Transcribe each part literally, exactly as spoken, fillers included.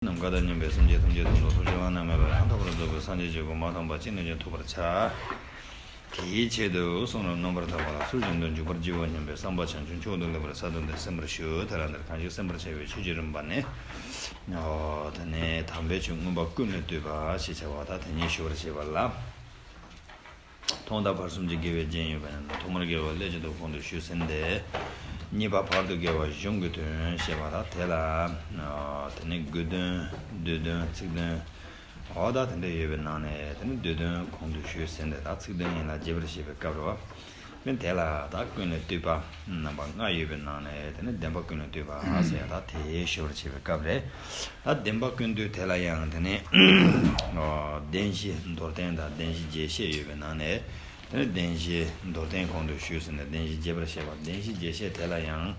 ནམ་མཁའ་དང་མཉམ་པའི་སེམས་ཅན་ཐམས་ཅད་དོན་དུ་ཐུགས་རྗེ་བླ་ན་མེད་པ་ཡང་དག་པར་རྫོགས་པའི་སངས་རྒྱས་ཀྱི་གོ་འཕང་དམ་པ་ཅི་ནས་ཀྱང་ཐོབ་པར་བྱ། དེའི་ཆེད་དུ་གསུང་རབ་རྣམ་པར་དག་པ་ལ་ཚུལ་བཞིན་དུ་འཇུག་པར་བགྱིའོ་སྙམ་པའི་བསམ་པ་བྱང་ཆུབ་མཆོག་ཏུ་སླེབས་པར་གསལ་སྟོན་ཏེ་གསན་པར་ཞུ། དེ་ལ་འདིར་གང་ཞིག་གསན་པར་བྱ་བའི་ཆོས་ཀྱི་རིམ་པ་ནི། ཨོ། དེ་ནས་དམ་པའི་ཆོས་མངོན་པ་ཀུན་ལས་བཏུས་པ་ཞེས་བྱ་བ་དང་། དེ་ཉིད་ཞུ་བར་བྱེད་པ་ལ། ཐོག་མཐའ་བར་གསུམ་གྱི་དགེ་བའི་རྒྱན་ཡོད་པ་ཡིན་ན། ཐོག་མར་དགེ་བ་ཀླད་ཀྱི་སྟོབས་གོང་དུ་ཞུས་ཟིན་ཏེ། གཉིས་པ་བར་དུ་དགེ་བ་གཞུང་གི་དོན་ཞེས་པ་དང་། དེ་ལ་དེ་ནི་དགོས་དོན། བསྡུས་དོན། ཚིག་དོན། འོ་ད་དེ་འདྲ་ཡོད་པའི་ནང་ནས་དེ་ནི་བསྡུས་དོན་གོང་དུ་ཞུས་ཟིན་ཏེ། ད་ཚིག་དོན་ཡན་ལག་རྒྱས་པར་བཤད་པའི་སྐབས་རེད་བ། དེ་ལ་ད་ཀུན་ལས་བཏུས་པ་རྣམ་པ་ལྔ་ཡོད་པའི་ནང་ནས་དེ་ནི་བདེན་པ་ཀུན་ལས་བཏུས་པ་ཟེར་ཡ་ད་དེ་ཞུ་བར་བྱེད་པའི་སྐབས་རེད། ད་བདེན་པ་ཀུན་བཏུས་དེ་ལ་ཡང་དེ་ནི་ཨོ། བདེན་བཞི་མདོར་བསྟན་དང་བདེན་བཞི་རྒྱས་བཤད་ཡོད་པའི་ནང་ནས། དེ་ནི་བདེན་བཞི་མདོར་བསྟན་གོང་དུ་ཞུས་ཟིན་ནས་བདེན་བཞི་རྒྱས་པར་བཤད་པ། བདེན་བཞི་རྒྱས་བཤད་དེ་ལ་ཡང་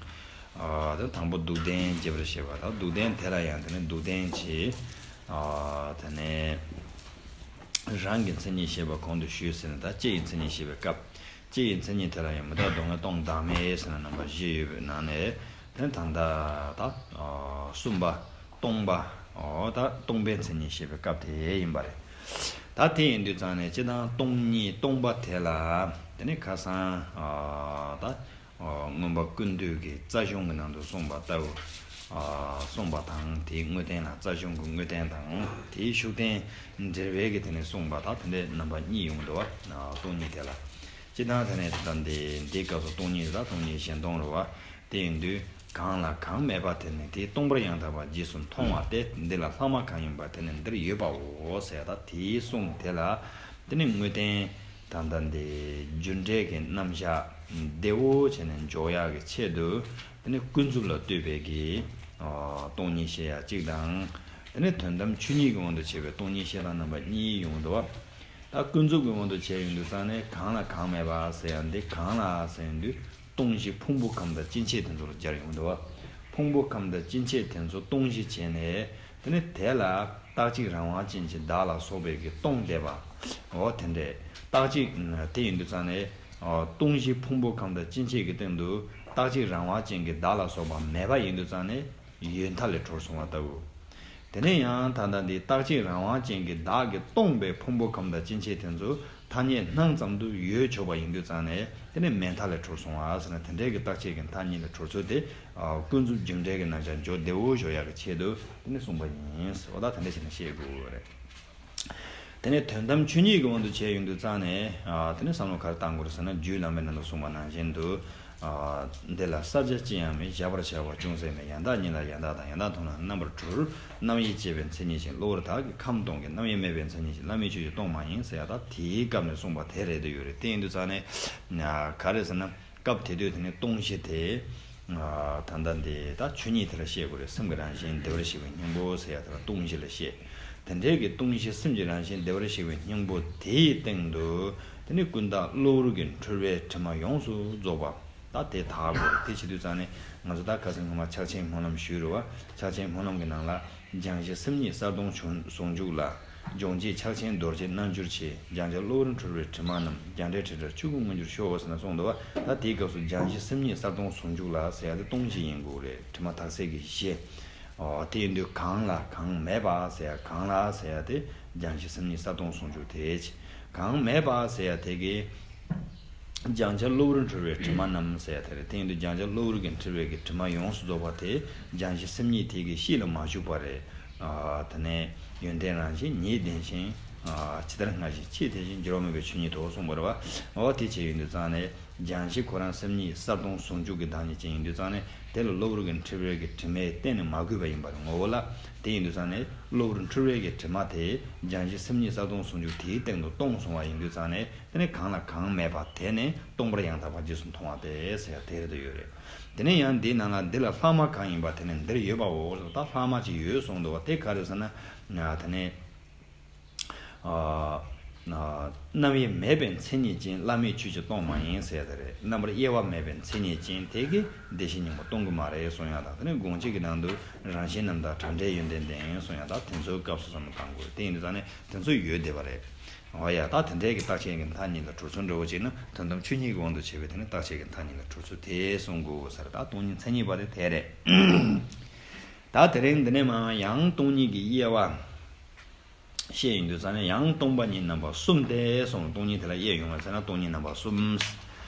ཨོ། དེ་དང་པོ་སྡུག་བདེན་རྒྱས་པར་བཤད་པ་དང་། སྡུག་བདེན་དེ་ལ་ཡང་དེ་ནི་སྡུག་བདེན་གྱི་ཨོ། དེ་ནི་རང་གི་མཚན་ཉིད་བཤད་པ་གོང་དུ་ཞུས་ཟིན་ནས། ད་སྤྱི་ཡི་མཚན་ཉིད་བཤད་པའི་སྐབས། སྤྱི་ཡི་མཚན་ཉིད་དེ་ལ་ཡང་མི་རྟག་སྡུག་བསྔལ་སྟོང་བདག་མེད་ཟེར་ན་རྣམ་པ་བཞི་ཡོད་པའི་ནང་ནས། དེ་ད་ལྟ་ད་གསུམ་པ་སྟོང་པ། འོ་ད་སྟོང་པའི་མཚན་ཉིད་བཤད་པའི་སྐབས་དེ་ཡིན་པ་རེད། ད་དེ་ཡིན་དུས་ཙང་ནས་སྤྱི་དང་སྟོང་ཉིད་སྟོང་པ་དེ་ལ་དེ་ནི་ཁ་སང་ད་མངོན་པ་ཀུན་བཏུས་ཀྱི་རྩ་གཞུང་གི་ནང་དུ་གསུངས་པ་ལྟ་བུ་གསུངས་པ་དང་། དེའི་དངོས་བསྟན་ལ། རྩ་གཞུང་གི་དངོས་བསྟན་དང་དེའི་ཤུགས་བསྟན་འགྲེལ་པའི་གི་དེ་ནས་གསུངས་པ་དང་། དེ་འདྲའི་རྣམ་པ་གཉིས་ཡོང་འདུག་བ། སྟོང་ཉིད་དེ་ལ། སྤྱིར་བཏང་དེ་ནས་ད་འདི་འདི་སྐབས་སུ་སྟོང་ཉིད་དང་སྟོང་ཉིད་གཞན་སྟོང་རེད་བ། དེ་ཡིན་དུས་གང་ལ་གང་མེད་པ་དེ་ནི་དེ་སྟོང་པར་ཡང་དག་པར་རྗེས་སུ་མཐོང་བ་སྟེ། འདི་ལ་ལྷག་མ་གང་ཡིན་པ་དེ་ནི་འདིར་ཡོད་པའོ་ཟེར། ད་དེའི་གསུང་དེ་ལ་དེ་ནི་དངོས་བསྟན་ད་ལྟ་འདི་རྒྱུ་འབྲས་ཀྱི་རྣམ་གཞག་བདེ་བོ་བྱས་ནས་འཇོག་ཡག་གི་ཆེད་དུ། དེ་ནི་ཀུན་རྫོབ་ལ་ལྟོས་པའི་གི་སྟོང་ཉིད་བཤད་ཡ་གཅིག་དང་། དེ་ནི་དོན་དམ་ཆོས་ཉིད་ཀྱི་དབང་དུ་བྱས་པའི་སྟོང་ཉིད་བཤད་སྟངས་རྣམ་པ་གཉིས་ཡོང་འདུག་བ། ད་ཀུན་རྫོབ་ཀྱི་དབང་དུ་བྱས་ཡོང་དུས་ཙང་ནས་གང་ལ་གང་མེད་པ་ཟེར་ཡ་འདི་གང་ལ་ཟེར་ཡོང་དུས། སྟོང་གཞི་ཕུང་པོ་ཁམས་དང་སྐྱེ་མཆེད་དེ་ཚོ་ལ་སྦྱར་ཡོང་འདུག་བ། ཕུང་པོ་ཁམས་དང་སྐྱེ་མཆེད་དེ་ཚོ་སྟོང་གཞི་བྱས་ནས། དེ་ནི་དེ་ལ་རྟག་གཅིག་རང་དབང་ཅན་གྱི་བདག་ལ་སོགས་པའི་གི་སྟོང་བསྡད་པ། འོ་དེ་འདྲས་རྟག་གཅིག་དེ་ཡིན་དུས་ཙང་ནས། སྟོང་གཞི་ཕུང་པོ་ཁམས་དང་སྐྱེ་མཆེད་ཀྱི་སྟེང་དུ་རྟག་གཅིག་རང་དབང་ཅན་གྱི་བདག་ལ་སོགས་པ་མེད་པ་ཡིན་དུས་ཙང་ནས། ཡོད་མཐའ་ལས་གྲོལ་སོང་བ་ལྟ་བུ། དེ་ནས་ཡང་ད་ལྟ་འདི་རྟག་གཅིག་རང་དབང་ཅན་གྱི་བདག་གིས་སྟོང་པའི་ཕུང་པོ་ཁམས་དང་སྐྱེ་མཆེད་དེ་ཚོ་ཐ་སྙད་སྣང་ཙམ་དུ་ཡོད་ཆོག་པ་ཡིན་དུས་ཙང་ནས། དེ་ནི་མེད་མཐའ་ལས་གྲོལ་སོང་བ་ཟེར་ན། དེ་འདྲའི་གི་རྟག་ཆད་ཀྱི་མཐའ་གཉིས་ལས་གྲོལ་ཚུལ་དེ། ཀུན་རྫོབ་རྒྱུ་འབྲས་ཀྱི་རྣམ་གཞག་འཇོག་བདེ་བོ་འཇོག་ཡག་གི་ཆེད་དུ་དེ་ནི་གསུངས་པ་ཡིན། འོ་ད་དེ་འདྲ་བྱས་ནས་བཤད་དགོས་རེད། དེ་ནས་དོན་དམ་ཆོས་ཉིད་ཀྱི་དབང་དུ་བྱས་ཡོང་དུས་ཙང་ནས། ཨ། དེ་ནས་བསམ་བློ་ག་རེ་བཏང་དགོས་རེད་ཟེར་ན། རྒྱུད་བླ་མའི་ནང་དུ་གསུངས་པ་ནང་བཞིན་དུ། ཨ། འདི་ལ་བསལ་བྱ་ཅི་ཡང་མེད། གཞག་པར་བྱ་བ་ཅུང་ཟད་མེད། ཡང་དག་ཉིད་ལ་ཡང་དག་དང་། ཡང་དག་མཐོང་ན་རྣམ་པར་གྲོལ། རྣམ་དབྱེ་བཅད་པའི་མཚན་ཉིད་བཞིན། གློ་བུར་དག་གིས་ཁམས་སྟོང་གི། རྣམ་དབྱེ་མེད་པའི་མཚན་ཉིད་བཞིན། བླ་མེད་ཆོས་ཀྱི་སྟོང་མ་ཡིན་ཟེར་ཡ་ད་དེའི་སྐབས་ནས་གསུངས་པ་དེ་རེད་འདོད་ཡོད་རེད། དེ་ཡིན་དུས་ཙང་ནས། ཨ། ག་རེ་ཟེར་ན། སྐབས་དེ་དུས་དེ་ནི་སྟོང་གཞི་དེ། ཨ། ད་ལྟ་འདི་ད་ཆོས་ཉིད་དེ་ལ་བཤད་དགོས་རེད། སེམས་ཀྱི་རང་བཞིན་བདེ་བར་གཤེགས་པའི་སྙིང་པོ་ཟེར་ཡ་དེ་ལ་སྟོང་གཞི་ལ་བཤད། དེ་འདྲའི་གི་སྟོང་གཞི་སེམས་ཀྱི་རང་བཞིན་བདེ་བར་གཤེགས་པའི་སྙིང་པོ་དེའི་སྟེང་དུ། དེ་ནི་ཀུན་བརྟགས་གློ་བུར་གྱི་འཁྲུལ་པའི་དྲི་མ་ཡོངས་སུ་རྫོགས་པ། ད་དེ་དག་དགོས་རེད། དེ་བྱེད་དུས་ཙང་ནས་ང་ཚོ་ད་ཁ་སང་སྔོན་མ་ཕྱག་ཆེན་སྨོན་ལམ་ཞུས་རེད་བ། ཕྱག་ཆེན་སྨོན་ལམ་གྱི་ནང་ལ། སྦྱང་གཞི་སེམས་ཉིད་གསལ་སྟོང་ཟུང་འཇུག་ལ། སྦྱོང་བྱེད་ཕྱག་ཆེན་རྡོ་རྗེ་རྣལ་འབྱོར་ཆེ། སྦྱང་བྱ་གློ་བུར་འཁྲུལ་པའི་དྲི་མ་རྣམས། རྒྱང་བསྒྲལ་ཁྲིད་བྱར་ཆོས་སྐུ་མངོན་གྱུར་ཤོག་ཟེར་ནས་གསུངས་འདུག་བ། ད་དེའི་སྐབས་སུ་སྦྱང་གཞི་སེམས་ཉིད་གསལ་སྟོང་ཟུང་འཇུག་ལ་ཟེར་ཡ་དེ་སྟོང་གཞི་ཡིན་དགོས་རེད། དྲི་མ་དག་སེལ་གྱི་གཞི། ཨོ། དེ་ཡིན་དུས་གང་ལ་གང་མེད་པ་ཟེར་ཡ། གང་ལ་ཟེར་ཡ་དེ་སྦྱང་གཞི་སེམས་ཉིད་གསལ་སྟོང་ཟུང་འཇུག་དེ་བྱས། གང་མེད་པ་ཟེར་ཡ་དེ་གི་སྦྱང་བྱ་གློ་བུར་འཁྲུལ་པའི་དྲི་མ་རྣམས་ཟེར་ཡ་དེ་རེད། དེ་ཡིན་དུས་སྦྱང་བྱ་གློ་བུར་གྱི་འཁྲུལ་པའི་གི་དྲི་མ་ཡོངས་སུ་རྫོགས་པ་དེ་སྦྱང་གཞི་སེམས་ཉིད་དེ་གི་གཤིས་ལ་མ་ཞུགས་པ་རེད། ཨ། དེ་ནས་ཡོན་ཏན་རང་བཞིན་ཉིད་བདེན་ཞིང་། ཨ། ཇི་ལྟར་སྔར་བཞིན་ཆེས་དེ་བཞིན་འགྱུར་བ་མེད་པའི་ཆོས་ཉིད་དོ་གསུངས་པ་རེད་བ། འོ་དེ་བྱས་ཡོང་དུས་ཙང་ནས་སྦྱང་གཞི་ཁོ་རང་སེམས་ཉིད་གསལ་སྟོང་ཟུང་འཇུག་གི་བདག་ཉིད་ཅན་ཡིན་དུས་ཙང་ནས། དེ་ལ་གློ་བུར་གྱི་འཁྲུལ་པའི་གི་དྲི་མས་གཏན་ནས་མ་གོས་པ་ཡིན་པ་རེད། ངོ་བོ་ལ། དེ་ཡིན་དུས་ཙང་ནས་གློ་བུར་འཁྲུལ་པའི་གི་དྲི་མ་དེ་སྦྱང་གཞི་སེམས་ཉིད་གསལ་སྟོང་ཟུང་འཇུག་དེའི་སྟེང་དུ་སྟོང་སོང་བ་ཡིན་དུས་ཙང་ནས། དེ་ནས་གང་ལ་གང་མེད་པ་དེ་ནི་སྟོང་པར་ཡང་དག་པར་རྗེས་སུ་མཐོང་བ་སྟེ་ཟེར་ཡ་དེ་རེད་འདོད་ཡོད་རེད། དེ་ནས་ཡང་འདིའི་ནང་ལ། འདི་ལ་ལྷག་མ་གང་ཡིན་པ་དེ་ནི་འདིར་ཡོད་པའོ། ད་ལྷག་མ་ཅིག་ཡོད་གསུངས་འདུག་བ། དེ་ག་རེ་ཟེར་ན། དེ་ནས། ཨ། རྣམ་དབྱེ་མེད་པའི་མཚན་ཉིད་ཅན། བླ་མེད་ཆོས་ཀྱི་སྟོང་མ་ཡིན་ཟེར་ཡ་དེ་རེད། རྣམ་པར་དབྱེ་བ་མེད་པའི་མཚན་ཉིད་ཅན་དེ་གིས་བདེ་གཤེགས་སྙིང་པོ་སྟོང་གི་མ་རེད་གསུང་ཡ་དང་། དེ་ནས་དགོངས་གཅིག་གི་ནང་དུ་རང་བཞིན་རྣམ་དག་བྲལ་འབྲས་ཡོན་ཏན་ལྡན་གསུང་ཡ་དང་། དེ་ཚོའི་སྐབས་སུ་བསམ་བློ་བཏང་དགོས། དེ་ཡིན་དུས་ཙང་ནས། དེ་ཚོ་ཡོད་བསྡད་པ་རེད། འོ་ཡ། ད་དེ་འདྲའི་གི་རྟག་ཆད་ཀྱི་མཐའ་གཉིས་ལ་གྲོལ་ཚུལ་འདྲ་བོ་ཅིག་ནི། དོན་དམ་ཆོས་ཉིད་ཀྱི་དབང་དུ་བྱས་པའི་དེ་ནི་རྟག་ཆད་ཀྱི་མཐའ་གཉིས་ལ་གྲོལ་ཚུལ་དེ་གསུང་དགོས་ས་རེད། ད་སྟོང་ཉིད་མཚན་ཉིད་པ་དེ་དེ་རེད། ད་དེ་རིང་འདི་ནས་མར་ཡང་སྟོང་ཉིད་ཀྱི་དབྱེ་བ་བཤད་ཡོང་དུས་ཙང་ནས། ཡང་སྟོང་པ་ཉིད་རྣམ་པ་གསུམ་སྟེ་གསུངས། སྟོང་ཉིད་དེ་ལ་དབྱེ་ཡོང་བ་ཟེར་ན་སྟོང་ཉིད་རྣམ་པ་གསུམ།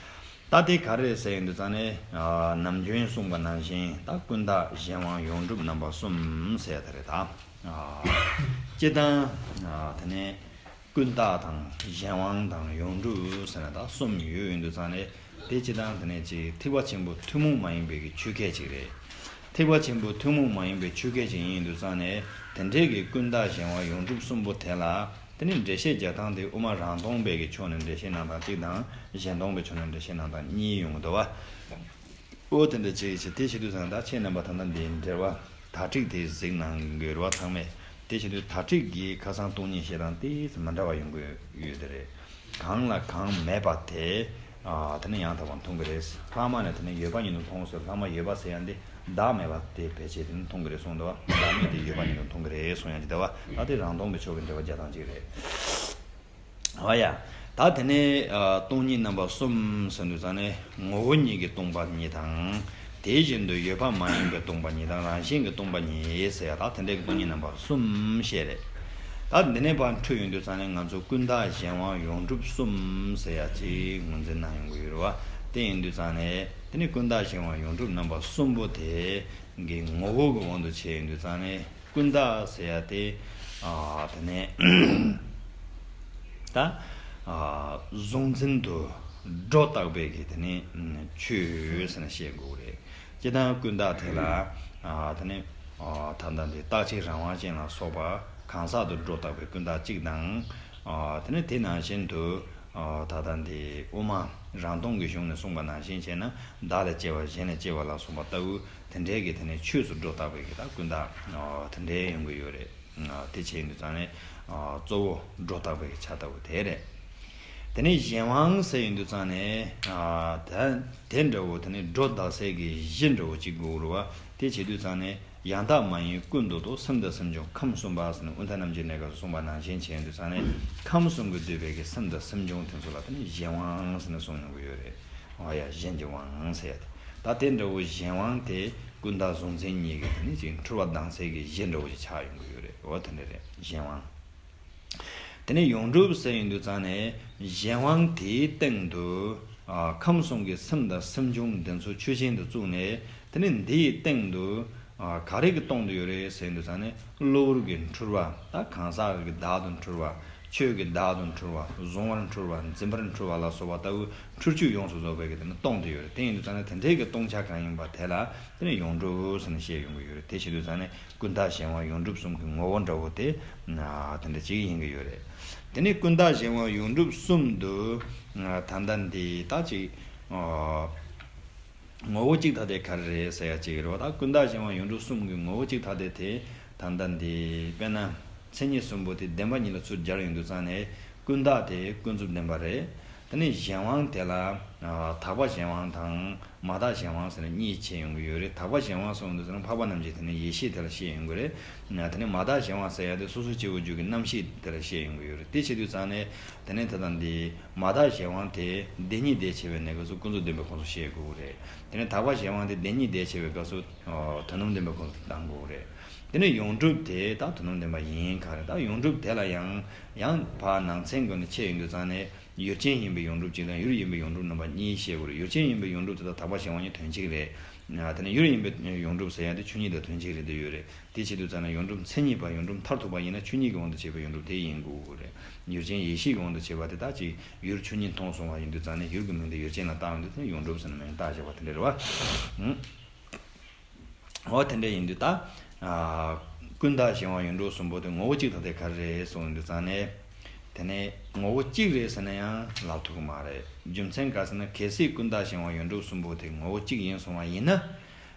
ད་དེ་ག་རེ་རེད་ཟེར་ཡོང་དུས་ཙང་ནས། ཨ། ནམ་རྒྱུན་གསུངས་པ་ནང་བཞིན་ད་ཀུན་བཏགས་གཞན་དབང་ཡོངས་གྲུབ་རྣམ་པ་གསུམ་ཟེར་ཡ་དེ་རེད་ད། ཨ། སྤྱིར་བཏང་། ཨ། དེ་ནས་ཀུན་བཏགས་དང་གཞན་དབང་དང་ཡོངས་གྲུབ་ཟེར་ན་ད་གསུམ་ཡོད་ཡོང་དུས་ཙང་ནས། དེ་སྤྱིར་བཏང་དེ་ནས་ཅིག་ཐེག་པ་ཆེན་པོ་ཐུན་མོང་མ་ཡིན་པའི་གི་ཆོས་སྐད་ཅིག་རེད། ཐེག་པ་ཆེན་པོ་ཐུན་མོང་མ་ཡིན་པའི་ཆོས་སྐད་ཅིག་ཡིན་དུས་ཙང་ནས། དེ་འདྲའི་གི་ཀུན་བཏགས་གཞན་དབང་ཡོངས་གྲུབ་གསུམ་པོ་དེ་ལ། དེ་ནི་འགྲེལ་བཤད་རྒྱག་སྟངས་དེ་དབུ་མ་རང་སྟོང་པའི་གི་ཕྱོགས་ནས་འགྲེལ་བཤད་གནང་སྟངས་གཅིག་དང་། གཞན་སྟོང་པའི་ཕྱོགས་ནས་འགྲེལ་བཤད་གནང་སྟངས་གཉིས་ཡོང་གི་འདུག་བ། ཨོ་དེ་འདྲ་ཅིག་བྱས། དེ་བྱེད་དུས་ཙང་ད་ཁྱེད་རྣམ་པ་ད་ལྟ་འདི་འགྲེལ་བ་དག་སྒྲིག་དེ་གཟིགས་གནང་དགོས་རེད་བ་ཚང་མས། དེ་བྱེད་དུས་དག་སྒྲིག་གིས་ཁ་སང་སྟོང་ཉིད་བཤད་སྟངས་དེ་མི་འདྲ་བ་ཡོང་གི་ཡོད་དེ་རེད། གང་ལ་གང་མེད་པ་དེ། ཨ། དེ་ནི་ཡང་དག་པར་མཐོང་གི་རེད། ལྷག་མ་ནས་དེ་ནི་ཡོད་པ་ཉིད་དུ་མཐོང་ཟེར། ལྷག་མ་ཡོད་པ་ཟེར་ཡ་འདི་བདག་མེད་པ་དེ་ཕལ་ཆེར་དེ་ནི་མཐོང་གི་རེད་གསུངས་འདུག་བ། བདག་མེད་དེ་ཡོད་པ་ཉིད་དུ་མཐོང་གི་རེད་གསུང་ཡ་ཅིག་འདུག་བ། ད་དེ་རང་སྟོང་གི་ཕྱོགས་ཀྱི་འགྲེལ་པ་རྒྱག་སྟངས་ཅིག་རེད། ཨ་ཡ། ད་དེ་ནས། ཨ། སྟོང་ཉིད་རྣམ་པ་གསུམ་ཟེར་དུས་ཙང་ནས། ངོ་བོ་ཉིད་ཀྱིས་སྟོང་པ་ཉིད་དང་། དེ་བཞིན་དུ་ཡོད་པ་མ་ཡིན་པས་སྟོང་པ་ཉིད་དང་། རང་བཞིན་གྱིས་སྟོང་པ་ཉིད་ཟེར་ཡ། ད་དེ་འདྲའི་གི་སྟོང་ཉིད་རྣམ་པ་གསུམ་བཤད་རེད། ད་འདི་ནས་ཕར་འཕྲོས་ཡོང་དུས་ཙང་ནས། ང་ཚོ་ཀུན་བཏགས་གཞན་དབང་ཡོངས་གྲུབ་གསུམ་ཟེར་ཡ་ཅིག་ངོས་འཛིན་གནང་ཡོང་གི་ཡོད་རེད་བ། དེ་ཡིན་དུས་ཙང་ནས་དེ་ནི་ཀུན་བཏགས་གཞན་དབང་ཡོངས་གྲུབ་རྣམ་པ་གསུམ་པོ་དེ་གི་ངོ་བོ་གི་དབང་དུ་བྱས་ཡོང་དུས་ཙང་ནས། ཀུན་བཏགས་ཟེར་ཡ་དེ། ཨ། དེ་ནས་ད། ཨ། གཟུང་འཛིན་དུ་སྒྲོ་བཏགས་པའི་གི་དེ་ནས་ཆོས་ཟེར་ནས་བཤད་དགོས་རེད། སྤྱིར་བཏང་ཀུན་བཏགས་དེ་ལ། ཨ། དེ་ནས། ཨ། ད་ལྟ་འདི་རྟག་གཅིག་རང་དབང་ཅན་ལ་སོགས་པ་གང་ཟག་ཏུ་སྒྲོ་བཏགས་པའི་ཀུན་བཏགས་གཅིག་དང་། ཨ། དེ་ནས་དེ་ནང་བཞིན་དུ། ཨ། ད་ལྟ་འདི་དབུ་མ་རང་སྟོང་གི་གཞུང་ནས་གསུངས་པ་ནང་བཞིན་བྱས་ན། བདག་ལས་སྐྱེ་བ་གཞན་ལས་སྐྱེ་བ་ལ་སོགས་པ་ལྟ་བུ། དེ་འདྲའི་གི་དེ་ནས་ཆོས་སུ་སྒྲོ་བཏགས་པའི་གི་ད་ཀུན་བཏགས། ཨ། དེ་འདྲའི་ཡོང་གི་ཡོད་རེད། ཨ། དེ་བྱས་ཡིན་དུས་ཙང་ནས། ཨ། གཙོ་བོ་སྒྲོ་བཏགས་པའི་གི་ཆ་ལྟ་བུ་དེ་རེད། དེ་ནས་གཞན་དབང་ཟེར་ཡིན་དུས་ཙང་ནས། ཨ། ད་དེ་འདྲ་བོ་དེ་ནས་སྒྲོ་བཏགས་སའི་གི་གཞི་འདྲ་བོ་གཅིག་དགོས་རེད་བ། དེ་བྱེད་དུས་ཙང་ནས། ཡང་དག་མ་ཡིན་ཀུན་རྡོག་རྡོག་སེམས་དང་སེམས་བྱུང་ཁམས་གསུམ་པ་ཟེར་ནས། དབུས་མཐའ་རྣམ་འབྱེད་གནས་སྐབས་སུ་གསུངས་པ་ནང་བཞིན་བྱས་ཡིན་དུས་ཙང་ནས། ཁམས་གསུམ་གྱིས་བསྡུས་པའི་གི་སེམས་དང་སེམས་བྱུང་དེ་ཚོ་ལ་དེ་ནས་གཞན་དབང་ཟེར་ནས་གསུངས་ཡོང་གི་ཡོད་རེད། ཨ་ཡ། གཞན་གྱི་དབང་ཟེར་ཡ་དེ། ད་དེ་འདྲ་བོ་གཞན་དབང་དེ་ཀུན་བཏགས་གཟུང་འཛིན་གཉིས་ཀྱི་དེ་ནི་ཅིག་འཁྲུལ་བ་ལྡང་སའི་གི་གཞི་འདྲ་བོ་ཞིག་ཆགས་ཡོང་གི་ཡོད་རེད། འོ་དེ་འདྲ་རེད། གཞན་དབང་། དེ་ནས་ཡོངས་གྲུབ་ཟེར་ཡོང་དུས་ཙང་ནས། གཞན་དབང་དེའི་སྟེང་དུ། ཨ། ཁམས་གསུམ་གྱི་སེམས་དང་སེམས་བྱུང་འདི་ཚོ་ཆོས་ཅན་དུ་བཙུགས་ནས། དེ་ནས་འདིའི་སྟེང་དུ། ཨ། ག་རེ་གིས་སྟོང་དུ་ཡོད་རེད་ཟེར་ཡོང་དུས་ཙང་ནས། གློ་བུར་གྱི་འཁྲུལ་བ། ད་གང་ཟག་གི་བདག་ཏུ་འཁྲུལ་བ། ཆོས་ཀྱི་བདག་ཏུ་འཁྲུལ་བ། གཟུང་བར་འཁྲུལ་བ། འཛིན་པར་འཁྲུལ་བ་ལ་སོགས་པ་ལྟ་བུ་འཁྲུལ་ཆོས་ཡོངས་སུ་རྫོགས་པའི་གི་དེ་ནི་སྟོང་དུ་ཡོད་རེད། དེ་ཡིན་དུས་ཙང་ནས་དེ་འདྲའི་གི་སྟོང་ཆ་གང་ཡིན་པ་དེ་ལ་དེ་ནི་ཡོངས་གྲུབ་ཟེར་ནས་བཤད་ཡོང་གི་ཡོད་རེད། དེ་བྱེད་དུས་ཙང་ནས་ཀུན་བཏགས་གཞན་དབང་ཡོངས་གྲུབ་གསུམ་གྱི་ངོ་བོ་འདྲ་བོ་དེ། ཨ། དེ་འདྲ་ཅིག་ཡིན་གི་ཡོད་རེད། དེ་ནི་ཀུན་བཏགས་གཞན་དབང་ཡོངས་གྲུབ་གསུམ་དུ། ཨ། ད་ལྟ་འདི་ད་ཅིག་ཨ། ངོ་བོ་གཅིག་ཐ་དད་ག་རེ་རེད་ཟེར་ཡ་གཅིག་རེད་བ། ད་ཀུན་བཏགས་གཞན་དབང་ཡོངས་གྲུབ་གསུམ་གྱི་ངོ་བོ་གཅིག་ཐ་དད་དེ། ད་ལྟ་འདི་དཔེར་ན་མཚན་ཉིད་གསུམ་པོ་དེ་བདེན་པ་གཉིས་ལ་ཚུར་སྦྱར་ཡོང་དུས་ཙང་ནས། ཀུན་བཏགས་དེ་ཀུན་རྫོབ་བདེན་པ་རེད། དེ་ནས་གཞན་དབང་དེ་ལ། ཨ། དག་པ་གཞན་དབང་དང་མ་དག་གཞན་དབང་ཟེར་ནས་གཉིས་ཕྱེ་ཡོང་གི་ཡོད་རེད། དག་པ་གཞན་དབང་གསུངས་དུས་ཙང་ནས་འཕགས་པ་རྣམས་ཀྱི་དེ་ནས་ཡེ་ཤེས་དེ་ལ་བཤད་ཡོང་གི་རེད། དེ་ནས་མ་དག་གཞན་དབང་ཟེར་ཡ་དེ་སོ་སོ་སྐྱེ་བོའི་རྒྱུད་ཀྱི་རྣམ་ཤེས་དེ་ལ་བཤད་ཡོང་གི་ཡོད་རེད། དེ་བྱེད་དུས་ཙང་ནས། དེ་ནས་ད་ལྟ་འདི་མ་དག་གཞན་དབང་དེ་བདེན་གཉིས་ལྡན་ཆེ་བའི་གནས་སྐབས་སུ་ཀུན་རྫོབ་བདེན་པའི་ཁོངས་སུ་བཤད་དགོས་རེད། དེ་ནས་དག་པ་གཞན་དབང་དེ་བདེན་གཉིས་ལྡན་ཆེ་བའི་སྐབས་སུ། ཨོ། དོན་དམ་བདེན་པའི་ཁོངས་སུ་བཏང་དགོས་རེད། དེ་ནས་ཡོངས་གྲུབ་དེ་ད་དོན་དམ་བདེན་པ་ཡིན་ག་རེ། ད་ཡོངས་གྲུབ་དེ་ལ་ཡང་ཡང་ཕར་ནང་ཚན་སྒོ་ནས་ཕྱེ་ཡོང་དུས་ཙང་ནས། ཡུལ་ཅན་ཡིན་པའི་ཡོངས་གྲུབ་གཅིག་དང་ཡུལ་ཡིན་པའི་ཡོངས་གྲུབ་རྣམ་པ་གཉིས་བཤད་དགོས་རེད། ཡུལ་ཅན་ཡིན་པའི་ཡོངས་གྲུབ་དེ་དག་དག་པ་གཞན་དབང་གཉིས་དོན་གཅིག་རེད། དེ་ནས་ཡུལ་ཡིན་པའི་ཡོངས་གྲུབ་ཟེར་ཡ་དེ་ཆོས་ཉིད་དང་དོན་གཅིག་རེད་འདོད་ཡོད་རེད། དེ་བྱེད་དུས་ཙང་ནས་ཡོངས་གྲུབ་མཚན་ཉིད་པ། ཡོངས་གྲུབ་མཐར་ཐུག་པ་ཡིན་ན་ཆོས་ཉིད་ཀྱི་དབང་དུ་བྱས་པའི་ཡོངས་གྲུབ་དེ་ཡིན་དགོས་ཀྱི་རེད། ཡུལ་ཅན་ཡེ་ཤེས་ཀྱི་དབང་དུ་བྱས་པ་དེ་དག་ཅིག་ཡུལ་ཆོས་ཉིད་མཐོང་སོང་བ་ཡིན་དུས་ཙང་ནས་ཡུལ་གྱི་མིང་དེ་ཡུལ་ཅན་ལ་བཏགས་ཡོང་དུས་ཙང་ནས་ཡོངས་གྲུབ་ཟེར་ནས་མིང་བཏགས་བཞག་པ་དེ་འདྲ་རེད་བ། ཨང་། འོ་དེ་འདྲ་ཡིན་དུས་ད། ཨ། ཀུན་བཏགས་གཞན་དབང་ཡོངས་གྲུབ་གསུམ་པོ་དེ་ངོ་བོ་གཅིག་ཐ་དད་ག་རེ་རེད་གསུངས་ཡོང་དུས་ཙང་ནས། དེ་ནས་ངོ་བོ་གཅིག་རེད་ཟེར་ན་ཡང་ལབ་ཐུབ་ཀྱི་མ་རེད། རྒྱུ་མཚན་ག་རེ་ཟེར་ན། གལ་སྲིད་ཀུན་བཏགས་གཞན་དབང་ཡོངས་གྲུབ་གསུམ་པོ་དེ་ངོ་བོ་གཅིག་ཡིན་སོང་བ་ཡིན་ན།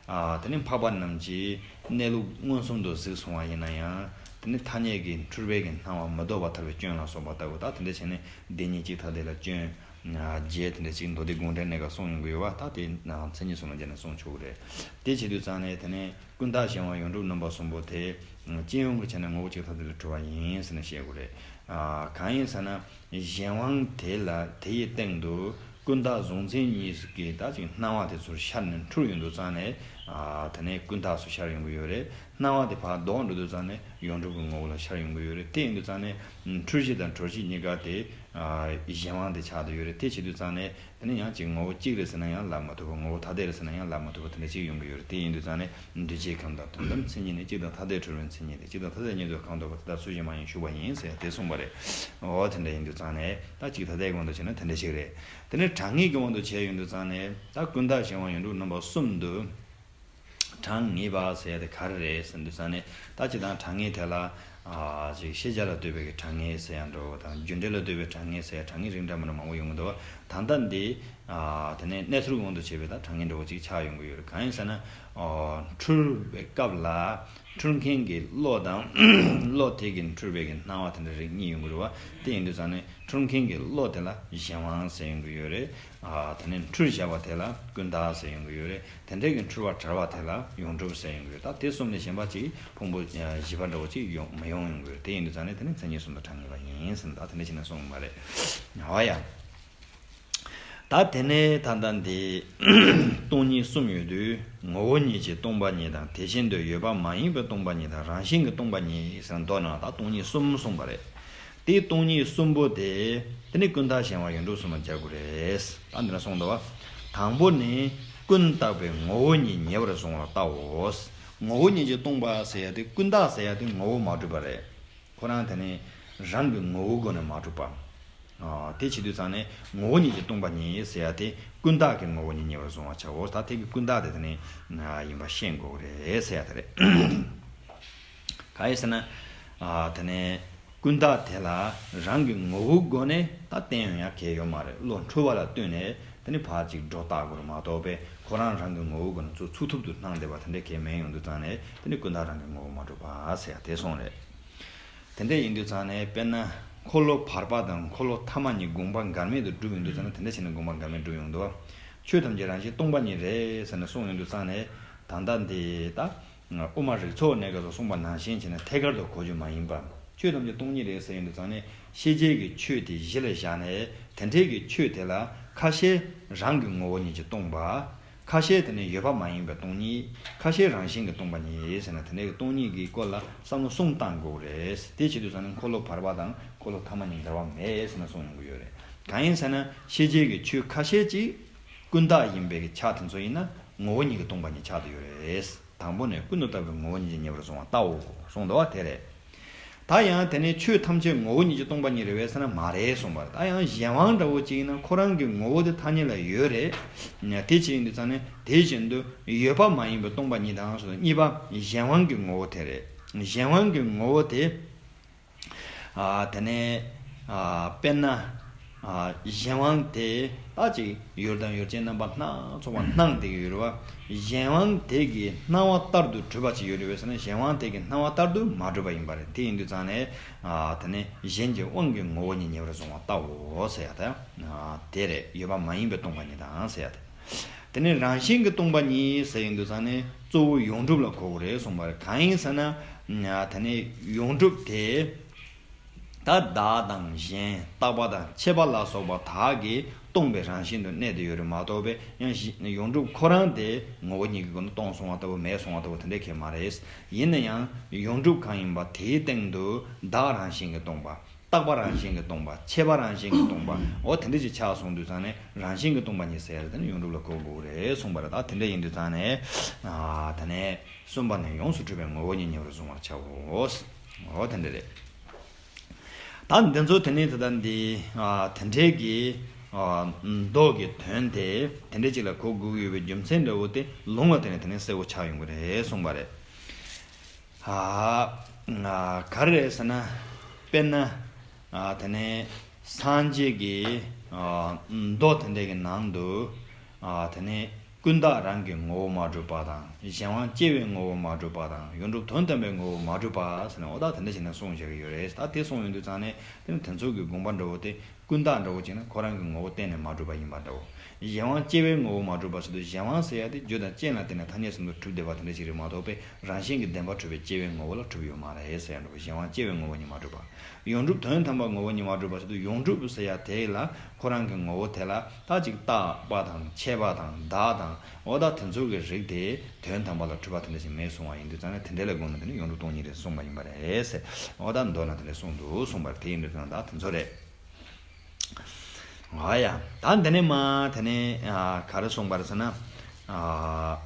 ཨ། དེ་ནི་འཕགས་པ་རྣམས་ཀྱི་གནས་ལུགས་མངོན་སུམ་དུ་གཟིགས་སོང་བ་ཡིན་ན་ཡང་། དེ་ནི་ཐ་སྙད་ཀྱི་འཁྲུལ་པའི་གི་སྣང་བ་མི་ལྡོག་པར་ཐར་པའི་སྐྱོན་ལ་སོགས་པ་ལྟ་བུ་དང་། དེ་འདྲ་བྱས་ནས་བདེན་གཉིས་གཅིག་ཐ་དད་ལ་སྐྱོན་བརྒྱད་དེ་འདྲ་ཅིག་མདོ་སྡེ་དགོངས་འགྲེལ་གནས་སྐབས་གསུངས་ཡོང་གི་ཡོད་པ། ད་དེ་མཚན་ཉིད་གསུམ་ལ་སྦྱར་ནས་གསུངས་ཆོག་གི་རེད། དེ་བྱེད་དུས་ཙང་ནས་དེ་ནས་ཀུན་བཏགས་གཞན་དབང་ཡོངས་གྲུབ་རྣམ་པ་གསུམ་པོ་དེ་སྤྱི་ཡོངས་ཀྱི་ཆ་ནས་ངོ་བོ་གཅིག་ཐ་དད་ལ་གྲུབ་པ་ཡིན་ཟེར་ནས་བཤད་དགོས་རེད། ཨ། གང་ཡིན་ཟེར་ན། གཞན་དབང་དེ་ལ་དེ་ཡི་སྟེང་དུ་ཀུན་བཏགས་གཟུང་འཛིན་གཉིས་ཀྱི་ད་ཅིག་སྣང་བ་དེ་ཚུར་ཤར་ནས་འཁྲུལ་ཡོང་དུས་ཙང་ནས། ཨ་དེ་ནས་ཀུན་བརྟགས་སུ་ཤར་ཡོང་གི་ཡོད་རེད། སྣང་བ་དེ་ཕར་ལྡོག་འགྲོ་དུས་ཙང་ནས་ཡོངས་གྲུབ་ཀྱི་ངོ་བོ་ལ་ཤར་ཡོང་གི་ཡོད་རེད། དེ་ཡིན་དུས་ཙང་ནས་འཁྲུལ་གཞི་དང་གྲོལ་གཞི་གཉིས་ཀ་དེ་ཨ་གཞན་དབང་དེ་ཆགས་བསྡད་ཡོད་རེད། དེ་བྱེད་དུས་ཙང་ནས་དེ་ནས་ཡང་ཅིག་ངོ་བོ་གཅིག་རེད་ཟེར་ན་ཡང་ལབ་མ་ཐུབ་པ། ངོ་བོ་ཐ་དད་རེད་ཟེར་ན་ཡང་ལབ་མ་ཐུབ་པ་དེ་འདྲ་ཅིག་ཡོང་གི་ཡོད་རེད། དེ་ཡིན་དུས་ཙང་ནས་འདུས་བྱས་ཁམས་དང་དོན་དམ་མཚན་ཉིད་ནི། གཅིག་དང་ཐ་དད་འཁྲུལ་བའི་མཚན་ཉིད་དེ། གཅིག་དང་ཐ་དད་ཉིད་དུ་གང་ཐོབ་པ་དེ་དག་སུ་གཞན་མ་ཡིན་ཞུགས་པ་ཡིན་ཟེར་དེ་གསུངས་པ་རེད། འོ་དེ་འདྲ་ཡིན་དུས་ཙང་ནས་ད་གཅིག་ཐ་དད་ཀྱི་དབང་དུ་བྱས་ན་དེ་འདྲ་ཞིག་རེད། དེ་ནས་གྲངས་ངེས་ཀྱི་དབང་དུ་བྱས་ཡོང་དུས་ཙང་ནས་ད་ཀུན་བརྟགས་གཞན་དབང་ཡོངས་གྲུབ་རྣམ་པ་གསུམ་དུ། གྲངས་ངེས་པ་ཟེར་ཡ་དེ་ག་རེ་རེད་ཟེར་དུས་ཙང་ནས་ད་སྤྱིར་བཏང་གྲངས་ངེས་དེ་ལ་ཨ་ཅིག་ཤེས་བྱ་ལ་ལྟོས་པའི་གི་གྲངས་ངེས་ཟེར་ཡ་འདྲ་བོ་དང་རྒྱུ་འབྲས་ལ་ལྟོས་པའི་གྲངས་ངེས་ཟེར་ཡ། གྲངས་ངེས་རིགས་འདྲ་མི་འདྲ་མང་པོ་ཡོང་གི་འདུག་བ། ད་ལྟ་འདི་ཨ་དེ་ནས་གནས་ཚུལ་དབང་དུ་བྱས་པའི་ད་གྲངས་ངེས་འདྲ་བོ་ཅིག་ཆགས་ཡོང་གི་ཡོད་རེད། གང་ཡིན་ཟེར་ན་ཨ་འཁྲུལ་བའི་སྐབས་ལ་འཁྲུལ་མཁན་གྱི་བློ་དང་བློ་དེ་གི་འཁྲུལ་བའི་གི་སྣང་བ་དེ་འདྲ་རིགས་གཉིས་ཡོང་གི་རེད་བ། དེ་ཡིན་དུས་ཙང་ནས་འཁྲུལ་མཁན་གྱི་བློ་དེ་ལ་གཞན་དབང་ཟེར་ཡོང་གི་ཡོད་རེད། ཨ་དེ་ནས་འཁྲུལ་བཞག་པ་དེ་ལ་ཀུན་བརྟགས་ཟེར་ཡོང་གི་ཡོད་རེད། དེ་འདྲའི་གི་འཁྲུལ་བ་བྲལ་བ་དེ་ལ་ཡོངས་གྲུབ་ཟེར་ཡོང་གི་ཡོད། ད་དེ་གསུམ་ལས་གཞན་པ་ཅིག་ཕུང་པོ་ཨ་བཞི་པ་འདྲ་བོ་ཅིག་ཡོང་མི་ཡོང་ཡོང་གི་ཡོད། དེ་ཡིན་དུས་ཙང་ནས་དེ་ནི་མཚན་ཉིད་གསུམ་དུ་གྲངས་ངེས་པ་ཡིན་ཟེར་ན་ད་དེ་འདྲ་བྱས་ན་གསུངས་པ་རེད། འོ་ཡ། ད་དེ་ནས་ད་ལྟ་འདི་སྟོང་ཉིད་གསུམ་ཡོད་དུས་ངོ་བོ་ཉིད་ཀྱིས་སྟོང་པ་ཉིད་དང་། དེ་བཞིན་དུ་ཡོད་པ་མ་ཡིན་པའི་སྟོང་པ་ཉིད་དང་། རང་བཞིན་གྱིས་སྟོང་པ་ཉིད་ཟེར་ན་མདོར་ན་ད་སྟོང་ཉིད་གསུམ་གསུངས་པ་རེད། དེའི་སྟོང་ཉིད་གསུམ་པོ་དེ་དེ་ནི་ཀུན་བརྟགས་གཞན་དབང་ཡོངས་གྲུབ་གསུམ་ལ་སྦྱར་དགོས་རེད། ད་འདི་ན་གསུངས་འདུག་བ། དང་པོ་ནི་ཀུན་བརྟགས་པའི་ངོ་བོ་ཉིད་ཉེ་བར་བཟུང་བར་བལྟའོ། ངོ་བོ་ཉིད་ཀྱིས་སྟོང་པ་ཟེར་ཡ་དེ་ཀུན་བརྟགས་ཟེར་ཡ་དེ་ངོ་བོ་མ་གྲུབ་པ་རེད། ཁོ་རང་དེ་ནི་རང་གི་ངོ་བོའི་སྒོ་ནས་མ་གྲུབ་པ། ཨ་དེ་བྱེད་དུས་ཙང་ནས་ངོ་བོ་ཉིད་ཀྱིས་སྟོང་པ་ཉིད་ཟེར་ཡ་དེ་ཀུན་བརྟགས་ཀྱི་ངོ་བོ་ཉིད་ཉེ་བར་བཟུང་བར་བྱའོ། ད་དེ་གི་ཀུན་བརྟགས་དེ་དེ་ནི་ཡིན་པ་ཤེས་དགོས་རེད་ཟེར་ཡ་དེ་རེད། གང་ཡིན་ཟེར་ན། ཨ་དེ་ནས་ཀུན་བརྟགས་དེ་ལ་རང་གི་ངོ་བོའི་སྒོ་ནས་ད་བསྟན་ཡོང་ཡ་གལ་ཡོད་མ་རེད། བློ་འཁྲུལ་བ་ལ་ལྟོས་ནས་དེ་ནི་ཕར་ཅིག་སྒྲོ་བཏགས་དགོས་རེད་མ་གཏོགས་པས་ཁོ་རང་རང་གི་ངོ་བོའི་སྒོ་ནས་ཚུར་ཚུགས་ཐུབ་ཏུ་སྣང་བསྡད་པ་དེ་འདྲ་གལ་མེད་ཡོང་དུས་ཙང་ནས་དེ་ནི་ཀུན་བརྟགས་རང་གི་ངོ་བོ་མ་གྲུབ་པ་ཟེར་ཡ་དེ་སོང་རེད། དེ་འདྲ་ཡིན་དུས་ཙང་ནས་དཔེར་ན་འཁོར་ལོ་བར་པ་དང་འཁོར་ལོ་ཐ་མ་གཉིས་དགོངས་པ་འགལ་མེད་དུ་གྲུབ་ཡོང་དུས་ཙང་ནས་དེ་འདྲ་བྱས་ནས་དགོངས་པ་འགལ་མེད་གྲུབ་ཡོང་འདུག་ཆོས་ཐམས་ཅད་རང་བཞིན་སྟོང་པ་ཉིད་རེད་ཟེར་ནས་གསུངས་ཡོང་དུས་ཙང་ནས་ད་ལྟ་འདི་ད། དབུ་མ་རིགས་ཚོགས་གནས་སྐབས་སུ་གསུངས་པ་ནང་བཞིན་བྱས་ནས་ཐད་ཀར་དུ་གོ་རྒྱུ་མ་ཡིན་པ། ཆོས་ཐམས་ཅད་སྟོང་ཉིད་རེད་ཟེར་ཡོང་དུས་ཙང་ནས་ཤེས་བྱའི་གི་ཆོས་དེ་གཞི་ལ་བཞག་ནས་དེ་འདྲའི་གི་ཆོས་དེ་ལ་ཁ་ཤས་རང་གི་ངོ་བོ་ཉིད་ཀྱིས་སྟོང་པ། ཁ་ཤས་དེ་ནི་ཡོད་པ་མ་ཡིན་པའི་སྟོང་ཉིད། ཁ་ཤས་རང་བཞིན་གྱིས་སྟོང་པ་ཉིད་ཟེར་ན་དེ་འདྲའི་གི་སྟོང་ཉིད་ཀྱི་སྐོར་ལ་བསམ་བློ་གསུམ་བཏང་དགོས་རེད། དེ་བྱེད་དུས་ཙང་ནས་འཁོར་ལོ་བར་པ་དང་འཁོར་ལོ་ཐ་མ་གཉིས་འགལ་བ་མེད་ཟེར་ན་གསུངས་ཡོང་གི་ཡོད་རེད། གང་ཡིན་ཟེར་ན་ཤེས་བྱའི་གི་ཆོས་ཁ་ཤས་ཅིག་ཀུན་བརྟགས་ཡིན་པའི་གི་ཆ་དེ་ཚོ་ཡིན་ན་ངོ་བོ་ཉིད་ཀྱིས་སྟོང་པ་ཉིད་ཆགས་བསྡད་ཡོད་རེད། དང་པོ་ནས་ཀུན་ཏུ་བརྟགས་པའི་ངོ་བོ་ཉིད་ཀྱིས་ཉེ་བར་བཟུང་བར་བལྟའོ་གསུངས་འདུག་བ། དེ་རེད། ད་ཡང་དེ་ནས་ཆོས་ཐམས་ཅད་ངོ་བོ་ཉིད་ཀྱིས་སྟོང་པ་ཉིད་རེད་པས་ཟེར་ན་མ་རེད་གསུངས་པ་རེད། ད་ཡང་གཞན་དབང་འདྲ་བོ་ཅིག་ཡིན་ན་ཁོ་རང་གི་ངོ་བོ་དེ་ཐ་སྙད་ལ་ཡོད་རེད། དེ་ཅི་ཡིན་དུས་ཙང་ནས་དེ་བཞིན་དུ་ཡོད་པ་མ་ཡིན་པའི་སྟོང་པ་ཉིད་དང་སོ་གཉིས་པ་གཞན་དབང་གི་ངོ་བོ་དེ་རེད། གཞན་དབང་གི་ངོ་བོ་དེ། ཨ་དེ་ནས་ཨ་དཔེར་ན་ཨ་གཞན་དབང་དེ་ད་ཅིག་ཡུལ་དང་ཡུལ་ཅན་རྣམ་པ་སྣ་ཚོགས་པ་སྣང་བསྡད་ཀྱི་ཡོད་རེད་བ། གཞན་དབང་དེ་གི་སྣང་བ་ལྟར་དུ་གྲུབ་པ་ཅིག་ཡོད་རེད་བས་ཟེར་ན་གཞན་དབང་དེ་གི་སྣང་བ་ལྟར་དུ་མ་གྲུབ་པ་ཡིན་པ་རེད། དེ་ཡིན་དུས་ཙང་ནས་ཨ་དེ་ནས་གཞན་གྱི་དབང་གི་ངོ་བོ་ཉིད་ཉེ་བར་བཟུང་བར་བལྟའོ་ཟེར་ཡ་ད་ཨ་དེ་རེད། ཡོད་པ་མ་ཡིན་པའི་སྟོང་པ་ཉིད་དང་ཟེར་ཡ་དེ། དེ་ནས་རང་བཞིན་གྱིས་སྟོང་པ་ཉིད་ཟེར་ཡོང་དུས་ཙང་ནས་གཙོ་བོ་ཡོངས་གྲུབ་ལ་གོ་དགོས་རེད་གསུངས་པ་རེད། གང་ཡིན་ཟེར་ན། དེ་ནས་ཡོངས་གྲུབ་དེ་ད་བདག་དང་གཞན་རྟག་པ་དང་ཆད་པ་ལ་སོགས་པ་དག་གིས་སྟོང་པའི་རང་བཞིན་དུ་གནས་བསྡད་ཡོད་རེད་མ་གཏོགས་པས་ཡང་གཞི་ཡོངས་གྲུབ་ཁོ་རང་དེ་ངོ་བོ་ཉིད་ཀྱི་སྒོ་ནས་སྟོང་སོང་བ་ལྟ་བུ་མེད་སོང་བ་ལྟ་བུ་དེ་འདྲ་གང་ཡང་མ་རེད། ཡིན་ན་ཡང་ཡོངས་གྲུབ་གང་ཡིན་པ་དེའི་སྟེང་དུ་བདག་རང་བཞིན་གྱིས་སྟོང་པ། རྟག་པ་རང་བཞིན་གྱིས་སྟོང་པ། ཆད་པ་རང་བཞིན་གྱིས་སྟོང་པ། འོ་དེ་འདྲ་ཞིག་ཆགས་སོང་དུས་ཙང་ནས་རང་བཞིན་གྱིས་སྟོང་པ་ཉིད་ཟེར་ཡ་དེ་ནི་ཡོངས་གྲུབ་ལ་གོ་དགོས་རེད་གསུངས་པ་རེད། ད་དེ་འདྲ་ཡིན་དུས་ཙང་ནས་ཨ་དེ་ནས་གསུམ་པ་ནས་ཡོངས་སུ་གྲུབ་པའི་ངོ་བོ་ཉིད་ཉེ་བར་བཟུང་བར་བྱའོ། འོ་དེ་འདྲ་རེད། ད་འདི་ཚོ་དེ་ནས་ད་ལྟ་འདི་ཨ་དེ་འདྲའི་གི་ཨ་མདོ་གི་དོན་དེ་དེ་འདྲ་ཅིག་ལ་གོ་དགོས་ཀྱི་ཡོད་པའི་རྒྱུ་མཚན་འདྲ་བོ་དེ་ལུང་ལ་བརྟེན་ནས་དེ་ནས་གསལ་བོ་ཆགས་ཡོང་གི་རེད་གསུངས་པ་རེད། ཨ་ག་རེ་རེད་ཟེར་ན། དཔེར་ན་ཨ་དེ་ནས་སངས་རྒྱས་ཀྱི་ཨ་མདོ་དེ་འདྲ་གི་ནང་དུ་ཨ་དེ་ནས་ཀུན་བརྟགས་རང་གི་ངོ་བོ་མ་གྲུབ་པ་དང་གཞན་དབང་སྐྱེ་བའི་ངོ་བོ་མ་གྲུབ་པ་དང་ཡོངས་གྲུབ་དོན་དམ་པའི་ངོ་བོ་མ་གྲུབ་པ་ཟེར་ནས་འོ་ད་དེ་འདྲ་བྱས་ནས་གསུངས་བཞག་གི་ཡོད་རེད། ད་དེ་གསུངས་ཡོང་དུས་ཙང་ནས་དེ་ནི་དེ་ཚོ་གི་དགོངས་པ་འདྲ་བོ་དེ། ཀུན་བརྟགས་འདྲ་བོ་ཅིག་ན་ཁོ་རང་གི་ངོ་བོ་གཏན་ནས་མ་གྲུབ་པ་ཡིན་པ་འདྲ་བོ། གཞན་དབང་སྐྱེ་བའི་ངོ་བོ་མ་གྲུབ་པ་ཟེར་དུས་གཞན་དབང་ཟེར་ཡ་དེ་རྒྱུ་དང་རྐྱེན་ལ་བརྟེན་ནས་ཐ་སྙད་གསུམ་དུ་གྲུབ་བསྡད་པ་དེ་འདྲ་ཞིག་རེད་མ་གཏོགས་པས་རང་བཞིན་གྱི་བདེན་པར་གྲུབ་པའི་སྐྱེ་བའི་ངོ་བོ་ལ་གྲུབ་ཡོད་མ་རེད་ཟེར་ཡ་འདྲ་བོ། གཞན་དབང་སྐྱེ་བའི་ངོ་བོ་ཉིད་མ་གྲུབ་པ། ཡོངས་གྲུབ་དོན་དམ་པ་ངོ་བོ་ཉིད་མ་གྲུབ་པ་ཟེར་དུས་ཡོངས་གྲུབ་ཟེར་ཡ་དེ་ལ་ཁོ་རང་གི་ངོ་བོ་དེ་ལ་ད་ཅིག་རྟག་པ་དང་ཆད་པ་དང་བདག་དང་ འོ་ད་དེ་ཚོ་གི་རིགས་དེ་དོན་དམ་པ་ལ་འཁྲུལ་པ་དེ་འདྲ་ཞིག་མེད་གསུང་བ་ཡིན་དུས་ཙང་ནས། དེ་འདྲ་ལ་དགོངས་ནས་དེ་ནི་ཡོངས་གྲུབ་སྟོང་ཉིད་རེད་གསུངས་པ་ཡིན་པ་རེད་ཟེར། འོ་ད་མདོ་ན་དེ་འདྲ་གསུངས་འདུག་གསུངས་པ་རེད། དེ་ཡིན་དུས་ཙང་ད་དེ་ཚོ་རེད། ཨ་ཡ། ད་འདི་ནས་མ་དེ་ནས་ཨ་ག་རེ་གསུངས་པ་རེད་ཟེར་ན། ཨ་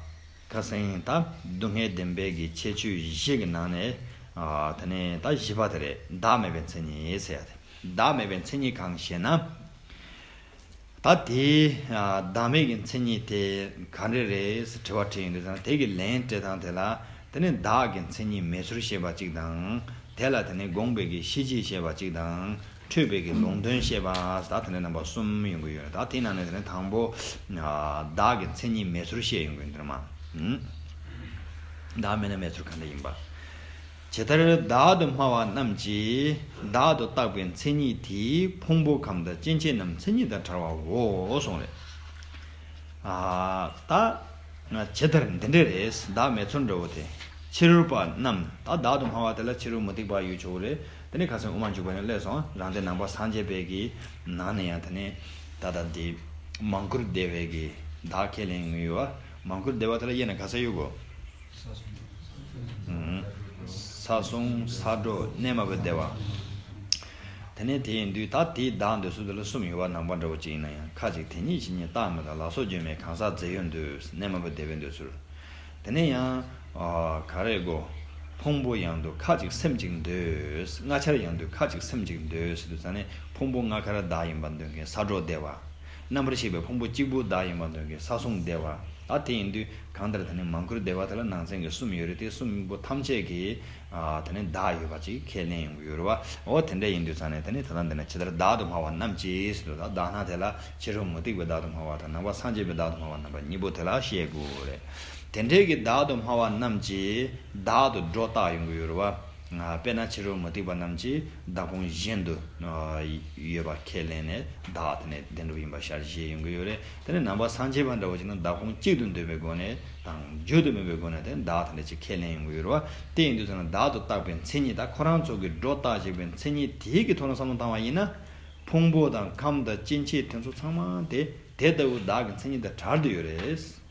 ཁ་སང་ད་སྡུག་བསྔལ་བདེན་པའི་གི་ཁྱད་ཆོས་བཞི་གི་ནང་ནས་ཨ་དེ་ནས་ད་བཞི་པ་དེ་རེད། བདག་མེད་པའི་མཚན་ཉིད་ཟེར་ཡ་དེ། བདག་མེད་པའི་མཚན་ཉིད་གང་ཞེ་ན། ད་དེ་ཨ་བདག་མེད་ཀྱི་མཚན་ཉིད་དེ་ག་འདྲ་རེད་ཟེར་དྲི་བ་དྲིས་ཡོང་དུས་ཙང་། དེ་གི་ལན་སྤྲད་སྟངས་དེ་ལ། དེ་ནས་བདག་གི་མཚན་ཉིད་མེད་ཚུལ་བཤད་པ་གཅིག་དང་། དེ་ལ་དེ་ནས་དགོངས་པའི་གི་ཤེས་བྱེད་བཤད་པ་གཅིག་དང་། འཁྲུལ་པའི་གི་ལུང་དོན་བཤད་པ། ད་དེ་ནས་རྣམ་པ་གསུམ་ཡོང་གི་ཡོད་རེད། ད་དེའི་ནང་ནས་དེ་ནས་དང་པོ་ཨ་བདག་གི་མཚན་ཉིད་མེད་ཚུལ་བཤད་ཡོང་གི་ཡོད་འདིར་མ། ཨུམ། བདག་མེད་ན་མེད་ཚུལ་གང་འདྲ་ཡིན་པ། ཇི་ལྟར་བདག་ཏུ་སྨྲ་བ་རྣམས་ཀྱིས། བདག་ཏུ་བཏགས་པའི་མཚན་ཉིད་དེས། ཕུང་པོ་ཁམས་དང་སྐྱེ་མཆེད་རྣམས་མཚན་ཉིད་དང་བྲལ་བའོ་གསུངས་རེད། ཨ་ད་ཇི་ལྟར་འདི་འདྲ་རེད། བདག་མེད་ཚུལ་འདྲ་བོ་དེ། ཕྱི་རོལ་པ་རྣམས། ད་བདག་ཏུ་སྨྲ་བ་དེ་ལ་ཕྱི་རོལ་མུ་སྟེགས་པ་ཡོད་ཆོག་གི་རེད། དེ་ནས་ཁ་སང་དབུ་མ་འཇུག་པ་ནས་སླེབས་སོང་། རང་སྡེ་ནང་པ་སངས་རྒྱས་པའི་གི་ནང་ནས་ཡང་དེ་ནས་ད་ལྟ་འདི་མང་བཀུར་བདེ་བའི་གི་བདག་ཁས་ལེན་ཡོད་པ། མང་བཀུར་བདེ་བ་དེ་ལ་དབྱེ་ན་ག་ཚོད་ཡོད་གོ། ཨུམ། ས་གསུམ། ས་སྒྲོ། གནས་མ་བུ་བདེ་བ། དེ་ནས་དེ་ཡིན་དུས་ད་དེའི་བདག་འདོད་ཚུལ་དེ་ལ་གསུམ་ཡོད་པ། ནང་པ་འདྲ་བོ་ཅིག་ཡིན་ན་ཡང་། ཁ་ཅིག་དེ་ཉིད་ཇི་སྙེད་བཏགས་མིན་ལ། ལ་སོགས་སྒྱུ་མའི་གང་ཟག་རྫས་ཡོད་འདོད། གནས་མ་བུ་བདེ་བའི་འདོད་ཚུལ། དེ་ནས་ཡང་ཨ་ག་རེ་གོ། ཕུང་པོ་ཡང་དུ་ཁ་ཅིག་སེམས་ཅིག་འདོད། ལྔ་ཆར་ཡང་དུ་ཁ་ཅིག་སེམས་ཅིག་འདོད་ཟེར་དུས་ཙང་ནས། ཕུང་པོ་ལྔ་ཀར་བདག་ཡིན་པར་འདོད་མཁན་ས་སྒྲོ་བདེ་བ། རྣམ་པར་ཤེས་པའི་ཕུང་པོ་གཅིག་པུ་བདག་ཡིན་པར་འདོད་མཁན་ས་གསུམ་བདེ་བ། ད་དེ་ཡིན་དུས་གང་ལྟར་དེ་ནི་མང་བཀུར་བདེ་བ་དེ་ལ་ནང་ཚན་གྱི་གསུམ་ཡོད་རེད། དེ་གསུམ་པོ་ཐམས་ཅད་ཀྱི་ཨ་དེ་ནི་བདག་ཡོད་པ་ཅིག་ཁས་ལེན་ཡོང་གི་ཡོད་རེད་བ། འོ་དེ་འདྲ་ཡིན་དུས་ཙང་ནས་དེ་ནི་ད་ལྟ་འདི་ན་ཇི་ལྟར་བདག་ཏུ་སྨྲ་བ་རྣམས་ཀྱིས་ཟེར་དུས། ད་བདག་སྣང་དེ་ལ་ཕྱི་རོལ་མུ་སྟེགས་པའི་བདག་ཏུ་སྨྲ་བ་དང་། ནང་པ་སངས་རྒྱས་པའི་བདག་ཏུ་སྨྲ་བ་རྣམ་པ་གཉིས་པོ་དེ་ལ་བཤད་དགོས་རེད། དེ་འདྲའི་གི་བདག་ཏུ་སྨྲ་བ་རྣམས་ཀྱིས་བདག་ཏུ་སྒྲོ་བཏགས་ཡོང་གི་ཡོད་རེད་བ། དཔེར་ན་ཕྱི་རོལ་མུ་སྟེགས་པ་རྣམས་ཀྱིས་བདག་ཕུང་གཞན་དུ་ཡོད་པ་ཁས་ལེན་ནས་བདག་དེ་ནས་བདེན་གྲུབ་ཡིན་པ་ཤར་བཞེས་ཡོང་གི་ཡོད་རེད། དེ་ནས་ནང་པ་སངས་རྒྱས་པ་འདྲ་བོ་ཅིག་ན་བདག་ཕུང་གཅིག་ཏུ་འདོད་པའི་སྒོ་ནས་དང་བརྗོད་དུ་མེད་པའི་སྒོ་ནས་དེ་བདག་དེ་འདྲ་ཅིག་ཁས་ལེན་ཡོང་གི་ཡོད་རེད་བ། དེ་ཡིན་དུས་ཙང་ན་བདག་ཏུ་བཏགས་པའི་མཚན་ཉིད། ད་ཁོ་རང་ཚོ་གིས་སྒྲོ་བཏགས་བཞག་པའི་མཚན་ཉིད་དེའི་གི་ཐོག་ནས་བསམ་བློ་བཏང་བ་ཡིན་ན། ཕུང་པོ་དང་ཁམས་དང་སྐྱེ་མཆེད་དེ་ཚོ་ཚང་མ་དེ་དེ་ལྟ་བུ་བདག་གི་མཚན་ཉིད་དང་བྲལ་བསྡད་ཡོད་རེད།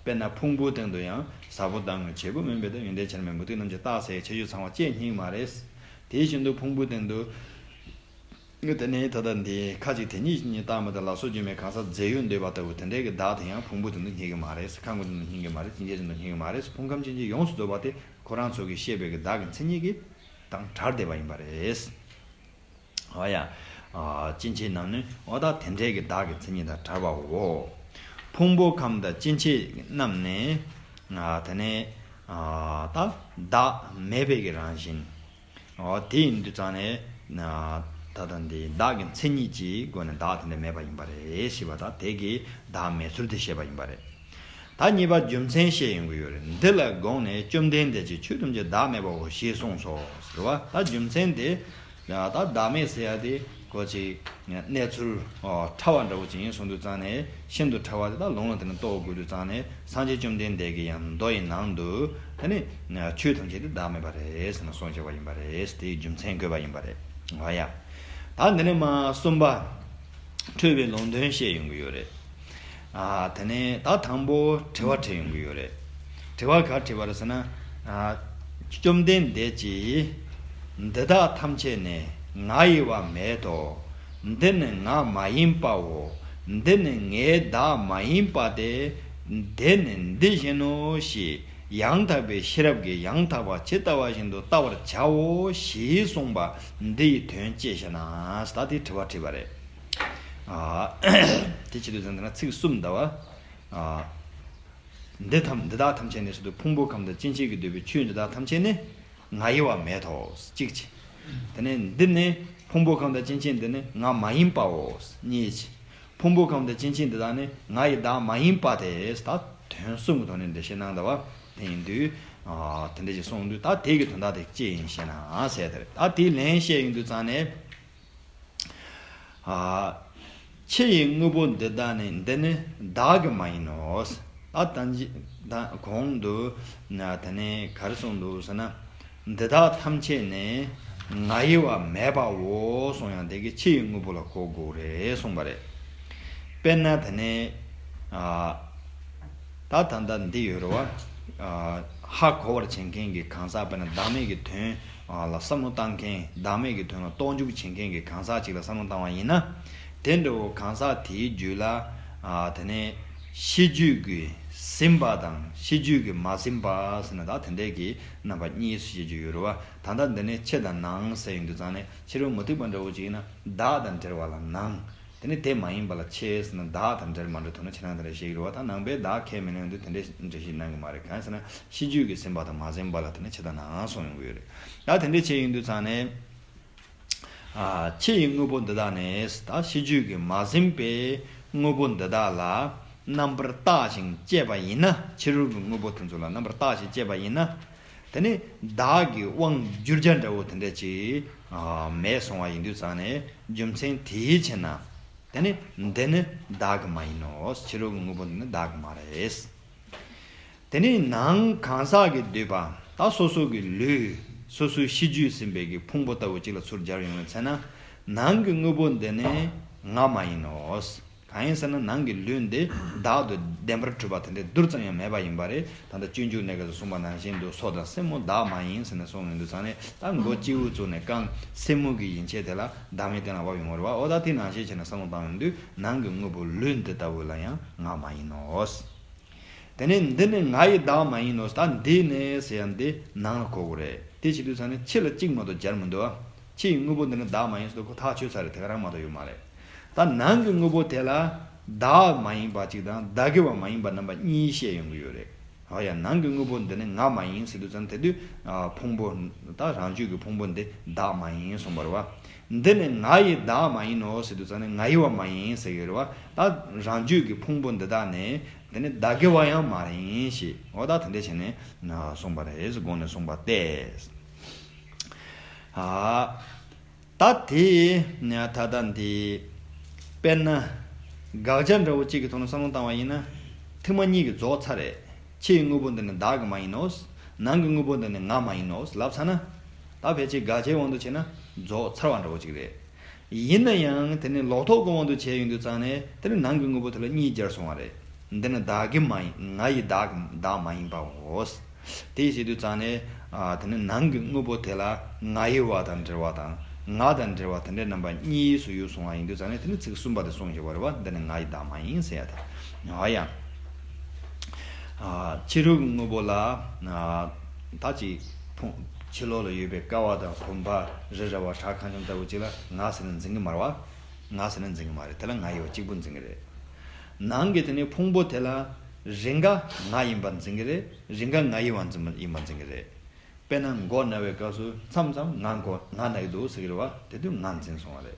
དཔེར་ན་ཕུང་པོའི་སྟེང་དུ་ཡང་ཟ་བོ་དང་བྱེད་པོ་མིན་པའི་དང་། ཡོན་ཏན་ཆ་མེད་མུ་སྟེགས་རྣམས་ཀྱིས་བཏགས་ཟེར་ཁྱད་ཆོས་ཚང་བ་ཅན་རྙེད་མ་རེད། དེ་བཞིན་དུ་ཕུང་པོའི་སྟེང་དུ་དེ་ནས་ད་ལྟ་འདི་ཁ་ཅིག་དེ་ཉིད་ཀྱིས་བཏགས་མིན་ལ། ལ་སོགས་སྒྱུ་མའི་གང་ཟག་རྫས་ཡོད་འདོད་པ་ལྟ་བུ་དེ་འདྲའི་གི་བདག་དེ་ཡང་ཕུང་པོའི་སྟེང་དུ་རྙེད་ཀྱི་མ་རེད། ཁམས་ཀྱི་སྟེང་དུ་རྙེད་ཀྱི་མ་རེད། སེམས་ཅན་སྟེང་དུ་རྙེད་ཀྱི་མ་རེད། ཕུང་ཁམས་ཅན་གྱི་ཡོངས་སུ་རྫོགས་པ་དེ་ཁོ་རང་ཚོ་གིས་བཤད་པའི་གི་བདག་གི་མཚན་ཉིད་ཀྱི་དང་བྲལ་བསྡད་པ་ཡིན་པ་རེད། འོ་ཡ། ཨ་སྐྱེ་མཆེད་རྣམས་ནི་འོ་ད་དེ་འདྲའི་གི་བདག་གི་མཚན་ཉིད་དང་བྲལ་བའོ། ཕུང་པོ་ཁམས་དང་སྐྱེ་མཆེད་རྣམས་ནི་ཨ་དེ་ནས་ཨ་ད་བདག་མེད་པའི་གི་རང་བཞིན། འོ་དེ་ཡིན་དུས་ཙང་ནས་ཨ་ད་ལྟ་འདི་བདག་གི་མཚན་ཉིད་ཀྱི་སྒོ་ནས་བདག་དེ་འདྲ་མེད་པ་ཡིན་པ་རེད་ཞེས་པ། ད་དེ་གི་བདག་མེད་ཚུལ་དེ་བཤད་པ་ཡིན་པ་རེད། ད་གཉིས་པ་རྒྱུ་མཚན་བཤད་ཡོང་གི་ཡོད་རེད། འདི་ལ་དགོངས་ནས་བཅོམ་ལྡན་འདས་ཀྱིས་ཆོས་ཐམས་ཅད་བདག་མེད་པའོ་ཞེས་གསུངས་སོ་ཟེར་བ། ད་རྒྱུ་མཚན་དེ་ད་བདག་མེད་ཟེར་ཡ་དེ་ཁོ་ཅིག་གནས་ཚུལ་ཕྲ་བ་འདྲ་བོ་ཅིག་ཡིན་གསུངས་དུས་ཙང་ནས། ཤིན་ཏུ་ཕྲ་བ་དེ་ད་ལུང་ལ་དེ་ནས་རྟོགས་དགོས་དུས་ཙང་ནས། སངས་རྒྱས་བཅོམ་ལྡན་འདས་ཀྱིས་ཡང་མདོ་ཡི་ནང་དུ་དེ་ནས་ཆོས་ཐམས་ཅད་དེ་བདག་མེད་པ་རེད་ཟེར་ནས་གསུངས་བཞག་པ་ཡིན་པ་རེད། དེའི་རྒྱུ་མཚན་བཀོད་པ་ཡིན་པ་རེད། འོ་ཡ། ད་འདི་ནས་མ་གསུམ་པ། འཁྲུལ་པའི་ལུང་དོན་བཤད་ཡོང་གི་ཡོད་རེད། ཨ་དེ་ནས་ད་དང་པོ་དྲི་བ་དྲི་ཡོང་གི་ཡོད་རེད། དྲི་བ་ག་དྲི་བ་རེད་ཟེར་ན། ཨ་བཅོམ་ལྡན་འདས་ཀྱིས། འདི་དག་ཐམས་ཅད་ནི་ང་ཡི་བ་མེད་དོ། འདི་ནི་ང་མ་ཡིན་པའོ། འདི་ནི་ངའི་བདག་མ་ཡིན་པ་སྟེ། འདི་ནི་འདི་བཞིན་ནོ་ཞེས་ཡང་དག་པའི་ཤེས་རབ་ཀྱིས་ཡང་དག་པ་ཇི་ལྟ་བ་བཞིན་དུ་བལྟ་བར་བྱའོ་ཞེས་གསུངས་པ་འདི་ཡི་དོན་ཅི་ཞེ་ན། ད་དེ་དྲི་བ་དྲིས་པ་རེད། ཨ་དེ་བྱེད་དུས་ཙང་འདི་ན་ཚིག་གསུམ་འདུག་བ། ཨ་འདི་ཐམས་འདི་དག་ཐམས་ཅད་ནི་ཟེར་དུས། ཕུང་པོ་ཁམས་དང་སྐྱེ་མཆེད་ཀྱིས་བསྡུས་པའི་ཆོས་འདི་དག་ཐམས་ཅད་ནི་ང་ཡི་བ་མེད་དོ། གཅིག་བྱས། དེ་ནས་འདི་ནི་ཕུང་པོ་ཁམས་དང་སྐྱེ་མཆེད་འདི་ནི་ང་མ་ཡིན་པའོ། གཉིས་བྱས། ཕུང་པོ་ཁམས་དང་སྐྱེ་མཆེད་འདི་དག་ནི་ང་ཡི་བདག་མ་ཡིན་པ་དེ། ད་དོན་གསུམ་གྱི་ཐོག་ནས་འགྲེལ་བཤད་གནང་འདུག་བ། དེ་ཡིན་དུས་ཨ་དེ་འདྲ་ཞིག་གསུངས་དུས། ད་དེ་གི་དོན་དག་དེ་ཅི་ཡིན་ཞེ་ན་ཟེར་དེ་རེད། ད་དེའི་ལན་བཤད་ཡོང་དུས་ཙང་ནས། ཨ་ཕྱི་ཡི་དངོས་པོ་འདི་དག་ནི། འདི་ནི་བདག་གི་མ་ཡིན་ནོ། ད་ད་ད་གོང་དུ་ན་དེ་ནས་ག་རེ་གསུངས་འདུག་ཟེར་ན། འདི་དག་ཐམས་ཅད་ནི་ང་ཡི་བ་མེད་པའོ་གསུངས་ཡང་། དེ་གི་ཕྱི་ཡི་དངོས་པོ་ལ་གོ་དགོས་རེད་གསུངས་པ་རེད། དཔེར་ན་དེ་ནས་ཨ་ ད་ད་ལྟ་འདི་ཡོད་རེད་བ། ཨ། ཧ་གོ་བར་བྱེད་མཁན་གྱི་གང་ཟག་དཔེར་ན་བདག་མེད་ཀྱི་དོན་ལ་བསམ་བློ་བཏང་མཁན། བདག་མེད་ཀྱི་དོན་ལ་རྟོག་འཇུག་བྱེད་མཁན་གྱི་གང་ཟག་ཅིག་ལ་བསམ་བློ་བཏང་བ་ཡིན་ན། དེ་འདྲ་བོ་གང་ཟག་དེའི་རྒྱུད་ལ། ཨ། དེ་ནས་ཤེས་རྒྱུད་ཀྱིས་ཟིན་པ་དང་ཤེས་རྒྱུད་ཀྱིས་མ་ཟིན་པ་ཟེར་ན། ད་དེ་འདྲའི་གི་རྣམ་པ་གཉིས་སུ་ཕྱེ་རྒྱུ་ཡོད་རེད་བ། ད་ལྟ་འདི་ནས་ཕྱི་དང་ནང་ཟེར་ཡོང་དུས་ཙང་ནས། ཕྱི་རོལ་མུ་སྟེགས་པ་འདྲ་བོ་ཅིག་ཡིན་ན་བདག་དང་འབྲེལ་བ་ལ་ནང་། དེ་ནི་དེ་མ་ཡིན་པ་ལ་ཕྱི་ཟེར་ན། བདག་དང་འབྲེལ་མ་འབྲེལ་དོན་ནི་ཁྱེད་རང་དེ་འདྲ་ཞིག་རེད་བ། ད་ནང་པའི་བདག་ཁས་མི་ལེན་དུས་དེ་འདྲའི་འགྲེལ་བཤད་གནང་གི་མ་རེད། གང་ཡིན་ཟེར་ན། ཤེས་རྒྱུད་ཀྱིས་ཟིན་པ་དང་མ་ཟིན་པ་ལ་དེ་ནི་ཕྱི་དང་ནང་གསུངས་ཡོང་གི་ཡོད་རེད། ད་དེ་འདྲའི་ཕྱི་ཡིན་དུས་ཙང་ནས། ཨ། ཕྱི་ཡི་དངོས་པོ་འདི་དག་ནི། ད་ཤེས་རྒྱུད་ཀྱིས་མ་ཟིན་པའི་དངོས་པོ་འདི་དག་ལ་རྣམ་པར་བརྟགས་ཤིང་དཔྱད་པ་ཡིན་ན། ཕྱི་རོལ་གྱི་དངོས་པོ་དེ་ཚོ་ལ་རྣམ་པར་བརྟགས་ཤིང་དཔྱད་པ་ཡིན་ན། དེ་ནི་བདག་གི་དབང་བསྒྱུར་བྱ་འདྲ་བོ་དེ་འདྲ་ཅིག་ཨ། མེད་སོང་བ་ཡིན་དུས་ཙང་ནས། རྒྱུ་མཚན་དེའི་ཕྱིར་ན། དེ་ནི་འདི་ནི་བདག་གི་མ་ཡིན་ནོ། ཕྱི་རོལ་གྱི་དངོས་པོ་འདི་ནི་བདག་གི་མ་རེད། དེ་ནི་ནང་གང་ཟག་གི་འདོད་པ། ད་སོ་སོ་གི་ལུས། སོ་སོའི་ཤེས་རྒྱུད་ཟིན་པའི་གི་ཕུང་པོ་ལྟ་བུ་ཅིག་ལ་ཚུར་སྦྱར་ཡོང་བའི་ཚེ་ན། ནང་གི་དངོས་པོ་འདི་ནི་ང་མ་ཡིན་ནོ། གང་ཡིན་ཟེར་ན། ནང་གི་ལུས་འདི་བདག་ཏུ་བདེན་པར་གྲུབ་པ་དེ་འདྲའི་རྡུལ་ཙམ་ཡང་མེད་པ་ཡིན་པ་རེད། ད་ལྟ་སྤྱོད་འཇུག་གནས་སྐབས་སུ་གསུངས་པ་ནང་བཞིན་དུ། སོ་དང་སེན་མོ་བདག་མ་ཡིན་ཟེར་ནས་གསུངས་ཡོང་དུས་ཙང་ནས། ད་མགོ་སྤྱི་བོ་བཙུགས་ནས་རྐང་སེན་མོ་གི་ཡན་ཆད་དེ་ལ་བདག་མེད་གཏན་ལ་དབབ་ཡོང་བ་རེད་བ། འོ། ད་དེ་ནང་བཞིན་བྱས་ནས་བསམ་བློ་བཏང་ཡོང་དུས། ནང་གི་དངོས་པོ་ལུས་འདི་ལྟ་བུ་ལ་ཡང་ང་མ་ཡིན་ནོ། དེ་ནས་འདི་ནི་ང་ཡི་བདག་མ་ཡིན་ནོ། ད་འདི་ནི་ཟེར་ཡ་འདི་ནང་ལ་གོ་དགོས་རེད། དེ་བྱེད་དུས་ཙང་ནས་ཕྱི་ལ་གཅིག་མ་གཏོགས་སྦྱར་མི་འདུག་ཨ། ཕྱི་ཡི་དངོས་པོ་འདི་ནི་བདག་མ་ཡིན་ཟེར་དུས། ཁོ་ཐག་ཆོད་ཚར་རེད། དེ་ག་རང་མ་གཏོགས་ཡོད་མ་རེད། ད་ནང་གི་དངོས་པོ་དེ་ལ་བདག་མ་ཡིན་པ་གཅིག་དང་བདག་གི་བ་མ་ཡིན་པ་རྣམ་པ་གཉིས་བཤད་ཡོང་གི་ཡོད་རེད། འོ་ཡ། ནང་གི་དངོས་པོ་འདི་ནི་ང་མ་ཡིན་ཟེར་དུས་ཙང་། དེ་དུས། ཨ། ཕུང་པོ། ད་རང་རྒྱུད་ཀྱི་ཕུང་པོ་འདི་བདག་མ་ཡིན་གསུངས་པ་རེད་བ། འདི་ནི་ང་ཡི་བདག་མ་ཡིན་ནོ་ཟེར་དུས་ཙང་ནས། ང་ཡི་བ་མ་ཡིན་ཟེར་གྱི་རེད་བ། ད་རང་རྒྱུད་ཀྱི་ཕུང་པོ་འདི་དག་ནི་དེ་ནི་བདག་གི་བ་ཡང་མ་ཡིན་ཞེས། འོ། ད་དེ་འདྲ་བྱས་ནས་གསུངས་པ་རེད། གོང་ནས་གསུངས་པ་སྟེ། ཨ། ད་དེ་ད་ལྟ་འདི་དཔེར་ན་དགག་བྱ་འདྲ་བོ་གཅིག་གི་ཐོག་ནས་བསམ་བློ་བཏང་བ་ཡིན་ན། ཐེངས་མ་གཉིས་ཀྱིས་རྫོགས་ཚར་རེད། ཕྱི་ཡི་དངོས་པོ་འདི་ནི་བདག་གི་མ་ཡིན་ནོ། ནང་གི་དངོས་པོ་འདི་ནི་ང་མ་ཡིན་ནོ་ལབ་ཚར་ན། ད་ཕལ་ཆེར་དགག་བྱའི་དབང་དུ་བྱས་ན་རྫོགས་ཚར་བ་འདྲ་བོ་གཅིག་རེད། ཡིན་ན་ཡང་དེ་ནི་ལོག་རྟོག་གི་དབང་དུ་བྱས་ཡོང་དུས་ཙང་ནས། དེ་ནི་ནང་གི་དངོས་པོ་དེ་ལ་གཉིས་སྦྱར་སོང་བ་རེད། འདི་ནི་བདག་གི་མ་ཡིན། ང་ཡི་བདག་གི་བདག་མ་ཡིན་པའོ། དེ་བྱེད་དུས་ཙང་ནས། ཨ། དེ་ནི་ནང་གི་དངོས་པོ་དེ་ལ་ང་ཡི་བ་དང་འབྲེལ་བ་དང་། ང་དང་འབྲེལ་བ་དེ་འདྲའི་རྣམ་པ་གཉིས་སུ་ཡོད་སོང་བ་ཡིན་དུས་ཙང་ནས། དེ་ནི་ཚིག་གསུམ་པ་དེ་གསུངས་བཞག་པ་རེད་བ། འདི་ནི་ང་ཡི་བདག་མ་ཡིན་ཟེར་ཡ་དེ། འོ་ཡ། ཨ། ཕྱི་རོལ་གྱི་དངོས་པོ་ལ། ཨ། ད་ཅིག་ཕུང་། ཕྱི་ལོགས་ལ་ཡོད་པའི་ཀ་བ་དང་བུམ་པ། རི་ར་བ། བྲག་ཁ་འཇམ་ལྟ་བུ་ཅིག་ལ་ང་ཟེར་ནས་འཛིན་གྱི་མ་རེད་བ། ང་ཟེར་ནས་འཛིན་གྱི་མ་རེད། དེ་ལ་ང་ཡི་བ་གཅིག་པུ་འཛིན་གྱི་རེད། ནང་གི་དེ་ནི་ཕུང་པོ་དེ་ལ་རེ་འགའ་ང་ཡིན་པར་འཛིན་གྱི་རེད། རེ་འགའ་ང་ཡི་བ་འཛིན་པ་ཡིན་པར་འཛིན་གྱི་རེད། དཔེར་ན་མགོ་ན་བའི་སྐབས་སུ་མཚམས་མཚམས་ང་མགོ་ང་ན་གི་འདུག་ཟེར་གྱི་རེད་བ། དེ་དུས་ང་འཛིན་སོང་བ་རེད།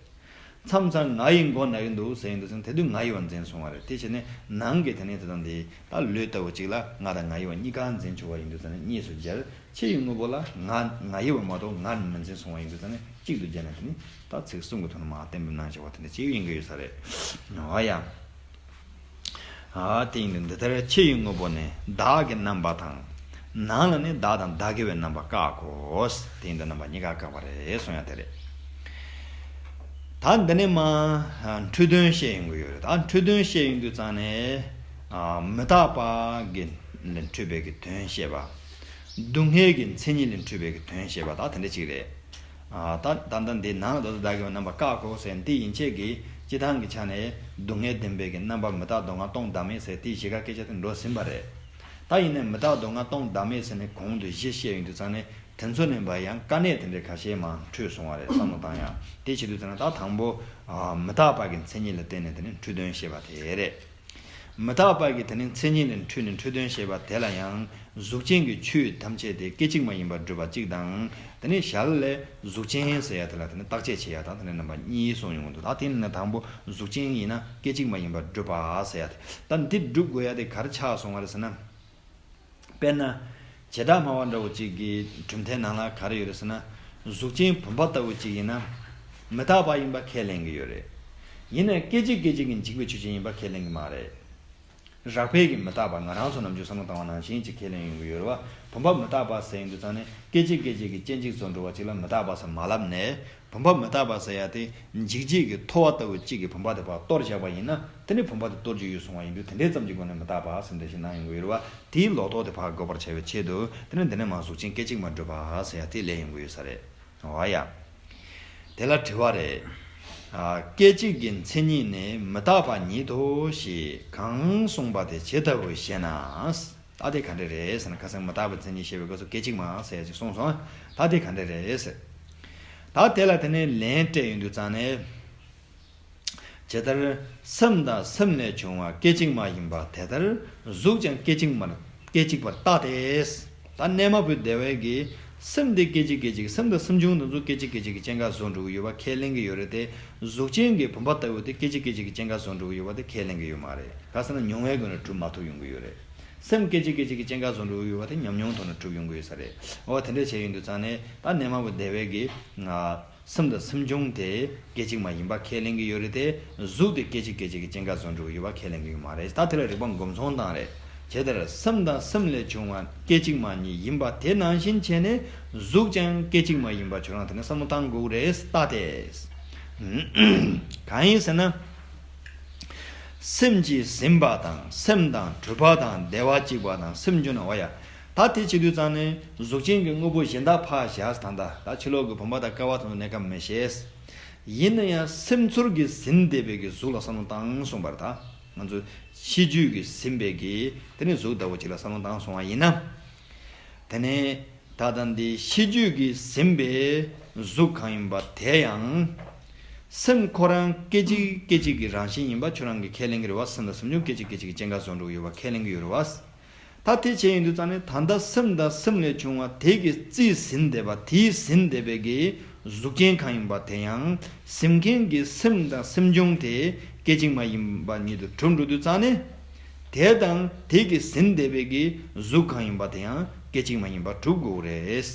མཚམས་མཚམས་ང་ཡི་མགོ་ན་གི་འདུག་ཟེར་ཡིན་དུས་ཙང་། དེ་དུས་ང་ཡི་བ་འཛིན་སོང་བ་རེད། དེ་བྱས་ནས་ནང་གི་དེ་ནི་དེ་དང་དེ། ད་ལུས་ལྟ་བུ་གཅིག་ལ་ང་དང་ང་ཡི་བ་གཉིས་ཀ་འཛིན་ཆོག་པ་ཡིན་དུས་ཙང་ནས་གཉིས་སུ་སྦྱར། ཕྱི་ཡི་དངོས་པོ་ལ་ང་ང་ཡི་བ་མ་གཏོགས་ང་མི་འཛིན་སོང་བ་ཡིན་དུས་ཙང་ནས་གཅིག་ཏུ་སྦྱར་ནས། དེ་ནི་ད་ཚིག་གསུམ་གྱི་ཐོག་ནས་མར་གཏན་འབེབས་གནང་བཞག་པ་དེ་འདྲ་གཅིག་ཡིན་གྱི་ཡོད་ས་རེད། འོ་ཡ། ཨ། དེ་ཡིན་དུས་འདི་ལྟར་ཕྱི་ཡི་དངོས་པོ་ནི་བདག་གི་རྣམ་པ་དང་། ནང་ལ་ནི་བདག་དང་བདག་གི་བའི་རྣམ་པ་བཀག་གོ། དེ་ཡིན་དུས་རྣམ་པ་གཉིས་ཀ་བཀག་པ་རེད་གསུང་ཡ་དེ་རེད། ད་འདི་ནས་མར། ཨ། འཁྲུལ་དོན་བཤད་ཡོང་གི་ཡོད་རེད། ད་འཁྲུལ་དོན་བཤད་ཡོང་དུས་ཙང་ནས། ཨ། མི་རྟག་པ་གི་ལས་འཁྲུལ་པའི་གི་དོན་བཤད་པ། སྡུག་བསྔལ་གྱི་མཚན་ཉིད་ལས་འཁྲུལ་པའི་གི་དོན་བཤད་པ། ད་དེ་འདྲ་ཅིག་རེད། ཨ། ད་ད་ལྟ་འདི་ནང་ལ་བདག་གི་རྣམ་པ་བཀག་གོ་ཟེར། འདི་ཡན་ཆད་ཀྱི་སྤྱི་བཏང་གི་ཆ་ནས་སྡུག་བསྔལ་བདེན་པའི་གི་རྣམ་པ། མི་རྟག་སྡུག་བསྔལ་སྟོང་བདག་མེད་ཟེར། དེའི་གཞི་ཁ་སྐད་ཆ་དེ་འགྲོ་ཟིན་པ་རེད། ད་ཡིན་ནའི་མི་རྟག་སྡུག་བསྔལ་སྟོང་བདག་མེད་ཟེར་ནས་གོང་དུ་བཞི་བཤད་ཡོང་དུས་ཙང་ནས། དེ་ཚོ་ནས་མར་ཡང་དཀའ་གནད་དེ་འདྲའི་ཁ་ཤས་མར་འཕྲོས་སོང་བ་རེད། བསམ་བློ་བཏང་ཡ། དེ་བྱེད་དུས་ཙང་ནས་ད་དང་པོ། ཨ། མི་རྟག་པ་གི་མཚན་ཉིད་ལ་བརྟེན་ནས་དེ་ནས་འཁྲུལ་དོན་བཤད་པ་དེ་རེད། མི་རྟག་པ་གི་དེ་ནི་མཚན་ཉིད་ལས་འཁྲུལ་ནས་འཁྲུལ་དོན་བཤད་པ་དེ་ལ་ཡང་། གཟུགས་ཅན་གྱི་ཆོས་ཐམས་ཅད་དེ་སྐད་ཅིག་མ་ཡིན་པར་སྒྲུབ་པ་གཅིག་དང་། དེ་ནས་ཞལ་ལས་གཟུགས་ཅན་ཟེར་ཡ་དེ་ལ་དེ་ནི་བརྟག་དཔྱད་བྱེད་ཡ་དང་། དེ་ནི་རྣམ་པ་གཉིས་གསུངས་ཡོང་གི་འདུག་ད་དེ་ནི་དང་པོ་གཟུགས་ཅན་ཡིན་ན་སྐད་ཅིག་མ་ཡིན་པར་སྒྲུབ་པ་ཟེར་ཡ་དེ། ད་འདི་སྒྲུབ་དགོས་ཡ་དེ་ག་རེ་ཆགས་སོང་བ་རེད་ཟེར་ན། དཔེར་ན། བྱེ་བྲག་སྨྲ་བ་འདྲ་བོ་གཅིག་གི་གྲུབ་མཐའི་ནང་ལ་ག་རེ་ཡོད་རེད་ཟེར་ན། གཟུགས་ཅན་བུམ་པ་ལྟ་བུ་གཅིག་ཡིན་ན། མི་རྟག་པ་ཡིན་པ་ཁས་ལེན་གྱི་ཡོད་རེད། ཡིན་ནའི་སྐད་ཅིག་སྐད་ཅིག་གིས་འཇིག་པའི་ཆོས་ཅན་ཡིན་པ་ཁས་ལེན་གྱི་མ་རེད། རགས་པས་ཀྱི་མི་རྟག་པ། ང་རང་ཚོ་ནམ་རྒྱུན་བསམ་བློ་བཏང་བ་ནང་བཞིན་ཅིག་ཁས་ལེན་ཡོང་གི་ཡོད་རེད་བ། བུམ་པ་མི་རྟག་པ་ཟེར་ཡོང་དུས་ཙང་ནས་སྐད་ཅིག་སྐད་ཅིག་གི་སྐྱེ་འཇིག་ཚོར་འགྲོ་བ་ཅིག་ལ་མི་རྟག་པ་ཟེར་མ་ལབ་ནས། བུམ་པ་མི་རྟག་པ་ཟེར་ཡ་དེ་འཇིག་བྱེད་ཀྱི་ཐོ་བ་ལྟ་བུ་གཅིག་གིས་བུམ་པ་དེ་ཕར་གཏོར་བཞག་པ་ཡིན་ན། དེ་ནི་བུམ་པ་དེ་གཏོར་རྒྱུ་ཡོད་གསུང་བ་ཡིན་དུས། དེ་འདྲའི་ཙམ་གྱི་སྒོ་ནས་མི་རྟག་པ་ཟེར་འགྲེལ་བཤད་གནང་ཡོང་གི་ཡོད་རེད་བ། དེའི་ལོག་རྟོག་དེ་ཕར་འགོག་པར་བྱ་བའི་ཆེད་དུ། དེ་ནི་འདི་ནས་མར་གཟུགས་ཅན་སྐད་ཅིག་མར་སྒྲུབ་པ་ཟེར་ཡ་དེ་སླེབས་ཡོང་གི་ཡོད་ས་རེད། འོ་ཡ། དེ་ལ་དྲི་བ་རེད། ཨ། སྐད་ཅིག་གི་མཚན་ཉིད་ནི་མི་རྟག་པ་ཉིད་དོ་ཞེས་གང་གསུངས་པ་དེ་ཇི་ལྟ་བུ་ཞེ་ན། ད་དེ་ག་འདྲ་རེད་ཟེར་ན། ཁ་སང་མི་རྟག་པའི་མཚན་ཉིད་བཤད་པའི་སྐབས་སུ་སྐད་ཅིག་མ་ཟེར་ཡ་ཅིག་གསུངས་སོང་། ད་དེ་ག་འདྲ་རེད་ཟེར། ད་དེ་ལ་དེ་ནས་ལན་སྤྲད་ཡོང་དུས་ཙང་ནས། ཇི་ལྟར་སེམས་དང་སེམས་ལས་བྱུང་བ་སྐད་ཅིག་མ་ཡིན་པ་དེ་ལྟར་གཟུགས་ཀྱང་སྐད་ཅིག་མར་སྐད་ཅིག་པར་རྟག་སྟེ། ད་གནས་མ་བུ་དེ་བས་ཀྱི་སེམས་དེ་སྐད་ཅིག་སྐད་ཅིག་སེམས་དང་སེམས་བྱུང་དེ་ཚོ་སྐད་ཅིག་སྐད་ཅིག་གི་སྐྱེ་འགག་བཟོ་འགྲོ་གི་ཡོད་པ་ཁས་ལེན་གྱི་ཡོད་རེད་དེ། གཟུགས་ཅན་གྱི་བུམ་པ་ལྟ་བུ་དེ་སྐད་ཅིག་སྐད་ཅིག་གི་སྐྱེ་འགག་བཟོ་འགྲོ་གི་ཡོད་པ་དེ་ཁས་ལེན་གྱི་ཡོད་མ་རེད། ག་ཟེར་ན་མྱོང་བའི་སྒོ་ནས་གྲུབ་མ་ཐུབ་ཡོང་གི་ཡོད་རེད། སེམས་སྐད་ཅིག་སྐད་ཅིག་གི་སྐྱེ་འགག་བཟོ་འགྲོ་གི་ཡོད་པ་དེ་ཉམས་མྱོང་ཐོག་ནས་གྲུབ་ཡོང་གི་ཡོད་ས་རེད། འོ་དེ་འདྲ་བྱས་ཡོང་དུས་ཙང་ནས་ད་གནས་མ་བུ་དེ་བས་ཀྱི་ང་། སེམས་དང་སེམས་བྱུང་དེ་སྐད་ཅིག་མ་ཡིན་པ་ཁས་ལེན་གྱི་ཡོད་རེད་དེ། གཟུགས་དེ་སྐད་ཅིག་སྐད་ཅིག་གི་སྐྱེ་འགག་བཟོ་འགྲོ་གི་ཡོད་པ་ཁས་ལེན་གྱི་ཡོད་མ་རེད། ད་དེ་ལ་རིགས་པ་སྒོམ་ཚུལ་དང་རེད། ཇི་ལྟར་སེམས་དང་སེམས་ལས་བྱུང་བ་སྐད་ཅིག་མ་ཉིད་ཡིན་པ་དེ་ནང་བཞིན་བྱས་ནས་གཟུགས་ཀྱང་སྐད་ཅིག་མ་ཡིན་པ་ཁྱོད་རང་དེ་ནས་བསམ་བློ་བཏང་དགོས་རེད། ད་དེ་གང་ཡིན་ཟེར་ན། སེམས་ཀྱིས་ཟིན་པ་དང་སེམས་དང་འཁྲུལ་པ་དང་བདེ་བ་གཅིག་པ་དང་སེམས་འགྱུར་ན། འོ་ཡ། ད་དེ་བྱེད་དུས་ཙང་ནས་གཟུགས་ཅན་གྱི་དངོས་པོ་གཞན་དག་ཕར་བཞག་ད་ལྟ་ད་ཕྱི་ལོགས་ཀྱི་བུམ་པ་དང་ཀ་བ་དང་གནས་སྐབས་མི་ཤེས། ཡིན་ན་ཡང་སེམས་ཚོར་གྱིས་ཟིན་བསྡད་པའི་གི་གཟུགས་ལ་བསམ་བློ་བཏང་གསུངས་པར། ད་ང་ཚོ་ཤེས་རྒྱུད་ཀྱིས་ཟིན་པའི་གི་དེ་ནི་གཟུགས་ལྟ་བུ་ཅིག་ལ་བསམ་བློ་བཏང་སོང་བ་ཡིན་ན། དེ་ནས་ད་ལྟ་འདི་ཤེས་རྒྱུད་ཀྱིས་ཟིན་པའི་གཟུགས་གང་ཡིན་པ་དེ་ཡང་། སེམས་ཁོ་རང་སྐད་ཅིག་སྐད་ཅིག་གི་རང་བཞིན་ཡིན་པ་ཁྱོད་རང་གིས་ཁས་ལེན་གྱི་རེད་བ། སེམས་དང་སེམས་བྱུང་སྐད་ཅིག་སྐད་ཅིག་གི་སྐྱེ་འགག་བཟོ་འགྲོ་གི་ཡོད་པ་ཁས་ལེན་གྱི་ཡོད་རེད་བ། ད་དེ་བྱས་ཡིན་དུས་ཙང་ནས་ད་ལྟ་སེམས་དང་སེམས་ལས་བྱུང་བ་དེ་གིས་རྩིས་ཟིན་བསྡད་པ་དེས་ཟིན་བསྡད་པའི་གི་གཟུགས་ཅན་གང་ཡིན་པ་དེ་ཡང་ཟིན་མཁན་གྱི་སེམས་དང་སེམས་བྱུང་དེ་སྐད་ཅིག་མ་ཡིན་པ་ཉིད་དུ་གྲུབ་འགྲོ་དུས་ཙང་ནས། དེ་དང་དེ་གིས་ཟིན་བསྡད་པའི་གི་གཟུགས་གང་ཡིན་པ་དེ་ཡང་སྐད་ཅིག་མ་ཡིན་པ་གྲུབ་དགོས་རེད།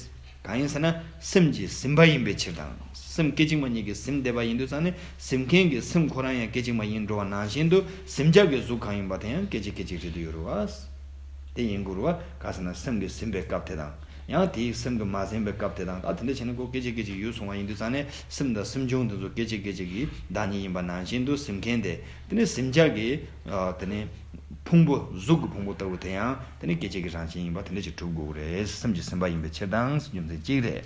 གང་ཡིན་ཟེར་ན་སེམས་ཀྱིས་ཟིན་པ་ཡིན་པའི་ཕྱིར་དང་། སེམས་སྐད་ཅིག་མ་ཉིད་ཀྱིས་ཟིན་བསྡད་པ་ཡིན་དུས་ཙང་ནས་ཟིན་མཁན་གྱི་སེམས་ཁོ་རང་ཡང་སྐད་ཅིག་མ་ཡིན་འགྲོ་བ་ནང་བཞིན་དུ་ཟིན་བྱ་གི་གཟུགས་གང་ཡིན་པ་དེ་ཡང་སྐད་ཅིག་སྐད་ཅིག་རེད་དུ་ཡོད་རེད་བ། དེ་ཡིན་དགོས་རེད་བ། ག་ཟེར་ན་སེམས་ཀྱིས་ཟིན་པའི་སྐབས་དེ་དང་། ཡང་དེའི་སེམས་ཀྱིས་མ་ཟིན་པའི་སྐབས་དེ་དང་། ད་དེ་འདྲ་བྱས་ནས་ཁོ་སྐད་ཅིག་སྐད་ཅིག་ཡོད་སོང་བ་ཡིན་དུས་ཙང་ནས་སེམས་དང་སེམས་བྱུང་དེ་ཚོ་སྐད་ཅིག་སྐད་ཅིག་གི་བདག་ཉིད་ཡིན་པ་ནང་བཞིན་དུ་ཟིན་མཁན་དེ། དེ་ནས་ཟིན་བྱ་གི་ཨ་དེ་ནས་ཕུང་པོ་གཟུགས་ཀྱི་ཕུང་པོ་ལྟ་བུ་དེ་ཡང་དེ་ནས་སྐད་ཅིག་གི་རང་བཞིན་ཡིན་པ་དེ་འདྲ་ཅིག་གྲུབ་དགོས་རེད། སེམས་ཀྱིས་ཟིན་པ་ཡིན་པའི་ཕྱིར་དང་ཟེར་རྒྱུ་མཚན་གཅིག་རེད།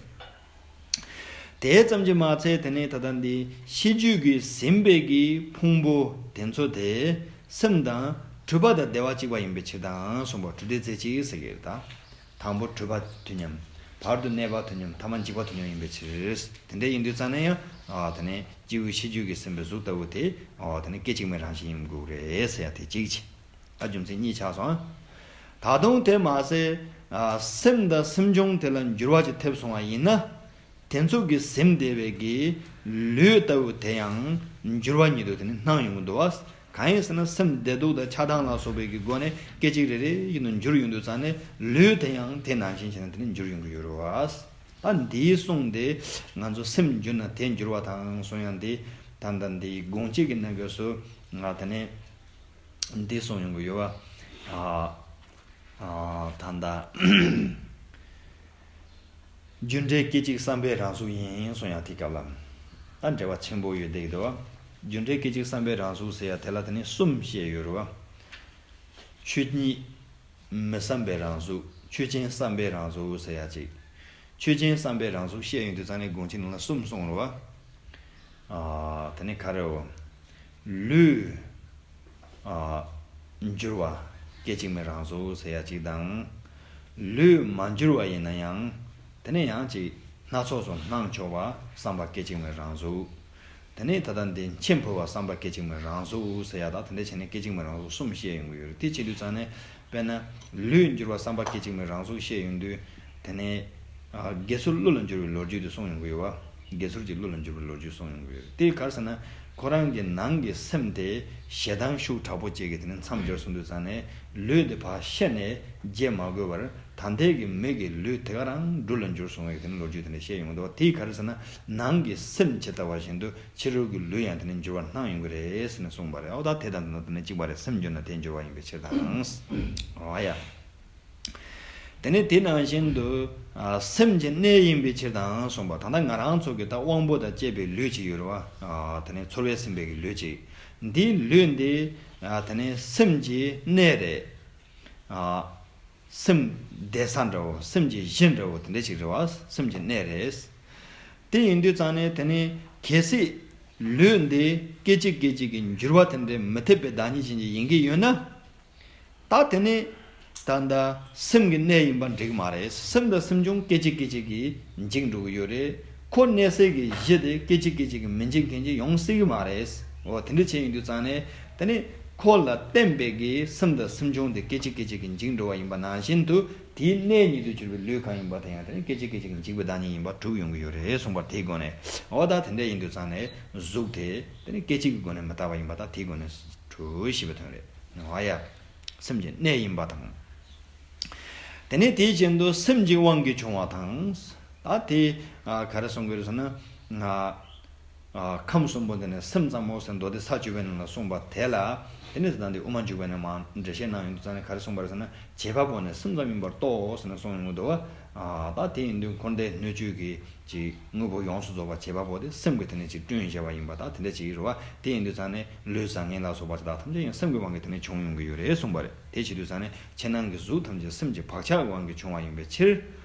དེ་ཙམ་གྱིས་མ་ཚད་དེ་ནས་ད་ལྟ་འདི་ཤེས་རྒྱུད་ཀྱིས་ཟིན་པའི་གི་ཕུང་པོ་དེ་ཚོ་དེ་སེམས་དང་འཁྲུལ་པ་དང་བདེ་བ་གཅིག་པ་ཡིན་པའི་ཕྱིར་དང་གསུངས་པ་འཁྲུལ་བདེ་རྩེ་གཅིག་ཟེར་གྱི་རེད་ད། དང་པོ་འཁྲུལ་པ་དུས་མཉམ། བར་དུ་གནས་པ་དུས་མཉམ། ཐ་མ་འཇིག་པ་དུས་མཉམ་ཡིན་པའི་ཕྱིར། དེ་འདྲ་ཡིན་དུས་ཙང་ནས་ཡང་ཨ་དེ་ནས་སྐྱེས་བུ་ཤེས་རྒྱུད་ཀྱིས་ཟིན་པའི་གཟུགས་ལྟ་བུ་དེ་ཨ་དེ་ནས་སྐད་ཅིག་མའི་རང་བཞིན་ཡིན་དགོས་རེད་ཟེར་ཡ་དེ་གཅིག་བྱས། ད་རྒྱུ་མཚན་གཉིས་ཆགས་སོང་། ད་དུང་དེ་མ་ཟད་ཨ་སེམས་དང་སེམས་བྱུང་དེ་ལ་འགྱུར་བ་ཅིག་ཐེབས་སོང་བ་ཡིན་ན། དེ་ཚོ་གིས་ཟིན་བསྡད་པའི་གི་ལུས་ལྟ་བུ་དེ་ཡང་འགྱུར་བ་ཉིད་དུ་དེ་ནི་སྣང་ཡོང་གི་འདུག་བ། གང་ཡིན་ཟེར་ན་སེམས་བདེ་སྡུག་དང་ཆགས་སྡང་ལ་སོགས་པའི་གི་སྒོ་ནས་སྐད་ཅིག་རེ་རེ་བཞིན་དུ་འགྱུར་ཡོང་དུས་ཙང་ནས་ལུས་དེ་ཡང་དེ་ནང་བཞིན་བྱས་ནས་དེ་ནི་འགྱུར་ཡོང་གི་ཡོད་རེད་བ། ད་འདིའི་གསུང་དེ་ང་ཚོ་སེམས་འགྱུར་ན་དེ་འགྱུར་བ་དང་གསུང་ཡང་འདི་ད་ལྟ་འདིའི་དགོངས་གཅིག་གི་གནས་སྐབས་སུ་ང་དེ་ནས་འདི་གསུང་ཡོང་གི་ཡོད་བ། ཨ་ཨ་ད་ལྟ། རྒྱུ་འབྲས་སྐད་ཅིག་བསམ་པའི་རང་གཟུགས་ཡིན་གསུང་ཡ་དེ་སྐབས་ལ། ད་འབྲེལ་བ་ཆེན་པོ་ཡོད་བསྡད་ཀྱི་འདུག་བ། རྒྱུ་འབྲས་སྐད་ཅིག་བསམ་པའི་རང་གཟུགས་ཟེར་ཡ་དེ་ལ་དེ་ནི་གསུམ་བཤད་ཡོད་རེད་བ། ཆོས་ཉིད་མི་བསམ་པའི་རང་གཟུགས། ཆོས་ཅན་བསམ་པའི་རང་གཟུགས་ཟེར་ཡ་ཅིག་ཆོས་ཅན་བསམ་པའི་རང་གཟུགས་བཤད་ཡོང་དུས་ཙང་ནས་དགོངས་གཅིག་ནང་ལ་གསུམ་གསུངས་རེད་བ། ཨ་དེ་ནི་ག་རེའོ། ལུས། ཨ་འགྱུར་བ་སྐད་ཅིག་མའི་རང་གཟུགས་ཟེར་ཡ་གཅིག་དང་། ལུས་མ་འགྱུར་བ་ཡིན་ན་ཡང་དེ་ནས་ཡང་ཅིག་སྣ་ཚོགས་སུ་སྣང་ཆོག་པ་བསམ་པ་སྐད་ཅིག་མའི་རང་གཟུགས། དེ་ནས་ད་ལྟ་འདི་མཆེ་འཕུ་བ་བསམ་པ་སྐད་ཅིག་མའི་རང་གཟུགས་ཟེར་ཡ་དང་དེ་འདྲ་བྱས་ནས་སྐད་ཅིག་མའི་རང་གཟུགས་གསུམ་བཤད་ཡོང་གི་ཡོད་རེད། དེ་བྱེད་དུས་ཙང་ནས་དཔེར་ན་ལུས་འགྱུར་བ་བསམ་པ་སྐད་ཅིག་མའི་རང་གཟུགས་བཤད་ཡོང་དུས་དེ་ནས་ཨ་དགེ་ཚུལ་ཀླུ་ལ་འགྱུར་བའི་ལོ་རྒྱུས་དེ་གསུངས་ཡོང་གི་ཡོད་བ། དགེ་ཚུལ་གྱི་བློ་ལ་འགྱུར་བའི་ལོ་རྒྱུས་གསུངས་ཡོང་གི་ཡོད། དེ་ག་རེ་ཟེར་ན། ཁོ་རང་གི་ནང་གི་སེམས་དེ་ཞེ་སྡང་ཤུགས་དྲག་པོ་བཅས་ཀྱིས་དེ་ནི་མཚམས་སྦྱར་སོང་དུས་ཙང་ནས་ལུས་དེ་ཕར་ཤེད་ནས་བརྗེ་མ་དགོས་པར་ད་ལྟའི་གི་མི་གི་ལུས་དེ་ག་རང་སྦྲུལ་ལ་འགྱུར་སོང་བའི་དེ་ནི་ལོ་རྒྱུས་དེ་འདྲ་བཤད་ཡོང་གི་འདུག་དེ་ག་རེ་ཟེར་ན། ནང་གི་སེམས་ཇི་ལྟ་བ་བཞིན་དུ་ཕྱི་རོལ་གྱི་ལུས་ཡང་དེ་ནི་འགྱུར་བ་སྣང་ཡོང་གི་རེད་ཟེར་ནས་གསུངས་པ་རེད། འོ་ད་དེ་དང་དེ་ནི་གཅིག་པ་རེད། སེམས་འགྱུར་ན་དེ་འགྱུར་བ་ཡིན་པའི་ཕྱིར་དང་། འོ་ཡ། དེ་ནས་དེ་ནང་བཞིན་དུ་ཨ་སེམས་ཀྱི་གནས་ཡིན་པའི་ཕྱིར་དང་གསུངས་པ། ད་ལྟ་ང་རང་ཚོ་གི་ད་དབང་པོ་དང་བཅས་པའི་ལུས་ཅིག་ཡོད་རེད་བ། ཨ་དེ་ནས་ཚོར་བས་ཟིན་པའི་གི་ལུས་ཅིག་འདིའི་ལུས་འདི་ཨ་དེ་ནས་སེམས་ཀྱི་གནས་རེད། ཨ་སེམས་བསྡད་ས་འདྲ་བོ། སེམས་ཀྱི་གཞི་འདྲ་བོ་དེ་འདྲ་ཅིག་རེད་བ། སེམས་ཀྱི་གནས་རེད། དེ་ཡིན་དུས་ཙང་ནས་དེ་ནས་གལ་སྲིད་ལུས་འདི་སྐད་ཅིག་སྐད་ཅིག་གི་འགྱུར་བ་དེ་འདྲའི་མི་ཐེབས་པའི་བདག་ཉིད་ཅན་ཅིག་ཡིན་གྱི་ཡོད་ན། ད་དེ་ནི་ད་ལྟ་སེམས་ཀྱི་གནས་ཡིན་པ་འགྲིག་མ་རེད། སེམས་དང་སེམས་བྱུང་སྐད་ཅིག་སྐད་ཅིག་གིས་འཇིག་འགྲོ་གི་ཡོད་རེད། ཁོ་གནས་སའི་གི་གཞི་དེ་སྐད་ཅིག་སྐད་ཅིག་གིས་མི་འཇིག་མཁན་ཅིག་ཡོང་སྲིད་གི་མ་རེད། འོ་དེ་འདྲ་བྱས་ཡིན་དུས་ཙང་ནས་དེ་ནི་ཁོ་ལ་བརྟེན་པའི་གི་སེམས་དང་སེམས་བྱུང་དེ་སྐད་ཅིག་སྐད་ཅིག་གིས་འཇིག་འགྲོ་བ་ཡིན་པ་ནང་བཞིན་དུ་དེའི་གནས་ཉིད་དུ་གྱུར་པའི་ལུས་གང་ཡིན་པ་དེ་ཡང་དེ་ནི་སྐད་ཅིག་སྐད་ཅིག་གིས་འཇིག་པའི་བདག་ཉིད་ཡིན་པ་གྲུབ་ཡོང་གི་ཡོད་རེད་གསུངས་པ། དེའི་སྒོ་ནས་འོ་ད་དེ་འདྲ་ཡིན་དུས་ཙང་ནས་གཟུགས་དེ་དེ་ནི་སྐད་ཅིག་གི་སྒོ་ནས་མི་རྟག་པ་ཡིན་པ་ད་དེའི་སྒོ་ནས་གྲུབ་ཞེས་པའི་དོན་རེད། ཨ་ཡ། སེམས་ཀྱི་གནས་ཡིན་པ་དང་། དེ་ནས་དེའི་རྐྱེན་དུ་སེམས་ཀྱི་དབང་གིས་བྱུང་བ་དང་། ད་དེ་ཨ་ག་རེ་གསུང་གི་རེད་ཟེར་ན། ཨ་ཨ་ཁམས་གསུམ་པོ་འདི་ནས་སེམས་ཙམ་མོ་ཟེར་མདོ་སྡེ་ས་བཅུ་པའི་ནང་ལ་གསུངས་པ་དེ་ལ། དེ་ནས་ད་འདི་དབུ་མ་འཇུག་པའི་ནང་མར་འགྲེལ་བཤད་གནང་ཡོང་དུས་ཙང་ནས་ག་རེ་གསུངས་པ་རེད་ཟེར་ན། བྱེད་པ་པོ་ནི་སེམས་ཙམ་ཡིན་པར་རྟོགས་ཟེར་ནས་གསུངས་ཡོང་གི་འདུག་བ། ཨ་ད་དེ་ཡིན་དུས་འཁོར་འདས་སྣོད་བཅུད་ཀྱི་ཅིག་དངོས་པོ་ཡོངས་སུ་རྫོགས་པ་བྱེད་པ་པོ་དེ་སེམས་ཀྱིས་དེ་ནས་ཅིག་བསྐྲུན་བཞག་པ་ཡིན་པ་ད་དེ་འདྲ་ཅིག་རེད་བ། དེ་ཡིན་དུས་ཙང་ནས་ལུས་བཟང་ངན་ལ་སོགས་པ་དེ་དག་ཐམས་ཅད་ཡང་སེམས་ཀྱི་དབང་གིས་དེ་ནས་བྱུང་ཡོང་གི་ཡོད་རེད་གསུངས་པ་རེད། དེ་བྱེད་དུས་ཙང་ནས་ཕྱི་ནང་གི་གཟུགས་ཐམས་ཅད་སེམས་ཀྱི་བག་ཆགས་ཀྱི་དབང་གིས་བྱུང་བ་ཡིན་པའི་ཕྱིར།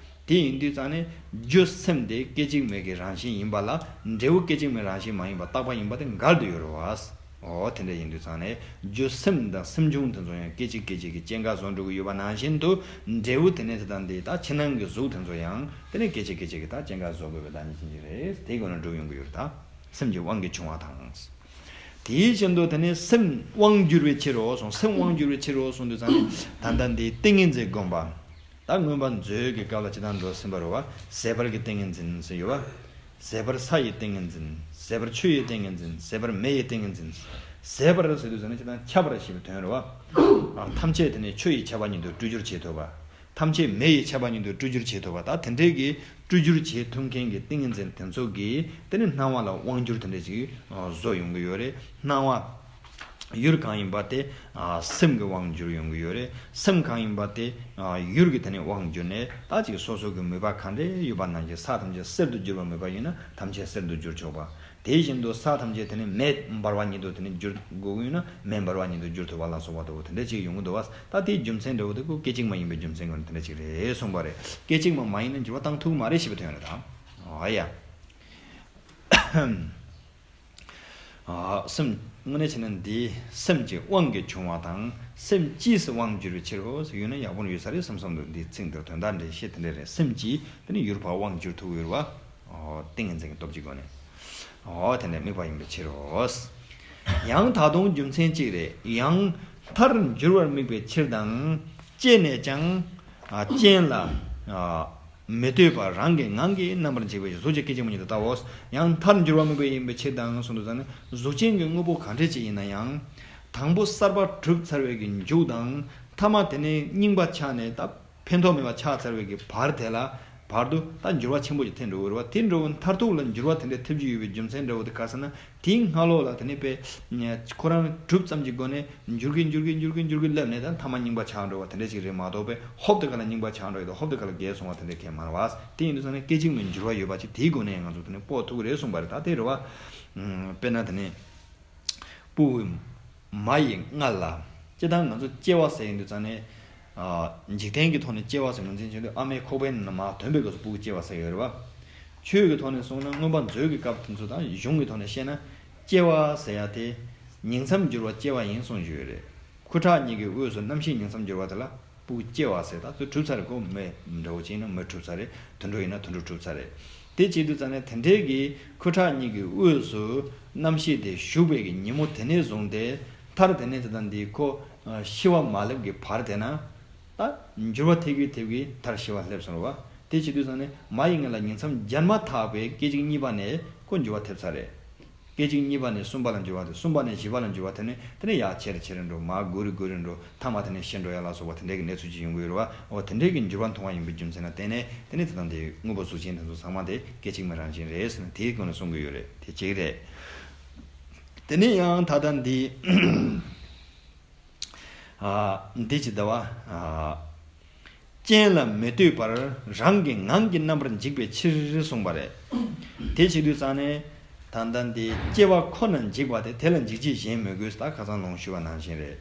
དེ་ཡིན་དུས་ཙང་ནས་རྒྱུ་སེམས་དེ་སྐད་ཅིག་མའི་གི་རང་བཞིན་ཡིན་པ་ལ་འབྲས་བུ་སྐད་ཅིག་མའི་རང་བཞིན་མ་ཡིན་པ་རྟག་པ་ཡིན་པ་དེ་འགལ་དུ་ཡོད་རེད་བ། འོ་དེ་འདྲ་ཡིན་དུས་ཙང་ནས་རྒྱུ་སེམས་དང་སེམས་བྱུང་དེ་ཚོ་ཡང་སྐད་ཅིག་སྐད་ཅིག་གིས་སྐྱེ་འགག་བཟོ་འགྲོ་གི་ཡོད་པ་ནང་བཞིན་དུ། འབྲས་བུ་དེ་ནས་དེ་དང་དེ་དག་ཕྱི་ནང་གི་གཟུགས་དེ་ཚོ་ཡང་དེ་ནས་སྐད་ཅིག་སྐད་ཅིག་གིས་དག་སྐྱེ་འགག་བཟོ་དགོས་པའི་བདག་ཉིད་ཅན་ཅིག་རེད། དེའི་སྒོ་ནས་འགྲུབ་ཡོང་གི་ཡོད་རེད་ད། སེམས་ཀྱི་དབང་གིས་བྱུང་བ་དང་། དེའི་རྐྱེན་དུ་དེ་ནས་སེམས་དབང་བསྒྱུར་བའི་ཕྱིར་རོ་གསུངས། སེམས་དབང་བསྒྱུར་བའི་ཕྱིར་རོ་གསུངས་དུས་ཙང་ནས་ད་ལྟ་འདི་ཏིང་ངེ་འཛིན་སྒོམ་པ། ད་མངོན་པ་མཛོད་ཀྱི་སྐབས་ལ་ཇི་ལྟར་འགྲོ་ཟིན་པ་རེད་བ། ཟད་པར་གྱི་ཏིང་ངེ་འཛིན་ཟེར་ཡོད་བ། ཟད་པར་ས་ཡི་ཏིང་ངེ་འཛིན། ཟད་པར་ཆུ་ཡི་ཏིང་ངེ་འཛིན། ཟད་པར་མེ་ཡི་ཏིང་ངེ་འཛིན། ཟད་པར་ཟེར་དུས་ཙམ་ནས་ཅི་ལྟར་ཁྱབ་པར་ཞེས་པའི་དོན་རེད་བ། ཨ་ཐམས་ཅད་དེ་ནས་ཆུ་ཡི་ཁྱབ་པ་ཉིད་དུ་སྤྲུལ་བསྒྱུར་བྱེད་ཐུབ་པ། ཐམས་ཅད་མེ་ཡི་ཁྱབ་པ་ཉིད་དུ་སྤྲུལ་བསྒྱུར་བྱེད་ཐུབ་པ། ད་དེ་འདྲའི་གི་སྤྲུལ་བསྒྱུར་བྱེད་ཐུབ་མཁན་གྱི་ཏིང་ངེ་འཛིན་དེ་ཚོ་གིས་དེ་ནི་སྣང་བ་ལ་དབང་བསྒྱུར་དེ་འདྲ་ཅིག་བཟོ་ཡོང་གི་ཡོད་རེད། སྣང་བ། ཡུལ་གང་ཡིན་པ་དེ་ཨ་སེམས་ཀྱི་དབང་བསྒྱུར་ཡོང་གི་ཡོད་རེད། སེམས་གང་ཡིན་པ་དེ་ཨ་ཡུལ་གྱི་དེ་ནས་དབང་བསྒྱུར་ནས་ད་ཅིག་སོ་སོ་གི་མོས་པ་གང་འདྲ་ཡོད་པ་ནང་བཞིན་ས་ཐམས་ཅད་གསེར་དུ་བསྒྱུར་བའི་མོས་པ་ཡིན་ན་ཐམས་ཅད་གསེར་དུ་བསྒྱུར་ཆོག་པ། དེ་བཞིན་དུ་ས་ཐམས་ཅད་དེ་ནས་མེ་འབར་བ་ཉིད་དུ་དེ་ནས་བསྒྱུར་དགོས་ཀྱི་ཡོད་ན་མེ་འབར་བ་ཉིད་དུ་བསྒྱུར་ཐུབ་པ་ལ་སོགས་པ་དེ་འདྲ་ཅིག་ཡོང་གི་འདུག་བ། ད་དེའི་རྒྱུ་མཚན་འདྲ་བོ་དེ་ཁོ་སྐད་ཅིག་མ་ཡིན་པའི་རྒྱུ་མཚན་ཀྱང་དེ་འདྲ་ཅིག་རེད་གསུངས་པ་རེད། སྐད་ཅིག་མ་མ་ཡིན་ན་འགྱུར་བ་བཏང་ཐུབ་མ་རེད་ཞེས་པའི་དོན་རེད་ད། ཨ་ཡ། ཨ་སེམས། དངོས་གནས་བྱས་ན་འདི་སེམས་ཀྱི་དབང་གིས་བྱུང་བ་དང་སེམས་ཀྱིས་སུ་དབང་བསྒྱུར་བའི་ཕྱིར་རོ་ཟེར་ཡོད་ན་ཡག་པོ་ཡོད་ས་རེད་བསམ་བསམ་འདུག་འདིའི་ཚིག་འདིར་དོན་དག་འགྲེལ་བཤད་དེ་འདྲ་རེད། སེམས་ཀྱིས་དེ་ནི་ཡུལ་ཕར་དབང་བསྒྱུར་ཐུབ་ཡོད་རེད་བ། ཨོ་ཏིང་ངེ་འཛིན་གྱི་སྟོབས་ཀྱི་སྒོ་ནས། ཨོ་དེ་འདྲ་དམིགས་པ་ཡིན་པའི་ཕྱིར་རོ། ཡང་ད་དུང་རྒྱུ་མཚན་གཅིག་རེད། ཡང་མཐར་འགྱུར་བར་དམིགས་པའི་ཕྱིར་དང་། བཅད་ནས་ཀྱང་། ཨ་རྐྱེན་ལ། ཨ་མི་ལྟོས་པར་རང་གི་ངང་གིས་རྣམ་པར་འཇིག་པའི་གཟུགས་ཀྱི་སྐད་ཅིག་མ་ཉིད་དུ་ལྟའོ། ཡང་མཐར་འགྱུར་བར་དམིགས་པ་ཡིན་པའི་ཕྱིར་དང་གསུངས་དུས་ཙང་ནས་གཟུགས་ཅན་གྱི་དངོས་པོ་གང་འདྲ་ཅིག་ཡིན་ན་ཡང་། དང་པོ་གསར་པ་གྲུབ་ཚར་བའི་གི་མཇུག་དང་མཐའ་མ་དེ་ནས་རྙིང་པ་ཆགས་ནས་ད་ཕན་ཐོགས་མེད་པ་ཆགས་ཚར་བའི་གི་བར་དེ་ལ་བར་དུ་ད་འགྱུར་བ་ཆེན་པོ་ཅིག་ཐེབས་འགྲོ་གི་རེད་བ། དེ་འགྲོ་བའི་མཐར་ཐུག་ལ་འགྱུར་བ་དེ་འདྲ་ཐེབས་ཀྱི་ཡོད་པའི་རྒྱུ་མཚན་འདྲ་བོ་དེ་ག་ཟེར་ན། དེའི་སྔ་ལོགས་ལ་དེ་ནས་པས་ཁོ་རང་གྲུབ་ཙམ་གྱི་སྒོ་ནས་འགྱུར་གི་འགྱུར་གི་འགྱུར་གི་འགྱུར་གི་སླེབས་ནས་ད་མཐའ་མ་རྙིང་པ་ཆགས་འགྲོ་བ་དེ་འདྲ་ཞིག་རེད་མ་གཏོགས་པས་ཧོབ་དེ་ག་ལ་རྙིང་པ་ཆགས་འགྲོ་ཡོད་དོ་ཧོབ་དེ་ག་ལ་རྒས་སོང་བ་དེ་འདྲ་གས་མ་རེད་བ། དེ་ཡིན་དུས་ཙང་ནས་སྐད་ཅིག་མའི་འགྱུར་བ་ཡོད་པ་ཅིག་དེའི་སྒོ་ནས་ང་ཚོ་དེ་ནས་དཔོག་ཐུབ་ཀྱི་རེད་གསུངས་པ་རེད། ད་དེ་རེད་བ། དཔེར་ན་དེ་ནས་སྤུ་གུ་མ་ཡི་མངལ་ལ་སྤྱིར་བཏང་ང་ཚོ་སྐྱེ་བ་ཟེར་ཡིན་དུས་ཙང་ནས། ཨ་འཇིག་རྟེན་གྱི་ཐོག་ནས་སྐྱེ་བ་ཟེར་ངོས་འཛིན་བྱེད་དུས་ཨ་མའི་ཁོག་པའི་ནང་ནས་མར་ཐོན་པའི་སྐབས་སུ་སྤུ་གུ་སྐྱེ་བ་ཟེར་ཡོད་རེད་བ། ཆོས་ཀྱི་ཐོག་ནས་གསུངས་ན་མངོན་པ་མཛོད་ཀྱི་སྐབས་དེ་ཚོ་དང་གཞུང་གི་ཐོག་ནས་བཤད་ན། སྐྱེ་བ་ཟེར་ཡ་དེ་ཉིང་མཚམས་སྦྱོར་བ་སྐྱེ་བ་ཡིན་གསུངས་ཀྱི་ཡོད་རེད། ཁུ་ཁྲག་གཉིས་ཀྱི་དབུས་སུ་རྣམ་ཤེས་ཉིང་མཚམས་སྦྱོར་བ་དེ་ལ་སྤུ་གུ་སྐྱེ་བ་ཟེར། ད་ཚོད་གྲུབ་ཚར་རེད་གོ། མི་འདྲ་བོ་ཅིག་ཡིན་ན་མི་གྲུབ་ཚར་རེད། དུད་འགྲོ་ཡིན་ན་དུད་འགྲོ་གྲུབ་ཚར་རེད། དེ་བྱེད་དུས་ཙང་ནས་དེ་འདྲའི་གི་ཁུ་ཁྲག་གཉིས་ཀྱི་དབུས་སུ་རྣམ་ཤེས་དེ་ཞུགས་པའི་གི་ཉིན་མོ་དེ་ནས་བཟུང་སྟེ་མཐར་དེ་ནས་དེ་དང་འདི་ཁོ་ཤི་བ་མ་སླེབས་ཀྱི་བར་དེ་ན། ད་འགྱུར་བ་ཐེབས་ཀྱི་ཐེབས་ཀྱི་མཐར་ཤི་བ་སླེབས་སོང་རེད་བ། དེ་བྱེད་དུས་ཙང་ནས་མ་ཡི་མངལ་ལ་ཉིང་མཚམས་བརྒྱབ་མ་ཐག་པའི་སྐད་ཅིག་གཉིས་པ་ནས་ཁོ་འགྱུར་བ་ཐེབས་ཚར་རེད། སྐད་ཅིག་གཉིས་པ་ནས་གསུམ་པ་ལ་འགྱུར་བ་དེ། གསུམ་པ་ནས་བཞི་པ་ལ་འགྱུར་བ་དེ་ནས་དེ་ནས་ཡར་ཆེ་རུ་ཆེ་རུ་འགྲོ། མར་སྒུར་རུ་སྒུར་རུ་འགྲོ། མཐའ་མ་དེ་ནས་ཤི་འགྲོ་ཡ་ལ་སོགས་པ་དེ་འདྲའི་གི་གནས་ཚུལ་ཅིག་ཡོང་གི་ཡོད་རེད་བ། འོ་དེ་འདྲའི་གི་འགྱུར་བ་མཐོང་བ་ཡིན་པའི་རྒྱུ་མཚན་ལ་བརྟེན་ནས་དེ་ནས་དེ་དང་དེའི་དངོས་པོ་གཟུགས་ཅན་དེ་ཚོ་ཚང་མ་དེ་སྐད་ཅིག་མའི་རང་བཞིན་རེད་ཟེར་ནས་དེའི་སྒོ་ནས་གསུང་གི་ཡོད་རེད། དེ་གཅིག་རེད། དེ་ནས་ཡང་ད་ལྟ་འདི། ཨ། འདི་ཅི་ལྟ་བ། ཨ། རྐྱེན་ལ་མི་ལྟོས་པར་རང་གི་ངང་གིས་རྣམ་པར་འཇིག་པའི་ཕྱིར་གསུངས་པ་རེད། དེ་བྱེད་དུས་ཙང་ནས་ད་ལྟ་འདི་སྐྱེ་བ་ཁོ་ན་འཇིག་པ་སྟེ། དེ་ལ་འཇིག་བྱེད་གཞན་མི་དགོས། ད་ཁ་སང་ལུང་ཞུས་པ་ནང་བཞིན་རེད།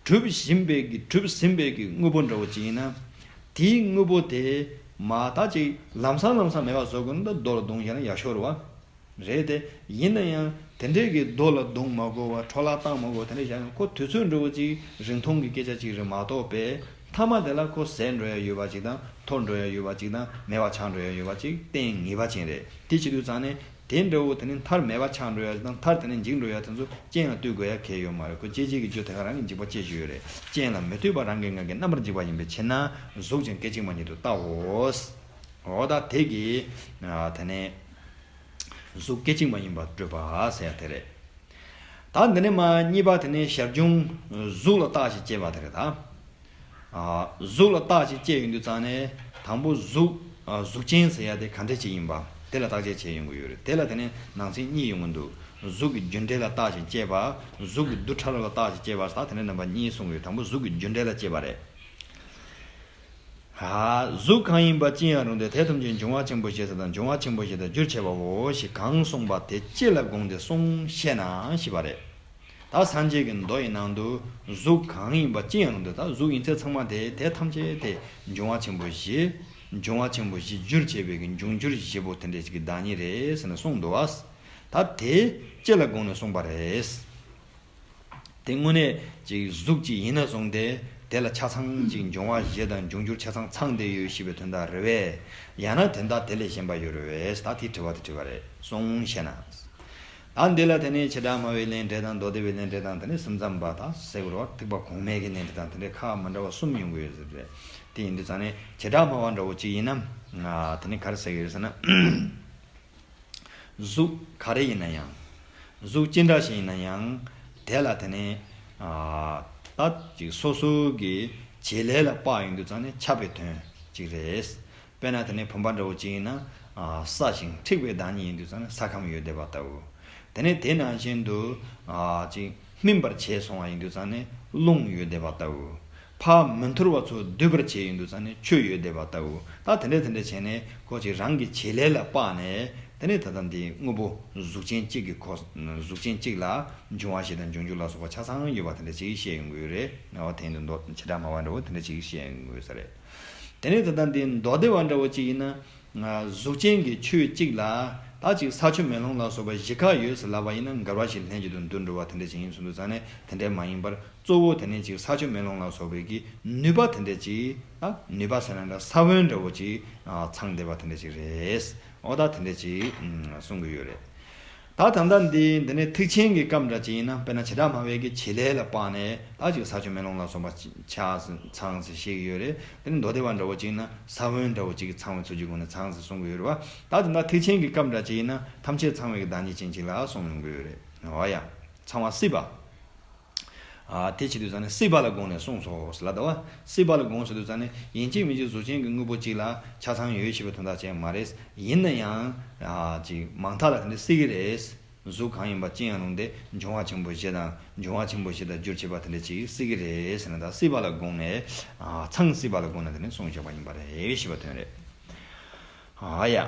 གྲུབ་བཞིན་པའི་གི་གྲུབ་ཟིན་པའི་གི་དངོས་པོ་འདྲ་བོ་ཅིག་ཡིན་ན། དེའི་དངོས་པོ་དེ་མ་ད་ཅིག་ལམ་སང་ལམ་སང་མེད་པ་བཟོ་དགོས་ན། ད་རྡོ་ལ་བརྡུངས་བཞག་ན་ཡག་ཤོས་རེད་བ། རེད་དེ། ཡིན་ན་ཡང་དེ་འདྲའི་གི་རྡོ་ལ་བརྡུངས་མ་དགོས་པ། འཕྲོ་བརླག་བཏང་མ་དགོས་པ་དེ་འདྲ་བཞག་ན། ཁོ་དུས་ཚོད་འདྲ་བོ་ཅིག་རིང་ཐུང་གི་སྐད་ཆ་ཅིག་རེད་མ་གཏོགས་པས། མཐའ་མ་དེ་ལ་ཁོ་ཟད་འགྲོ་ཡ་ཡོད་པ་ཅིག་དང་། འཐོར་འགྲོ་ཡ་ཡོད་པ་ཅིག་དང་། མེད་པ་ཆགས་འགྲོ་ཡ་ཡོད་པ་ཅིག་གཏན་ངེས་པ་ཅན་རེད། དེ་བྱེད་དུས་ཙང་ནས་དེ་འདྲ་བོ་དེ་ནི་མཐར་མེད་པ་ཆགས་འགྲོ་ཡ་ཅིག་དང་། མཐར་དེ་ནི་འཇིག་འགྲོ་ཡ་དེ་ཚོ་རྐྱེན་ལ་ལྟོས་དགོས་ཡ་གལ་ཡོད་མ་རེད། ཁོ་སྐྱེད་བྱེད་ཀྱི་རྒྱུ་དེ་ག་རང་གིས་འཇིག་པ་སྐྱེད་བྱེད་ཡོད་རེད། རྐྱེན་ལ་མི་ལྟོས་པར་རང་གི་ངང་གིས་རྣམ་པར་འཇིག་པ་ཡིན་པའི་ཕྱིར་ན། གཟུགས་ཅན་སྐད་ཅིག་མ་ཉིད་དུ་བལྟའོ། འོ་ད་དེ་གིས། ཨ། དེ་ནས་གཟུགས་སྐད་ཅིག་མ་ཡིན་པར་སྤྲོས་པ་ཟེར་ཡ་དེ་རེད། ད་འདི་ནས་མར་གཉིས་པ་དེ་ནས་ཞར་བྱུང་གཟུགས་ལ་བརྟགས་ཤིང་དཔྱད་པ་དེ་རེད་ད། ཨ། གཟུགས་ལ་བརྟགས་ཤིང་དཔྱད་ཡོང་དུས་ཙང་ནས་དང་པོ་གཟུགས། ཨ། གཟུགས་ཅན་ཟེར་ཡ་དེ་ག་འདྲ་ཅིག་ཡིན་པ་དེ་ལ་བརྟག་དཔྱད་བྱེད་ཡོང་གི་ཡོད་རེད། དེ་ལ་དེ་ནས་ནང་ཚན་གཉིས་ཡོང་གི་འདུག་གཟུགས་ཀྱི་རྒྱུ་འབྲས་ལ་བརྟགས་ཤིང་དཔྱད་པ། གཟུགས་ཀྱི་རྡུལ་ཕྲ་རབ་ལ་བརྟགས་ཤིང་དཔྱད་པ་ཟེར། ད་དེ་ནས་རྣམ་པ་གཉིས་གསུང་གི་ཡོད། དང་པོ་གཟུགས་ཀྱི་རྒྱུ་འབྲས་ལ་དཔྱད་པ་རེད། ཨ། གཟུགས་གང་ཡིན་པ་ཅི་ཡང་རུང་སྟེ། དེ་ཐམས་ཅད་འབྱུང་བ་ཆེན་པོ་བཞི་དང་། འབྱུང་བ་ཆེན་པོ་བཞི་དང་རྒྱུར་བྱས་པའོ་ཞེས་གང་གསུངས་པ་དེ་ཅི་ལ་དགོངས་ཏེ་གསུངས་ཤེ་ན་ཞེས་པ་རེད། ད་སངས་རྒྱས་ཀྱི་མདོ་ཡི་ནང་དུ་གཟུགས་གང་ཡིན་པ་ཅི་ཡང་རུང་སྟེ། ད་གཟུགས་ཡིན་ཚད་ཚང་མ་དེ། དེ་ཐམས་ཅད་དེ་འབྱུང་བ་ཆེན་པོ་བཞི། འབྱུང་བ་ཆེན་པོ་བཞི་རྒྱུར་བྱས་པའི་གི་འབྱུང་འགྱུར་བཞི་པོ་དེ་འདྲ་ཞིག་གི་བདག་ཉིད་རེད་ཟེར་ནས་གསུངས་འདུག་བ། ད་དེ་ཅི་ལ་དགོངས་ནས་གསུངས་པ་རེད། དེ་དངོས་གནས་ཅིག་གཟུགས་ཅིག་ཡིན་ན་བཟུང་སྟེ། དེ་ལ་ཆ་ཚང་ཅིག་འབྱུང་བ་བཞི་དང་འབྱུང་འགྱུར་ཆ་ཚང་ཚང་བསྡད་ཡོད་ཞེས་པའི་དོན་དག་རེད་པས། ཡང་ན་དོན་དག་དེ་ལས་གཞན་པ་ཡོད་རེད་པས། ད་དེ་དྲི་བ་དེ་དྲི་བ་རེད། གསུངས་ཤེ་ན། ད་འདི་ལ་དེ་ནས་བྱེ་བྲག་སྨྲ་བའི་ལན་འགྲེལ་དང་། མདོ་སྡེ་པའི་ལན་འགྲེལ་དང་། དེ་ནས་སེམས་ཙམ་པ་དང་ཟེར་དགོས་རེད་བ། ཐེག་པ་གོང་མའི་གི་ལན་འགྲེལ་དང་། དེ་འདྲའི་ཁག་མི་འདྲ་བ་གསུམ་ཡོང་གི་ཡོད་ཟེར་རེད། དེ་ཡིན་དུས་ཙང་ནས་བྱེ་བྲག་སྨྲ་བ་འདྲ་བོ་ཅིག་ཡིན་ན། ཨ། དེ་ནས་ག་རེ་ཟེར་གི་རེད་ཟེར་ན། གཟུགས་ག་རེ་ཡིན་ན་ཡང་། གཟུགས་ཅི་འདྲ་ཞིག་ཡིན་ན་ཡང་། དེ་ལ་དེ་ནས། ཨ། ད་ཅིག་སོ་སོ་གི་བྱེད་ལས་ལ་དཔག་ཡོང་དུས་ཙང་ནས་ཁྱབ་པའི་དོན་ཅིག་རེད། དཔེར་ན་དེ་ནས་བུམ་པ་འདྲ་བོ་ཅིག་ཡིན་ན། ཨ། སྲ་ཞིང་མཁྲེགས་པའི་བདག་ཉིད་ཡིན་དུས་ཙང་ནས་ས་ཁམས་ཡོད་བསྡད་པ་ལྟ་བུ། དེ་ནས་དེ་ནང་བཞིན་དུ། ཨ། ཅིག་སྨིན་པར་བྱས་སོང་བ་ཡིན་དུས་ཙང་ནས་རླུང་ཡོད་བསྡད་པ་ལྟ་བུ། ཕར་མི་འཐོར་བ་ཚོ་སྡུད་པར་བྱས་ཡོང་དུས་ཙང་ནས་ཆུ་ཡོད་བསྡད་པ་ལྟ་བུ། ད་དེ་འདྲ་དེ་འདྲ་བྱས་ནས་ཁོ་ཅིག་རང་གི་བྱེད་ལས་ལ་དཔག་ནས། དེ་ནས་ད་ལྟ་འདི་དངོས་པོ་གཟུགས་ཅན་གཅིག་གི་ཁོ། གཟུགས་ཅན་གཅིག་ལ་འབྱུང་བ་བཞི་དང་འབྱུང་འགྱུར་ལ་སོགས་པ་ཆ་ཚང་ཡོད་པ་དེ་འདྲ་ཅིག་བཤད་ཡོང་གི་ཡོད་རེད། འོ་དེ་འདི་མདོ་བྱེ་བྲག་སྨྲ་བ་འདྲ་བོ་དེ་འདྲ་ཅིག་བཤད་ཡོང་གི་ཡོད་ས་རེད། དེ་ནས་ད་ལྟ་འདི་མདོ་སྡེ་པ་འདྲ་བོ་ཅིག་ཡིན་ན། ང་། གཟུགས་ཅན་གྱི་ཆོས་གཅིག་ལ་ད་ཅིག་ས་ཆུ་མེ་རླུང་ལ་སོགས་པ་བཞི་ཁ་ཡོད་ཟེར་ལབ་པ་ཡིན་ན། འགལ་བ་བཞི་ལྷན་ཅིག་ཏུ་འདུ་འགྲོ་བ་དེ་འདྲ་ཅིག་ཡིན་གསུངས་དུས་ཙང་ནས་དེ་འདྲ་མ་ཡིན་པར། གཙོ་བོ་དེ་ནས་ཅིག་ས་ཆུ་མེ་རླུང་ལ་སོགས་པའི་གི་ནུས་པ་དེ་འདྲ་ཅིག་ད་ནུས་པ་ཟེར་ན་འདྲ། ས་བོན་འདྲ་བོ་ཅིག་ཨ། ཚང་བསྡད་པ་དེ་འདྲ་ཅིག་རེད། འོ་ད་དེ་འདྲ་ཅིག་ཨ། གསུང་གི་ཡོད་རེད། ད་ད་ལྟ་འདི། འདི་ནས་ཐེག་ཆེན་གྱི་སྐབས་འདྲ་ཅིག་ཡིན་ན། དཔེར་ན་བྱེ་བྲག་སྨྲ་བའི་གི་བྱེད་ལས་ལ་དཔག་ནས་ད་ཅིག་ས་ཆུ་མེ་རླུང་ལ་སོགས་པ་ཆགས་ཚང་ཟེར་བཤད་ཀྱི་ཡོད་རེད། དེ་ནས་མདོ་སྡེ་པ་འདྲ་བོ་ཅིག་ཡིན་ན་ས་བོན་འདྲ་བོ་ཅིག་གིས་ཚང་བའི་ཚུལ་གྱི་སྒོ་ནས་ཚང་ཟེར་གསུང་གི་ཡོད་རེད་བ། ད་ད་ལྟ་ཐེག་ཆེན་གྱི་སྐབས་འདྲ་ཅིག་ཡིན་ན་ཐམས་ཅད་ཚང་བའི་གི་བདག་ཉིད་ཅན་ཅིག་ལ་གསུང་ཡོང་གི་ཡོད་རེད། འོ་ཡ། ཚང་བ་སྲིད་པ། ཨ། དེ་བྱེད་དུས་ཙང་ནས་སྲིད་པ་ལ་དགོངས་ནས་གསུངས་སོ་ཟེར་ལབ་ད་བ། སྲིད་པ་ལ་དགོངས་ཟེར་དུས་ཙང་ནས་ཡིན་གཅིག་མིན་གཅིག་གཟུགས་ཅན་གྱི་དངོས་པོ་གཅིག་ལ་ཆ་ཚང་ཡོད་ཞེས་པའི་དོན་དག་ཅན་མ་རེད། ཡིན་ན་ཡང་། ཨ། ཅིག་མང་ཐག་ལ་དེ་འདྲ་སྲིད་ཀྱི་རེད། གཟུགས་གང་ཡིན་པ་ཅི་ཡང་རུང་སྟེ། འབྱུང་བ་ཆེན་པོ་བཞི་དང་། འབྱུང་བ་ཆེན་པོ་བཞི་དང་རྒྱུར་བྱེད་པ་དེ་འདྲ་ཅིག་སྲིད་ཀྱི་རེད་ཟེར་ན། ད་སྲིད་པ་ལ་དགོངས་ནས། ཨ། ཚང་སྲིད་པ་ལ་དགོངས་ནས་དེ་འདྲ་གསུངས་བཞག་པ་ཡིན་པ་རེད་ཞེས་པའི་དོན་རེད། ཨ་ཡ།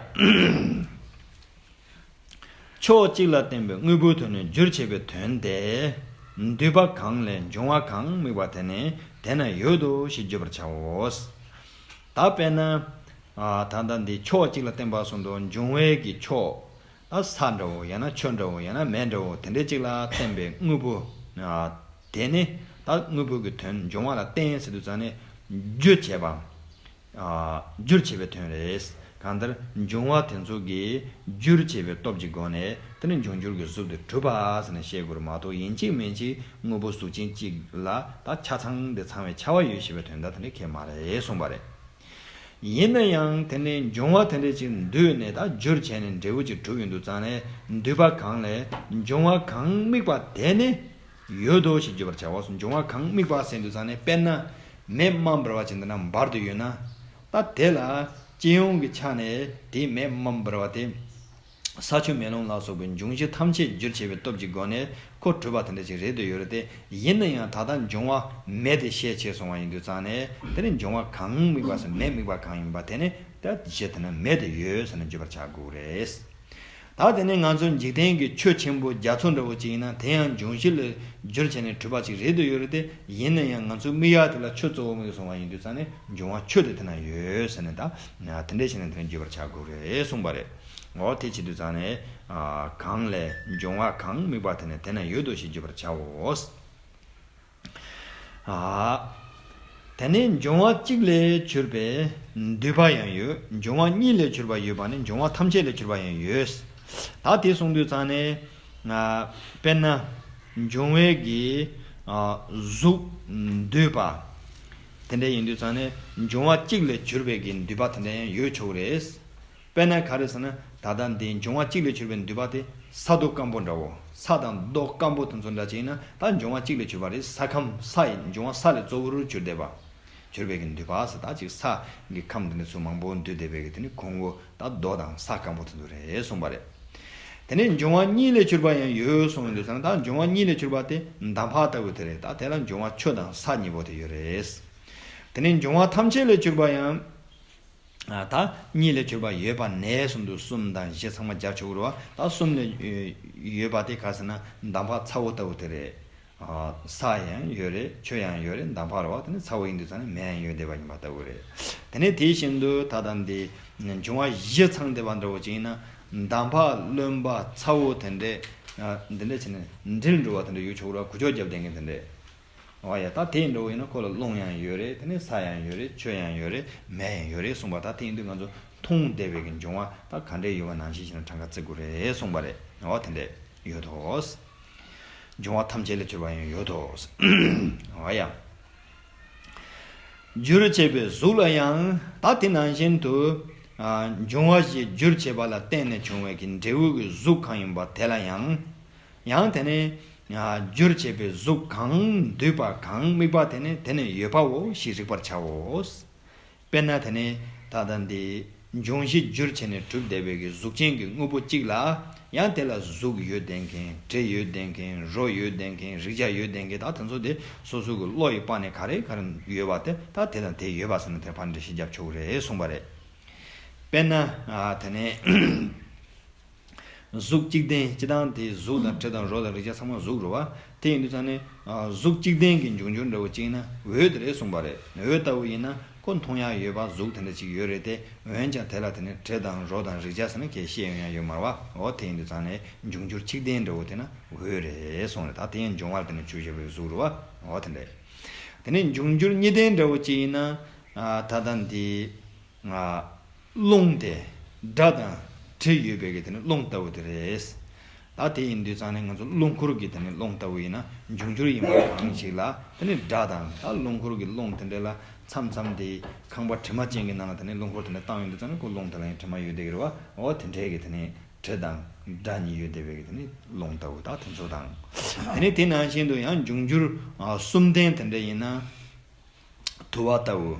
ཕྱོགས་གཅིག་ལ་བརྟེན་པའི་དངོས་པོའི་དོན་ནི་རྒྱུར་བྱེད་པའི་དོན་ཏེ། འདུས་པ་གང་ལས་འབྱུང་བ་གང་དམིགས་པ་དེ་ནི་དེ་ན་ཡོད་དོ་ཞེས་བརྗོད་པར་བྱའོ། ད་དཔེར་ན། ཨ། ད་ལྟ་འདི་ཕྱོགས་གཅིག་ལ་བརྟེན་པ་གསུངས་འདུག་འབྱུང་བའི་གི་ཕྱོགས། ད་ས་འདྲ་བོ་ཡང་ན་ཆུ་འདྲ་བོ་ཡང་ན་མེ་འདྲ་བོ་དེ་འདྲ་གཅིག་ལ་བརྟེན་པའི་དངོས་པོ། ཨ། དེ་ནི་ད་དངོས་པོ་གི་དོན་འབྱུང་བ་ལ་བརྟེན་ཟེར་དུས་ཙང་ནས་རྒྱུར་བྱེད་པ། ཨ། རྒྱུར་བྱེད་པའི་དོན་རེད། གང་ལྟར་འབྱུང་བ་དེ་ཚོ་གི་རྒྱུར་བྱེད་པའི་སྟོབས་ཀྱི་སྒོ་ནས་དེ་ནི་འབྱུང་འགྱུར་གྱི་གཟུགས་དེ་གྲུབ་པ་ཟེར་ནས་བཤད་དགོས་རེད་མ་གཏོགས། ཡིན་གཅིག་མིན་གཅིག་དངོས་པོ་གཟུགས་ཅན་གཅིག་ལ་ད་ཆ་ཚང་དེ་ཚང་བའི་ཁྱབ་པ་ཡོད་ཞེས་པའི་དོན་དག་དེ་འདྲ་གང་ཡང་མ་རེད་གསུངས་པ་རེད། ཡིན་ན་ཡང་དེ་ནས་འབྱུང་བ་དེ་འདྲ་ཅིག་འདུས་ནས་ད་རྒྱུར་བྱས་ནས་འབྲས་བུ་ཅིག་གྲུབ་ཡོང་དུས་ཙང་ནས། འདུས་པ་གང་ལས་འབྱུང་བ་གང་དམིགས་པ་དེ་ནི་ཡོད་དོ་ཞེས་བརྗོད་པར་བྱའོ། འབྱུང་བ་གང་དམིགས་པ་ཟེར་དུས་ཙང་ནས། དཔེར་ན་མེ་དམར་འབར་བ་ཅིག་འདི་ན་འབར་དུ་ཡོད་ན། ད་དེ་ལ་སྤྱི་ཡོངས་ཀྱི་ཆ་ནས་དེའི་མེ་དམར་འབར་བ་དེ། ས་ཆུ་མེ་རླུང་ལ་སོགས་པའི་འབྱུང་བཞི་ཐམས་ཅད་རྒྱུར་བྱས་པའི་སྟོབས་ཀྱི་སྒོ་ནས་ཁོ་གྲུབ་པ་དེ་འདྲ་ཅིག་རེད་དུ་ཡོད་རེད་དེ། ཡིན་ན་ཡང་ད་ལྟ་འབྱུང་བ་མེ་དེ་ཤས་ཆེ་སོང་བ་ཡིན་དུས་ཙང་ནས། དེ་ནི་འབྱུང་བ་གང་དམིགས་པ་ཟེར། མེ་དམིགས་པ་གང་ཡིན་པ་དེ་ནི་ད་གཞི་དེ་ན་མེ་དེ་ཡོད་ཟེར་ནས་བརྗོད་པར་བྱ་དགོས་རེད། ད་དེ་ནི་ང་ཚོ་འཇིག་རྟེན་གྱི་ཆོས་ཆེན་པོ་རྒྱ་མཚོ་འདྲ་བོ་ཅིག་ཡིན་ན། དེ་ཡང་འབྱུང་བཞི་ལས་རྒྱུར་བྱས་ནས་གྲུབ་པ་ཅིག་རེད་དུ་ཡོད་རེད་དེ། ཡིན་ན་ཡང་ང་ཚོ་དམིགས་ཡ་དེ་ལ་ཆུ་གཙོ་བོ་དམིགས་སོང་བ་ཡིན་དུས་ཙང་ནས། འབྱུང་བ་ཆུ་དེ་དེ་ན་ཡོད་ཟེར་ནས་ད་དེ་འདྲ་བྱས་ནས་དེ་ནས་བརྗོད་པར་བྱ་དགོས་རེད་གསུངས་པ་རེད། འོ་དེ་བྱེད་དུས་ཙང་ནས། ཨ། གང་ལས་འབྱུང་བ་གང་དམིགས་པ་དེ་ནི་དེ་ན་ཡོད་དོ་ཞེས་བརྗོད་པར་བྱའོ། ཨ། དེ་ནས་འབྱུང་བ་གཅིག་ལས་གྱུར་པའི་འདུས་པ་ཡང་ཡོད། འབྱུང་བ་གཉིས་ལས་གྱུར་པ་ཡོད་པ་ནི་འབྱུང་བ་ཐམས་ཅད་ལས་གྱུར་པ་ཡང་ཡོད། ད་དེ་གསུངས་དུས་ཙང་ནས། ཨ། དཔེར་ན་འབྱུང་བའི་གི། ཨ། གཟུགས་འདུས་པ་དེ་འདྲ་ཡིན་དུས་ཙང་ནས། འབྱུང་བ་གཅིག་ལས་གྱུར་པའི་གི་འདུས་པ་དེ་འདྲ་ཡང་ཡོད་ཆོག་གི་རེད། དཔེར་ན་ག་རེ་ཟེར་ན། ད་ལྟ་འདི་འབྱུང་བ་གཅིག་ལས་གྱུར་པའི་འདུས་པ་དེ་ས་རྡོ་སྐམ་པོ་འདྲ་བོ། ས་དང་རྡོ་སྐམ་པོ་དེ་ཚོ་འདྲ་ཅིག་ཡིན་ན། ད་འབྱུང་བ་གཅིག་ལས་གྱུར་པ་རེད། ས་ཁམས། ས་ཡི་འབྱུང་བ་ས་ལས་གཙོ་བོར་གྱུར་བསྡད་པ། གྱུར་པའི་གི་འདུས་པ་ཟེར། ད་ཅིག་ས་གི་ཁམས་འདི་ནས་ཚུར་མང་པོ་འདུས་བསྡད་པའི་གི་དེ་ནི་གོང་བུ་ད་རྡོ་དང་ས་སྐམ་པོ་དེ་ཚོ་རེད་གསུངས་པ་རེད། དེ་ནས་འབྱུང་བ་གཉིས་ལས་གྱུར་པ་ཡང་ཡོད་གསུངས་ཡོང་དུས་ཙང་ནས། ད་འབྱུང་བ་གཉིས་ལས་གྱུར་པ་དེ་འདམ་བག་ལྟ་བུ་དེ་རེད། ད་དེ་ལ་འབྱུང་བ་ཆུ་དང་ས་གཉིས་པོ་དེ་ཡོད་རེད། དེ་ནས་འབྱུང་བ་ཐམས་ཅད་ལས་གྱུར་པ་ཡང་། ཨ། ད་གཉིས་ལས་གྱུར་པ་ཡོད་པ་ནས་གསུམ་དུ། གསུམ་དང་བཞི་ཚང་མ་རྒྱབ་ཆོག་གི་རེད་བ། ད་གསུམ་ལས་ཡོད་པ་དེ་ག་ཟེར་ན། འདམ་བག་ཚ་བོ་ལྟ་བུ་དེ་རེད། ཨ། ས་ཡང་ཡོད་རེད། ཆུ་ཡང་ཡོད་རེད། འདམ་བག་རེད་བ། དེ་ནི་ཚ་བོ་ཡིན་དུས་ཙང་ནས་མེ་ཡང་ཡོད་བསྡད་པ་ཡིན་པ་ལྟ་བུ་རེད། དེ་ནས་དེ་བཞིན་དུ་ད་ལྟ་འདི་འབྱུང་བ་བཞི་ཚང་བསྡད་པ་འདྲ་བོ་ཅིག་ཡིན་ན། འདམ་བག་རློན་པ་ཚ་བོ་དེ་འདྲས། ཨ། འདི་འདྲས་བྱས་ནས་འདྲིལ་འགྲོ་བ་དེ་འདྲས་ཡོད་ཆོག་གི་རེད་བ། གུ་ཅོ་རྒྱབ་བསྡད་མཁན་དེ་འདྲས། འོ་ཡ། ད་དེ་འདྲ་བོ་ཡིན་ན་ཁོ་ལ་རླུང་ཡང་ཡོད་རེད། དེ་ནས་ས་ཡང་ཡོད་རེད། ཆུ་ཡང་ཡོད་རེད། མེ་ཡང་ཡོད་རེད་གསུངས་པ། ད་དེ་ཡིན་དུས་ང་ཚོ་མཐོང་བསྡད་པའི་གི་འབྱུང་བ་ད་ག་འདྲས་ཡོད་པ་ནང་བཞིན་བྱས་ནས་གྲངས་ཀ་བརྩི་དགོས་རེད་གསུངས་པ་རེད། འོ་དེ་འདྲས་ཡོད་དོ། འབྱུང་བ་ཐམས་ཅད་ལས་གྱུར་པ་ཡང་ཡོད་དོ། འོ་ཡ། རྒྱུར་བྱས་པའི་གཟུགས་ལ་ཡང་། ད་དེ་ནང་བཞིན་དུ། ཨ། འབྱུང་བ་བཞིས་རྒྱུར་བྱས་པ་ལ་བརྟེན་ནས་བྱུང་བའི་གི་འབྲས་བུ་གི་གཟུགས་གང་ཡིན་པ་དེ་ལ་ཡང་། ཡང་དེ་ནས། ཨ། རྒྱུར་བྱས་པའི་གཟུགས་གང་འདུས་པ་གང་དམིགས་པ་དེ་ནི་དེ་ནི་ཡོད་པའོ་ཞེས་རིག་པར་བྱའོ། དཔེར་ན་དེ་ནི་ད་ལྟ་འདི་འབྱུང་བཞི་རྒྱུར་བྱས་ནས་གྲུབ་བསྡད་པའི་གི་གཟུགས་ཅན་གྱི་དངོས་པོ་གཅིག་ལ། ཡང་དེ་ལ་གཟུགས་ཡོད་བསྡད་མཁན། དྲི་ཡོད་བསྡད་མཁན། རོ་ཡོད་བསྡད་མཁན། རེག་བྱ་ཡོད་བསྡད་མཁན། ད་དེ་ཚོ་དེ་སོ་སོ་གི་བློ་ཡི་དབང་ནས་ག་རེ་ག་རེ་ཡོད་པ་དེ། ད་དེ་དང་དེ་ཡོད་པ་ཟེར་ནས་དེ་ཕར་འགྲེལ་བཤད་རྒྱབ་ཆོག་གི་རེད་གསུངས་པ་རེད། དཔེར་ན། ཨ། དེ་ནས། གཟུགས་གཅིག་ལྡན། སྤྱིར་བཏང་དེ་གཟུགས་དང་དྲི་དང་རོ་དང་རེག་བྱ་ཚང་མ་གཟུགས་རེད་བ། དེ་ཡིན་དུས་ཙང་ནས། ཨ། གཟུགས་གཅིག་ལྡན་གྱི་འབྱུང་འགྱུར་འདྲ་བོ་གཅིག་ཡིན་ན་འོད་དེ་རེད་གསུངས་པ་རེད། འོད་ལྟ་བུ་ཡིན་ན་ཁོ་མཐོང་ཡག་ཡོད་པ་གཟུགས་དེ་འདྲ་ཅིག་ཡོད་རེད་དེ། འོན་ཀྱང་དེ་ལ་དེ་ནས་དྲི་དང་རོ་དང་རེག་བྱ་ཟེར་ནས་ཁས་བཤད་ཡོང་ཡག་ཡོད་མ་རེད་བ། འོ་དེ་ཡིན་དུས་ཙང་ནས་འབྱུང་འགྱུར་གཅིག་ལྡན་འདྲ་བོ་དེ་ན་འོད་རེད་གསུངས་རེད། ད་དེ་ཡང་འབྱུང་བ་དེ་ནས་ཆུ་བཞིན་པའི་གཟུགས་རེད་བ། འོ་དེ་འདྲ། དེ་ནས་འབྱུང་འགྱུར་གཉིས་ལྡན་འདྲ་བོ་གཅིག་ཡིན་ན། ཨ། ད་ལྟ་འདི། ཨ། རླུང་དེ་སྒྲ་དང་དྲི་ཡོད་པའི་གི་དེ་ནི་རླུང་ལྟ་བུ་དེ་རེད། ད་དེ་ཡིན་དུས་ཙང་ནས་ང་ཚོ་རླུང་འཁོར་གྱི་དེ་ནི་རླུང་ལྟ་བུ་ཡིན་ན། འབྱུང་འགྱུར་ཡིན་པ་གང་ཞིག་ལ་དེ་ནི་སྒྲ་དང་། ད་རླུང་འཁོར་གྱི་རླུང་དེ་འདྲ་ལ་མཚམས་མཚམས་དེ་ཁང་པ་དྲི་མ་ཅན་གྱི་ནང་ལ་དེ་ནི་རླུང་འཁོར་དེ་འདྲ་བཏང་ཡོང་དུས་ཙང་ནས་ཁོ་རླུང་དེ་ལ་ཡང་དྲི་མ་ཡོད་བསྡད་ཀྱི་རེད་བ། འོ་དེ་འདྲའི་གི་དེ་ནི་དྲི་དང་སྒྲ་གཉིས་ཡོད་བསྡད་པའི་གི་དེ་ནི་རླུང་ལྟ་བུ། ད་དེ་ཚོ་དང་། དེ་ནི་དེ་ནང་བཞིན་དུ་ཡང་འབྱུང་འགྱུར། ཨ། གསུམ་ལྡན་དེ་འདྲ་ཡིན་ན། དུ་བ་ལྟ་བུ།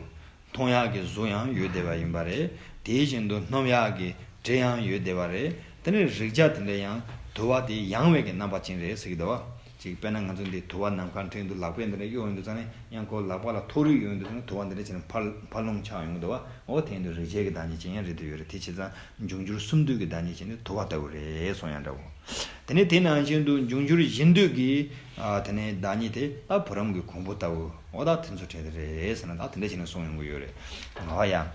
མཐོང་ཡག་གི་གཟུགས་ཡང་ཡོད་བསྡད་པ་ཡིན་པ་རེད། དེ་བཞིན་དུ་སྣོམ་ཡག་གི་དྲི་ཡང་ཡོད་བསྡད་པ་རེད། དེ་ནས་རེག་བྱ་དེ་འདྲ་ཡང་དུ་བ་དེ་ཡང་བའི་གི་རྣམ་པ་ཅན་རེད་ཟེར་གྱི་འདུག་བ། ཅིག་དཔེར་ན་ང་ཚོ་འདི་དུ་བ་ནམ་མཁའ་འཕྲེང་དུ་ལག་པས་འདི་འདྲ་གཡོག་ཡོང་དུས་ཙང་ནས། ཡང་ཁོ་ལག་པ་ལ་ཐོགས་རེག་ཡོང་དུས་ཙང་ནས་དུ་བ་འདི་འདྲ་བྱས་ནས་ཕར་ཕར་ལྷུང་ཆགས་ཡོང་གི་འདུག་བ། འོ་དེ་ཡིན་དུས་རེག་བྱའི་གི་བདག་ཉིད་ཅན་ཡང་རེད་དུ་ཡོད་རེད། དེ་བྱས་ཙང་འབྱུང་འགྱུར་གསུམ་འདུས་ཀྱི་བདག་ཉིད་ཅན་ནི་དུ་བ་ལྟ་བུ་རེད་གསུངས་ཡང་འདྲ་བོ། དེ་ནས་དེ་ནང་བཞིན་དུ་འབྱུང་འགྱུར་བཞི་འདུས་ཀྱི། ཨ། དེ་ནས་བདག་ཉིད་དེ་ད་བུ་རམ་གྱི་གོང་བུ་ལྟ་བུ། འོ་ད་དེ་ཚོ་བྲལ་ཏེ་རེད་ཟེར་ན། ད་དེ་འདྲ་བྱས་ནས་གསུངས་ཡོང་གི་ཡོད་རེད། འོ་ཡ། ཨ།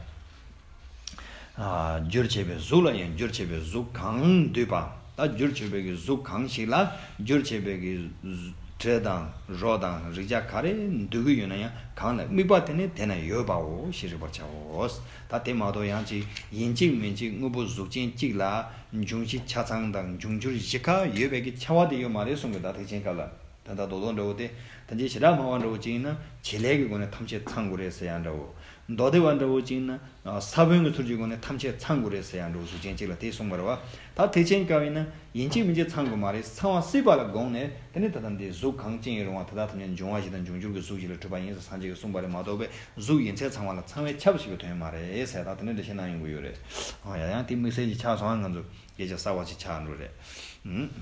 རྒྱུར་བྱས་པའི་གཟུགས་ལ་ཡང་། རྒྱུར་བྱས་པའི་གཟུགས་གང་འདུས་པ། ད་རྒྱུར་བྱས་པའི་གི་གཟུགས་གང་ཞིག་ལ། རྒྱུར་བྱས་པའི་གི་གཟུ་དྲི་དང་རོ་དང་རེག་བྱ་ག་རེ་འདུས་ཀྱི་ཡོད་ན་ཡང་། གང་ལ་དམིགས་པ་དེ་ནི་དེ་ན་ཡོད་པའོ་ཞེས་རིག་པར་བྱའོ། ད་དེ་མ་གཏོགས་ཡང་ཅིག་ཡིན་གཅིག་མིན་གཅིག་དངོས་པོ་གཟུགས་ཅན་གཅིག་ལ་འབྱུང་བཞི་ཆ་ཚང་དང་འབྱུང་འགྱུར་བཞི་ཀ་ཡོད་པའི་གི་ཁྱབ་པ་དེ་ཡོད་མ་རེད་གསུང་གི། ད་ཐེག་ཆེན་སྐབས་ལ། ད་ལྟ་རྡོག་རྡོག་འདྲ་བོ་དེ། ད་ཅི་བྱེ་བྲག་སྨྲ་བ་འདྲ་བོ་ཅིག་ཡིན་ན་བྱེད་ལས་ཀྱི་སྒོ་ནས་ཐམས་ཅད་ཚང་དགོས་རེད་ཟེར་ཡང་འདྲ་བོ། མདོ་སྡེ་པ་འདྲ་བོ་ཅིག་ན་ས་བོན་གྱི་ཚུལ་གྱི་སྒོ་ནས་ཐམས་ཅད་ཚང་དགོས་རེད་ཟེར་ཡ་འདྲ་བོ་གཟུགས་ཅན་གཅིག་ལ་དེ་གསུངས་པ་རེད་བ། ད་ཐེག་ཆེན་སྐབས་ཡིན་ན་ཡིན་གཅིག་མིན་གཅིག་ཚང་དགོས་མ་རེད། ཚང་བ་སྲིད་པ་ལ་དགོངས་ནས་དེ་ནས་ད་ལྟ་འདི་གཟུགས་གང་ཅི་ཡིན་རུང་བ་ད་ལྟ་ཐམས་ཅད་འབྱུང་བ་བཞི་དང་འབྱུང་འགྱུར་གྱི་གཟུགས་བཞི་ལ་གྲུབ་པ་ཡིན་ཟེར་སངས་རྒྱས་ཀྱིས་གསུངས་པ་རེད་མ་གཏོགས་པའི་གཟུགས་ཡིན་ཚད་ཚང་བ་ལ་ཚང་བས་ཁྱབ་ཟེར་བའི་དོན་མ་རེད་ཟེར། ད་དེ་འདྲ་འགྲེལ་བཤད་གནང་ཡོང་གི་ཡོད་རེད། ཨ་ཡ་ཡང་དེ་དམིགས་བསལ་གྱི་ཆགས་སོང་ང་ཚོ་སྐད་ཆ་གསར་བ་ཅིག་ཆགས་འགྲོ་རེད། ཨུམ།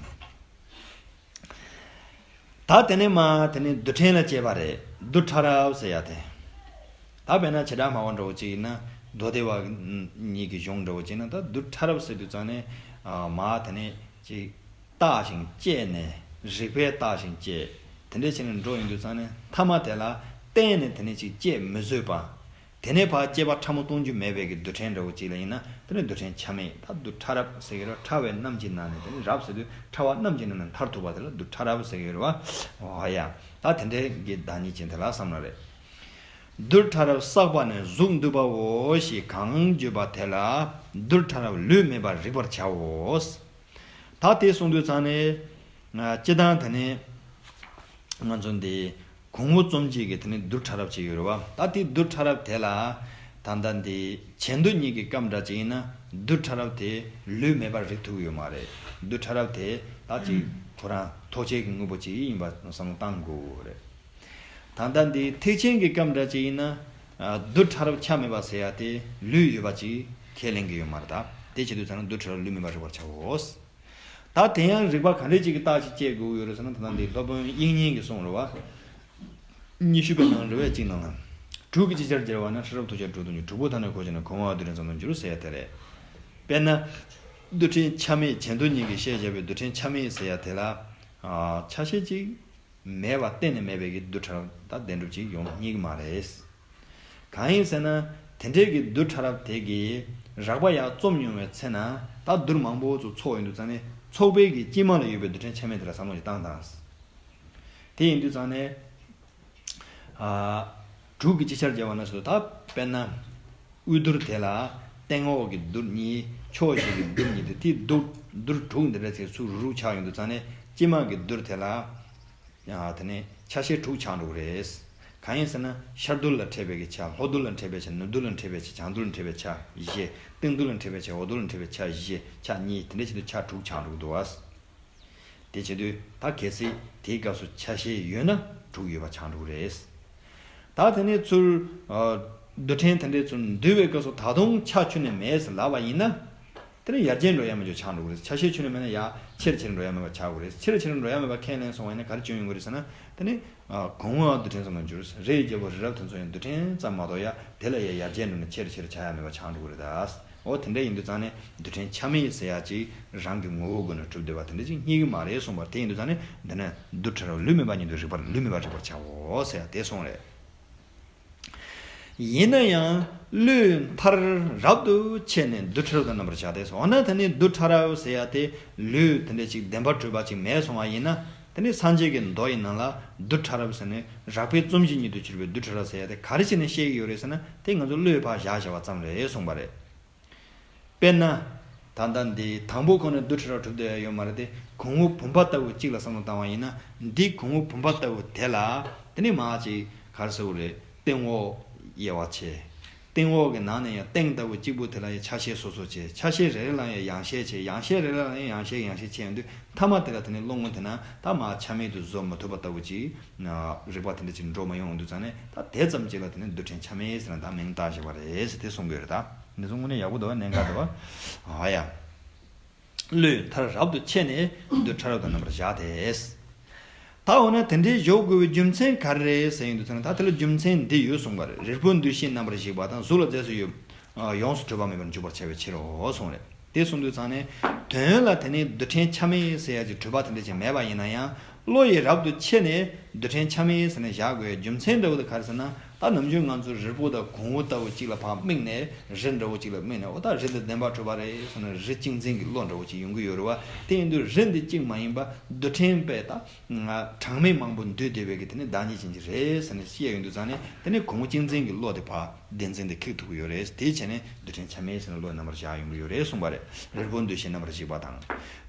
ད་དེ་ནས་མ་དེ་ནས་རྡུལ་ཕྲན་ལ་སྐྱེས་པ་རེད། རྡུལ་ཕྲ་རབ་ཟེར་ཡ་དེ། ད་དཔེར་ན་བྱེ་བྲག་སྨྲ་བ་འདྲ་བོ་ཅིག་ཡིན་ན་མདོ་སྡེ་པ་གཉིས་ཀྱི་གཞུང་འདྲ་བོ་ཅིག་ན་ད་རྡུལ་ཕྲ་རབ་ཟེར་དུས་ཙང་ནས་ཨ་མ་དེ་ནས་ཅིག་བརྟགས་ཤིང་དཔྱད་ནས་རིགས་པས་བརྟགས་ཤིང་དཔྱད། དེ་འདྲ་བྱས་ནས་འགྲོ་ཡོང་དུས་ཙང་ནས་མཐའ་མ་དེ་ལ་གཏན་ནས་དེ་ནས་ཅིག་དཔྱད་མི་བཟོད་པ། དེ་ནས་ཕར་དཔྱད་པ་ཕྲ་མོ་གཏོང་རྒྱུ་མེད་པའི་གི་རྡུལ་ཕྲན་འདྲ་བོ་ཅིག་ལ་ཡིན་ན་དེ་ནི་རྡུལ་ཕྲན་ཆ་མེད། ད་རྡུལ་ཕྲ་རབ་ཟེར་གྱི་རེད། ཕྲ་བའི་རྣམ་གྱི་ནང་ནས་དེ་ནི་རབ་ཟེར་དུས་ཕྲ་བ་རྣམ་གྱི་ནང་ནས་མཐར་ཐུག་པ་དེ་ལ་རྡུལ་ཕྲ་རབ་ཟེར་གྱི་རེད་བ། འོ་ཡ། ད་དེ་འདྲའི་གི་བདག་ཉིད་ཅན་དེ་ལ་བསམ་ན་རེད། རྡུལ་ཕྲ་རབ་བསགས་པ་ནི་གཟུགས་འདུས་པའོ་ཞེས་གང་བརྗོད་པ་དེ་ལ་རྡུལ་ཕྲ་རབ་ལུས་མེད་པར་རིག་པར་བྱའོ། ད་དེ་གསུངས་དུས་ཙང་ནས་སྤྱི་བཏང་དེ་ནས་ང་ཚོ་འདི་གོང་འོག་རྩོམ་གྱི་གི་དེ་ནི་རྡུལ་ཕྲ་རབ་ཅིག་ཡོད་རེད་བ། ད་དེ་རྡུལ་ཕྲ་རབ་དེ་ལ་ད་ལྟ་འདི་བྱེ་མདོ་གཉིས་ཀྱི་སྐབས་འདྲ་ཅིག་ཡིན་ན་རྡུལ་ཕྲ་རབ་དེ་ལུས་མེད་པར་རིག་ཐུབ་ཡོད་མ་རེད། རྡུལ་ཕྲ་རབ་དེ་ད་ཅིག་ཁོ་རང་ཐོགས་བཅས་ཀྱི་དངོས་པོ་ཅིག་ཡིན་པ་བསམ་བློ་བཏང་དགོས་རེད། ད་ལྟ་འདི་ཐེག་ཆེན་གྱི་སྐབས་འདྲ་ཅིག་ཡིན་ན་རྡུལ་ཕྲ་རབ་ཆ་མེད་པ་ཟེར་ཡ་དེ་ལུས་ཡོད་པ་ཅིག་ཁས་ལེན་གྱི་ཡོད་མ་རེད། ད་དེ་བྱེད་དུས་ཙང་ན་རྡུལ་ཕྲ་རབ་ལུས་མེད་པར་རིག་པར་བྱའོ། ད་དེ་ཡང་རིགས་པ་ག་འདྲས་ཅིག་གི་རྟགས་ཤིག་དཔྱད་དགོས་ཀྱི་ཡོད་རེད་ཟེར་ན། ད་ལྟ་འདི་སློབ་དཔོན་དབྱིག་གཉེན་གྱིས་གསུངས་རེད་བ། ཉི་ཤུ་པའི་ནང་རེ་བ་གཅིག་ནང་ལ། དྲུག་གིས་ཅི་བྱར་བྱ་བ་ན། ཕྲ་རབ་ཐོགས་ཆགས་དྲུག་ཏུ་འགྱུར། དྲུག་པོ་ཐ་ན་གོ་ཆ་ན། གོང་འོག་རྡུལ་ཕྲན་ཙམ་དུ་འགྱུར་ཟེར་ཡ་དེ་རེད། དཔེར་ན། རྡུལ་ཕྲན་ཆ་མེད་བྱེ་མདོ་གཉིས་ཀྱིས་བཤད་བཞག་པའི་རྡུལ་ཕྲན་ཆ་མེད་ཟེར་ཡ་དེ་ལ། ཨ། ཆ་ཤས་གཅིག་མེད་པ་གཏན་ནས་མེད་པའི་གི་རྡུལ་ཕྲ་རབ་ད་བདེན་གྲུབ་ཅིག་ཡོང་ནི་མ་རེད། གང་ཡིན་ཟེར་ན། དེ་འདྲའི་གི་རྡུལ་ཕྲ་རབ་དེ་གི་རགས་པ་ཡར་རྩོམ་ཡོང་བའི་ཚེ་ན་ད་རྡུལ་མང་པོ་ཚོ་ཚོགས་ཡོང་དུས་ཙང་ནས་ཚོགས་པའི་གི་དཀྱིལ་མ་ལ་ཡོད་པའི་རྡུལ་ཕྲན་ཆ་མེད་དེ་ལ་བསམ་བློ་ཞིག་བཏང་དང་། དེ་ཡིན་དུས་ཙང་ནས། ཨ། དྲུག་གིས་ཅི་བྱར་བྱ་བ་ན་ཟེར་དུས། ད་དཔེར་ན། དབུས་རྡུལ་དེ་ལ་སྟེང་འོག་གི་རྡུལ་གཉིས། ཕྱོགས་བཞི་གི་རྡུལ་གཉིས་དེ། དེ་རྡུལ་རྡུལ་དྲུག་འདི་འདྲ་ཚིག་ཚུར་རུག་རུག་ཆགས་ཡོང་དུས་ཙང་ནས་དཀྱིལ་མ་གི་རྡུལ་དེ་ལ། ཡང་དེ་ནས་ཆ་ཤས་དྲུག་ཆགས་འགྲོ་གི་རེད། གང་ཡིན་ཟེར་ན། ཤར་རྡུལ་ལ་འཕྲད་པའི་གི་ཆ། ལྷོ་རྡུལ་ལ་འཕྲད་པའི་ཆ། ནུབ་རྡུལ་ལ་འཕྲད་པའི་ཆ། བྱང་རྡུལ་ལ་འཕྲད་པའི་ཆ་བཞི། སྟེང་རྡུལ་ལ་འཕྲད་པའི་ཆ། འོག་རྡུལ་ལ་འཕྲད་པའི་ཆ་བཞི། ཆ་གཉིས། དེ་འདྲ་བྱེད་དུས་ཆ་དྲུག་ཆགས་འགྲོ་གི་འདུག་བ། དེ་བྱེད་དུས་ད་གལ་སྲིད་དེའི་སྐབས་སུ་ཆ་ཤས་ཡོད་ན་དྲུག་ཡོད་པ་ཆགས་འགྲོ་གི་རེད། ད་དེ་ནས་ཚུར། ཨ། རྡུལ་ཕྲན་དེ་འདྲའི་ཚུར་འདུས་པའི་སྐབས་སུ་ད་དུང་ཆ་ཁྱོན་ནས་མེད་ཟེར་ལབ་པ་ཡིན་ན། དེ་ནི་ཡར་རྒྱས་འགྲོ་ཡ་མེད་པ་ཆགས་འགྲོ་གི་རེད། ཆ་ཤས་ཁྱོན་ནས་མེད་ན་ཡར་ཆེར་ཆེར་འགྲོ་ཡ་མེད་པ་ཆགས་དགོས་རེད། ཆེར་ཆེར་འགྲོ་ཡ་མེད་པ་ཁས་ལེན་སོང་བ་ཡིན་ན་ག་རེ་བྱུང་ཡོང་གི་རེད་ཟེར་ན། དེ་ནི། ཨ། གོང་འོག་རྡུལ་ཕྲན་ཙམ་དུ་འགྱུར། རིགས་བརྒྱད་པོ་རི་རབ་དེ་ཚོ་ཡང་རྡུལ་ཕྲན་ཙམ་མ་གཏོགས་ཡ་དེ་ལ་ཡ་ཡར་རྒྱས་འགྲོ་ན་ཆེར་ཆེར་ཆགས་ཡ་མེད་པ་ཆགས་འགྲོ་གི་རེད་ད། འོ་དེ་འདྲ་ཡིན་དུས་ཙང་ནས་རྡུལ་ཕྲན་ཆ་མེད་ཟེར་ཡ་ཅིག་རང་གི་ངོ་བོའི་སྒོ་ནས་གྲུབ་བསྡད་པ་དེ་འདྲ་ཅིག་རྙེད་ཀྱི་མ་རེད་གསུངས་པ་རེད། དེ་ཡིན་དུས་ཙང་ནས་འདི་ནི་རྡུལ་ཕྲ་རབ་ལུས་མེད་པ་ཉིད་དུ་རིག་པར། ལུས་མེད་པར་རིག་པར་བྱའོ་ཟེར་ཡ་དེ་གསུངས་རེད། ཡིན་ན་ཡང་བློས་མཐར་རབ་ཏུ་ཕྱེ་ནས་རྡུལ་ཕྲ་རབ་ཏུ་རྣམ་པར་བཞག་སྟེ་ཟེར། འོ་ན་ད་ནི་རྡུལ་ཕྲ་རབ་ཟེར་ཡ་དེ་ལུས་དེ་འདྲ་ཅིག་བདེན་པར་གྲུབ་པ་ཅིག་མེད་སོང་བ་ཡིན་ན། དེ་ནི་སངས་རྒྱས་ཀྱི་མདོ་ཡི་ནང་ལ་རྡུལ་ཕྲ་རབ་ཟེར་ནས་རགས་པའི་རྩོམ་གཞི་ཉིད་དུ་གྱུར་པའི་རྡུལ་ཕྲ་རབ་ཟེར་ཡ་དེ་ག་རེ་བྱས་ནས་བཤད་ཀྱི་ཡོད་རེད་ཟེར་ན། དེ་ང་ཚོ་བློས་ཕར་བཞག་བཞག་པ་ཙམ་རེད་གསུངས་པ་རེད། དཔེར་ན། ད་ལྟ་འདི་དང་པོ་ཁོ་ནས་རྡུལ་ཕྲ་རབ་གྲུབ་བསྡད་ཡ་ཡོད་མ་རེད་དེ། གོང་འོག་བུམ་པ་ལྟ་བུ་གཅིག་ལ་བསམ་བློ་བཏང་བ་ཡིན་ན། འདི་གོང་འོག་བུམ་པ་ལྟ་བུ་དེ་ལ་དེ་ནི་མ་ཅིག་ག་རེ་ཟེར་དགོས་རེད། སྟེང་འོག་དབྱེ་བ་ཕྱེ། སྟེང་འོག་གི་ནང་ནས་ཡང་སྟེང་ལྟ་བུ་གཅིག་པུ་དེ་ལ་ཡང་ཆ་ཤས་སོ་སོ་ཕྱེ། ཆ་ཤས་རེ་རེ་ལ་ཡང་ཡང་ཤས་ཕྱེ། ཡང་ཤས་རེ་རེ་ལ་ཡང་ཡང་ཤས་ཡང་ཤས་ཕྱེ་ཡོང་དུས། མཐའ་མ་དེ་ལ་དེ་ནི་བློ་ངོ་དེ་ན་ད་མ་ཆ་མེད་དུ་བཟོ་མ་ཐུབ་པ་ལྟ་བུ་ཅིག་རིག་པ་དེ་འདྲ་ཅིག་འགྲོ་མ་ཡོང་དུས་ཙང་ནས། ད་དེ་ཙམ་ཅིག་ལ་དེ་ནི་རྡུལ་ཕྲན་ཆ་མེད་ཟེར་ན་ད་མིང་བཏགས་བཞག་པ་རེད་ཟེར་དེ་གསུང་གི་ཡོད་རེད་ད། འདི་ཚོ་དངོས་གནས་ཡག་པོ་འདུག་བ། གནད་འགག་འདུག་བ། ཨ་ཡ། བློས་མཐར་རབ་ཏུ་ཕྱེ་ནས་རྡུལ་ཕྲ་རབ་ཏུ་རྣམ་པར་བཞག་སྟེ། ད་འོ་ན་དེ་འདྲའི་འཇོག་དགོས་པའི་རྒྱུ་མཚན་ག་རེ་རེད་ཟེར་ཡོང་དུས་ཙང་ནས། ད་དེ་ལ་རྒྱུ་མཚན་འདི་ཡོད་གསུངས་པ་རེད། རིལ་བུ་འདུས་ཤིང་རྣམ་པར་བཞིག་པ་དང་། གཟུགས་ལ་རྫས་སུ་ཡོད། ཨ། ཡོངས་སུ་གྲུབ་པ་མེད་པར་འཇུག་པར་བྱ་བའི་ཕྱིར་རོ་གསུངས་རེད། དེ་གསུངས་དུས་ཙང་ནས། དོན་ལ་དེ་ནི་རྡུལ་ཕྲན་ཆ་མེད་ཟེར་ཡ་ཅིག་གྲུབ་པ་དེ་འདྲ་ཅིག་མེད་པ་ཡིན་ན་ཡང་། བློ་ཡིས་རབ་ཏུ་ཕྱེ་ནས་རྡུལ་ཕྲན་ཆ་མེད་ཟེར་ནས་བཞག་དགོས་རྒྱུ་མཚན་འདྲ་བོ་དེ་ག་རེ་ཟེར་ན། ད་ནམ་རྒྱུན་ང་ཚོ་རིལ་བུ་དང་གོང་བུ་ལྟ་བུ་གཅིག་ལ་ཕར་དམིགས་ནས། རི་འདྲ་བོ་གཅིག་ལ་དམིགས་ནས། འོ་ད་རི་འདི་བདེན་པར་གྲུབ་པ་རེད་ཟེར་ནས་རི་གཅིག་འཛིན་གྱི་བློ་འདྲ་བོ་ཅིག་ཡོང་གི་ཡོད་རེད་བ། དེ་ཡིན་དུས་རི་འདི་གཅིག་མ་ཡིན་པ་རྡུལ་ཕྲན་པས་ད་གྲངས་མེད་མང་པོ་འདུས་བསྡད་པའི་གི་དེ་ནི་བདག་ཉིད་ཅན་གྱི་རེད་ཟེར་ནས་བཤད་ཡོང་དུས་ཙང་ནས། དེ་ནི་གོང་བུ་གཅིག་འཛིན་གྱི་བློ་དེ་ཕར་བདེན་འཛིན་དེ་ཁེགས་ཐུབ་ཀྱི་ཡོད་རེད། དེའི་ཆ་ནས་རྡུལ་ཕྲན་ཆ་མེད་ཟེར་ནས་བློའི་རྣམ་པར་བཞག་ཡོང་གི་ཡོད་རེད་གསུངས་པ་རེད། རིལ་བུ་འདུས་ཤིང་རྣམ་པར་བཞིག་པ་དང་།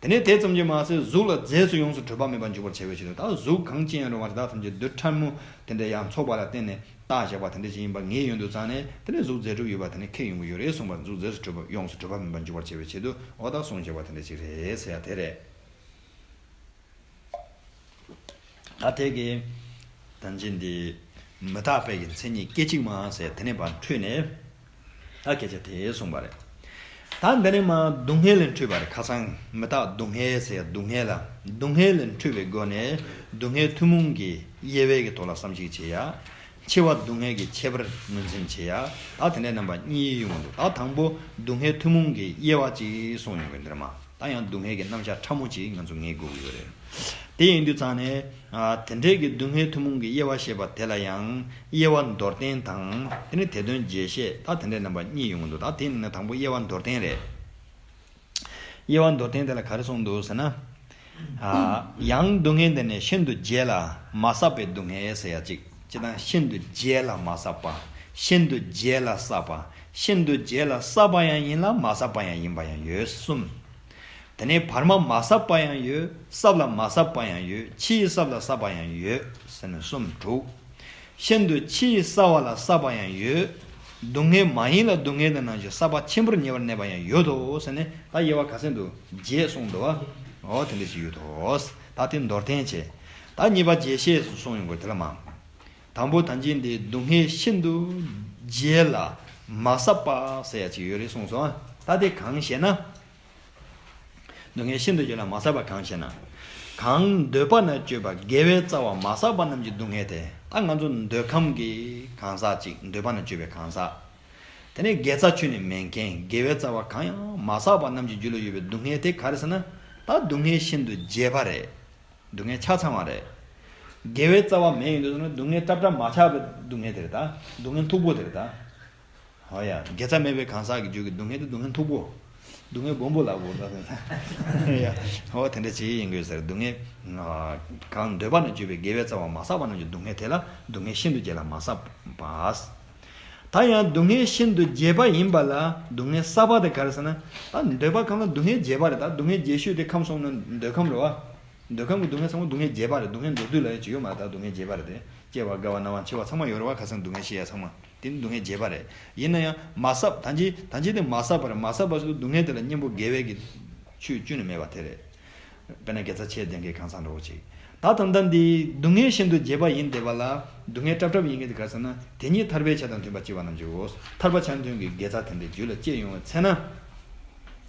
དེ་ནས་དེ་ཙམ་གྱིས་མ་ཟད་གཟུགས་ལ་རྫས་སུ་ཡོངས་སུ་གྲུབ་པ་མེད་པར་འཇུག་པར་བྱ་བའི་ཕྱིར་དུ། ད་གཟུགས་གང་ཅི་ཡང་རུང་བ་དེ་དག་ཐམས་ཅད་རྡུལ་ཕྲ་མོ་དེ་འདྲ་ཡང་ཚོགས་པ་ལ་བརྟེན་ནས། བཞག་པ་དེ་འདྲ་ཞིག་ཡིན་པ་ངེས་ཡོང་དུས་ཙང་ནས་དེ་ནས་གཟུགས་རྫས་གྲུབ་ཡོད་པ་དེ་ནས་ཁེགས་ཡོང་གི་ཡོད་རེད་གསུངས་པ། གཟུགས་རྫས་སུ་གྲུབ་པ་ཡོངས་སུ་གྲུབ་པ་མིན་པར་འགྱུར་བར་བྱེད་པའི་ཆེད་དུ་འོ་ད་གསུངས་བཞག་པ་དེ་འདྲ་ཞིག་རེད་ཟེར་ཡ་དེ་རེད། ད་དེ་གི་དོན་ཅན་འདི་མི་རྟག་པའི་གི་མཚན་ཉིད་སྐད་ཅིག་མ་ཟེར་དེ་ནས་ཕར་འཕྲོས་ནས་ད་སྐད་ཆ་དེ་གསུངས་པ་རེད། ད་འདི་ནས་མར་སྡུག་བསྔལ་ལས་འཕྲོས་པ་རེད། ཁ་སང་མི་རྟག་སྡུག་བསྔལ་ཟེར་སྡུག་བསྔལ་ལ་སྡུག་བསྔལ་ལས་འཕྲོས་པའི་སྒོ་ནས་སྡུག་བསྔལ་ཐུན་མོང་གི་དབྱེ་བའི་གི་ཐོག་ལ་བསམ་གཞིག་བྱེད་ཡ། འཆི་བ་སྡུག་བསྔལ་གྱི་ཁྱད་པར་ངོས་འཛིན་བྱེད་ཡ། ད་དེ་འདྲའི་རྣམ་པ་གཉིས་ཡོང་གི་འདུག་ད་དང་པོ་སྡུག་བསྔལ་ཐུན་མོང་གི་དབྱེ་བ་གཅིག་གསུངས་ཡོང་གི་འདིར་མ། ད་ཡང་སྡུག་བསྔལ་གྱི་རྣམ་གཞག་ཕྲ་མོ་གཅིག་ང་ཚོ་ངེས་དགོས་ཀྱི་ཡོད་རེད། དེ་ཡིན་དུས་ཙང་ནས་ཨ་དེ་འདྲའི་གི་སྡུག་བསྔལ་ཐུན་མོང་གི་དབྱེ་བ་བཤད་པ་དེ་ལ་ཡང་དབྱེ་བ་མདོར་བསྟན་དང་དེ་ནི་དེ་དོན་རྒྱས་བཤད་ད་དེ་འདྲའི་རྣམ་པ་གཉིས་ཡོང་གི་འདུག་ད་དེ་ནི་དང་པོ་དབྱེ་བ་མདོར་བསྟན་རེད། དབྱེ་བ་མདོར་བསྟན་དེ་ལ་ག་རེ་གསུངས་འདུག་ཟེར་ན། ཨ་ཡང་སྡུག་བསྔལ་འདི་ནི་ཤིན་ཏུ་རྒྱས་ལ་མ་བསགས་པའི་སྡུག་བསྔལ་ཟེར་ཡ་གཅིག་སྤྱིར་བཏང་ཤིན་ཏུ་རྒྱས་ལ་མ་བསགས་པ། ཤིན་ཏུ་རྒྱས་ལ་བསགས་པ། ཤིན་ཏུ་རྒྱས་ལ་བསགས་པ་ཡང་ཡིན་ལ་མ་བསགས་པ་ཡང་ཡིན་པ་ཡང་ཡོད་གསུམ། དེ་ནས་བར་མ་མ་བསགས་པ་ཡང་ཡོད། བསགས་ལ་མ་བསགས་པ་ཡང་ཡོད། ཕྱིའི་བསགས་ལ་བསགས་པ་ཡང་ཡོད་ཟེར་ནས་གསུམ་དྲུག་ཤིན་ཏུ་ཕྱིའི་བསགས་པ་ལ་བསགས་པ་ཡང་ཡོད། སྡུག་བསྔལ་མ་ཡིན་ལ་སྡུག་བསྔལ་དེ་ནང་བཞིན་བསགས་པ་ཆེན་པོར་ངེས་པར་གནས་པ་ཡང་ཡོད་དོ་ཟེར་ནས་ད་དབྱེ་བ་ག་ཚད་འདུག་བརྒྱད་གསུངས་འདུག་བ། འོ་དེ་འདྲ་ཞིག་ཡོད་དོ། ད་དེ་མདོར་བསྟན་བྱས། ད་གཉིས་པ་རྒྱས་བཤད་སུ་གསུངས་ཡོང་དགོས་དེ་ལ་མ། དང་པོ་ད་ཅི་འདི་སྡུག་བསྔལ་ཤིན་ཏུ་རྒྱས་ལ་མ་བསགས་པ་ཟེར་ཡ་ཅིག་ཡོད་རེད་གསུངས་སོང་། ད་དེ་གང་ཞེ་ན། སྡུག་བསྔལ་ཤིན་ཏུ་རྒྱས་ལ་མ་བསགས་པ་གང་ཞེ་ན། གང་འདོད་པ་ན་སྤྱོད་པ་དགེ་བའི་རྩ་བ་མ་བསགས་པ་རྣམས་ཀྱི་སྡུག་བསྔལ་ཏེ། ད་ང་ཚོ་འདོད་ཁམས་ཀྱི་གང་ཟག་ཅིག་འདོད་པ་ན་སྤྱོད་པའི་གང་ཟག་དེ་ནས་དགེ་རྩ་ཆུད་ནས་མེད་མཁན་དགེ་བའི་རྩ་བ་གང་ཡང་མ་བསགས་པ་རྣམས་ཀྱི་རྒྱུད་ལ་ཡོད་པའི་སྡུག་བསྔལ་དེ་ག་རེ་ཟེར་ན། ད་སྡུག་བསྔལ་ཤིན་ཏུ་རྒྱས་པ་རེད། སྡུག་བསྔལ་ཆ་ཚང་བ་རེད། དགེ་བའི་རྩ་བ་མེད་ཡོང་དུས་ན་སྡུག་བསྔལ་ཏག་ཏག་མ་ཆགས་པའི་སྡུག་བསྔལ་དེ་རེད་ད། སྡུག་བསྔལ་མཐུག་པོ་དེ་རེད་ད། ཧོ་ཡ། དགེ་རྩ་མེད་པའི་གང་ཟག་གི་རྒྱུད་ཀྱི་སྡུག་བསྔལ་དེ་སྡུག་བསྔལ་མཐུག་པོ། སྡུག་བསྔལ་སྦོམ་པོ་ལབ་དགོས་ད། ཡ། ཧོ་དེ་འདྲ་ཅིག་ཡིན་དགོས་ཟེར་སྡུག་བསྔལ། གང་འདོད་པ་ན་སྤྱོད་པའི་དགེ་བའི་རྩ་བ་མ་བསགས་པ་རྣམས་ཀྱི་སྡུག་བསྔལ་དེ་ལ་སྡུག་བསྔལ་ཤིན་ཏུ་རྒྱས་ལ་མ་བསགས་པ། ད་ཡང་སྡུག་བསྔལ་ཤིན་ཏུ་རྒྱས་པ་ཡིན་པ་ལ་སྡུག་བསྔལ་བསགས་པ་དེ་ག་རེ་ཟེར་ན། ད་འདོད་པ་ཁམས་ལ་སྡུག་བསྔལ་རྒྱས་པ་རེད་ད། སྡུག་བསྔལ་རྒྱས་ཤོས་དེ་ཁམས་གསུམ་ན་འདོད་ཁམས་རེད་བ། འདོད་ཁམས་ཀྱི་སྡུག་བསྔལ་ཚང་མ་སྡུག་བསྔལ་རྒྱས་པ་རེད། སྡུག་བསྔལ་མདོར་བསྡུས་ལ་ཡང་ཅི་ཡོད་མ་རེད་ད། སྡུག་བསྔལ་རྒྱས་པ་རེད་དེ། སྐྱེ་བ་རྒ་བ་ན་བ་འཆི་བ་ཚང་མ་ཡོད་རེད་བ། ཁ་སང་སྡུག་བསྔལ་ཤི་ཡ་ཚང་མ་དེ་ནི་སྡུག་བསྔལ་རྒྱས་པ་རེད། ཡིན་ན་ཡང་མ་བསགས་ད་ཅི་ད་ཅི་དེ་མ་བསགས་པ་རེད། མ་བསགས་པ་སོགས་སྡུག་བསྔལ་དེ་ལ་གཉེན་པོ་དགེ་བའི་གི་ཆོས་བཅུ་ནི་མེད་པ་དེ་རེད། དཔེར་ན་དགེ་རྩ་ཆེ་ལྡན་གྱི་གང་ཟག་འདྲ་བོ་ཅིག་ད་ད་ལྟ་འདི་སྡུག་བསྔལ་ཤིན་ཏུ་རྒྱས་པ་ཡིན་བསྡད་པ་ལ་སྡུག་བསྔལ་སྲབ་སྲབ་ཡིན་མཁན་དེ་ག་རེ་ཟེར་ན། དེ་ཉིད་ཐར་པའི་ཆ་དང་མཐུན་པར་སྐྱེས་པ་རྣམས་ཀྱིའོ། ཐར་པ་ཆ་མཐུན་གྱི་དགེ་རྩ་དེ་འདྲའི་རྒྱུད་ལ་སྐྱེས་ཡོང་བའི་ཚེ་ན།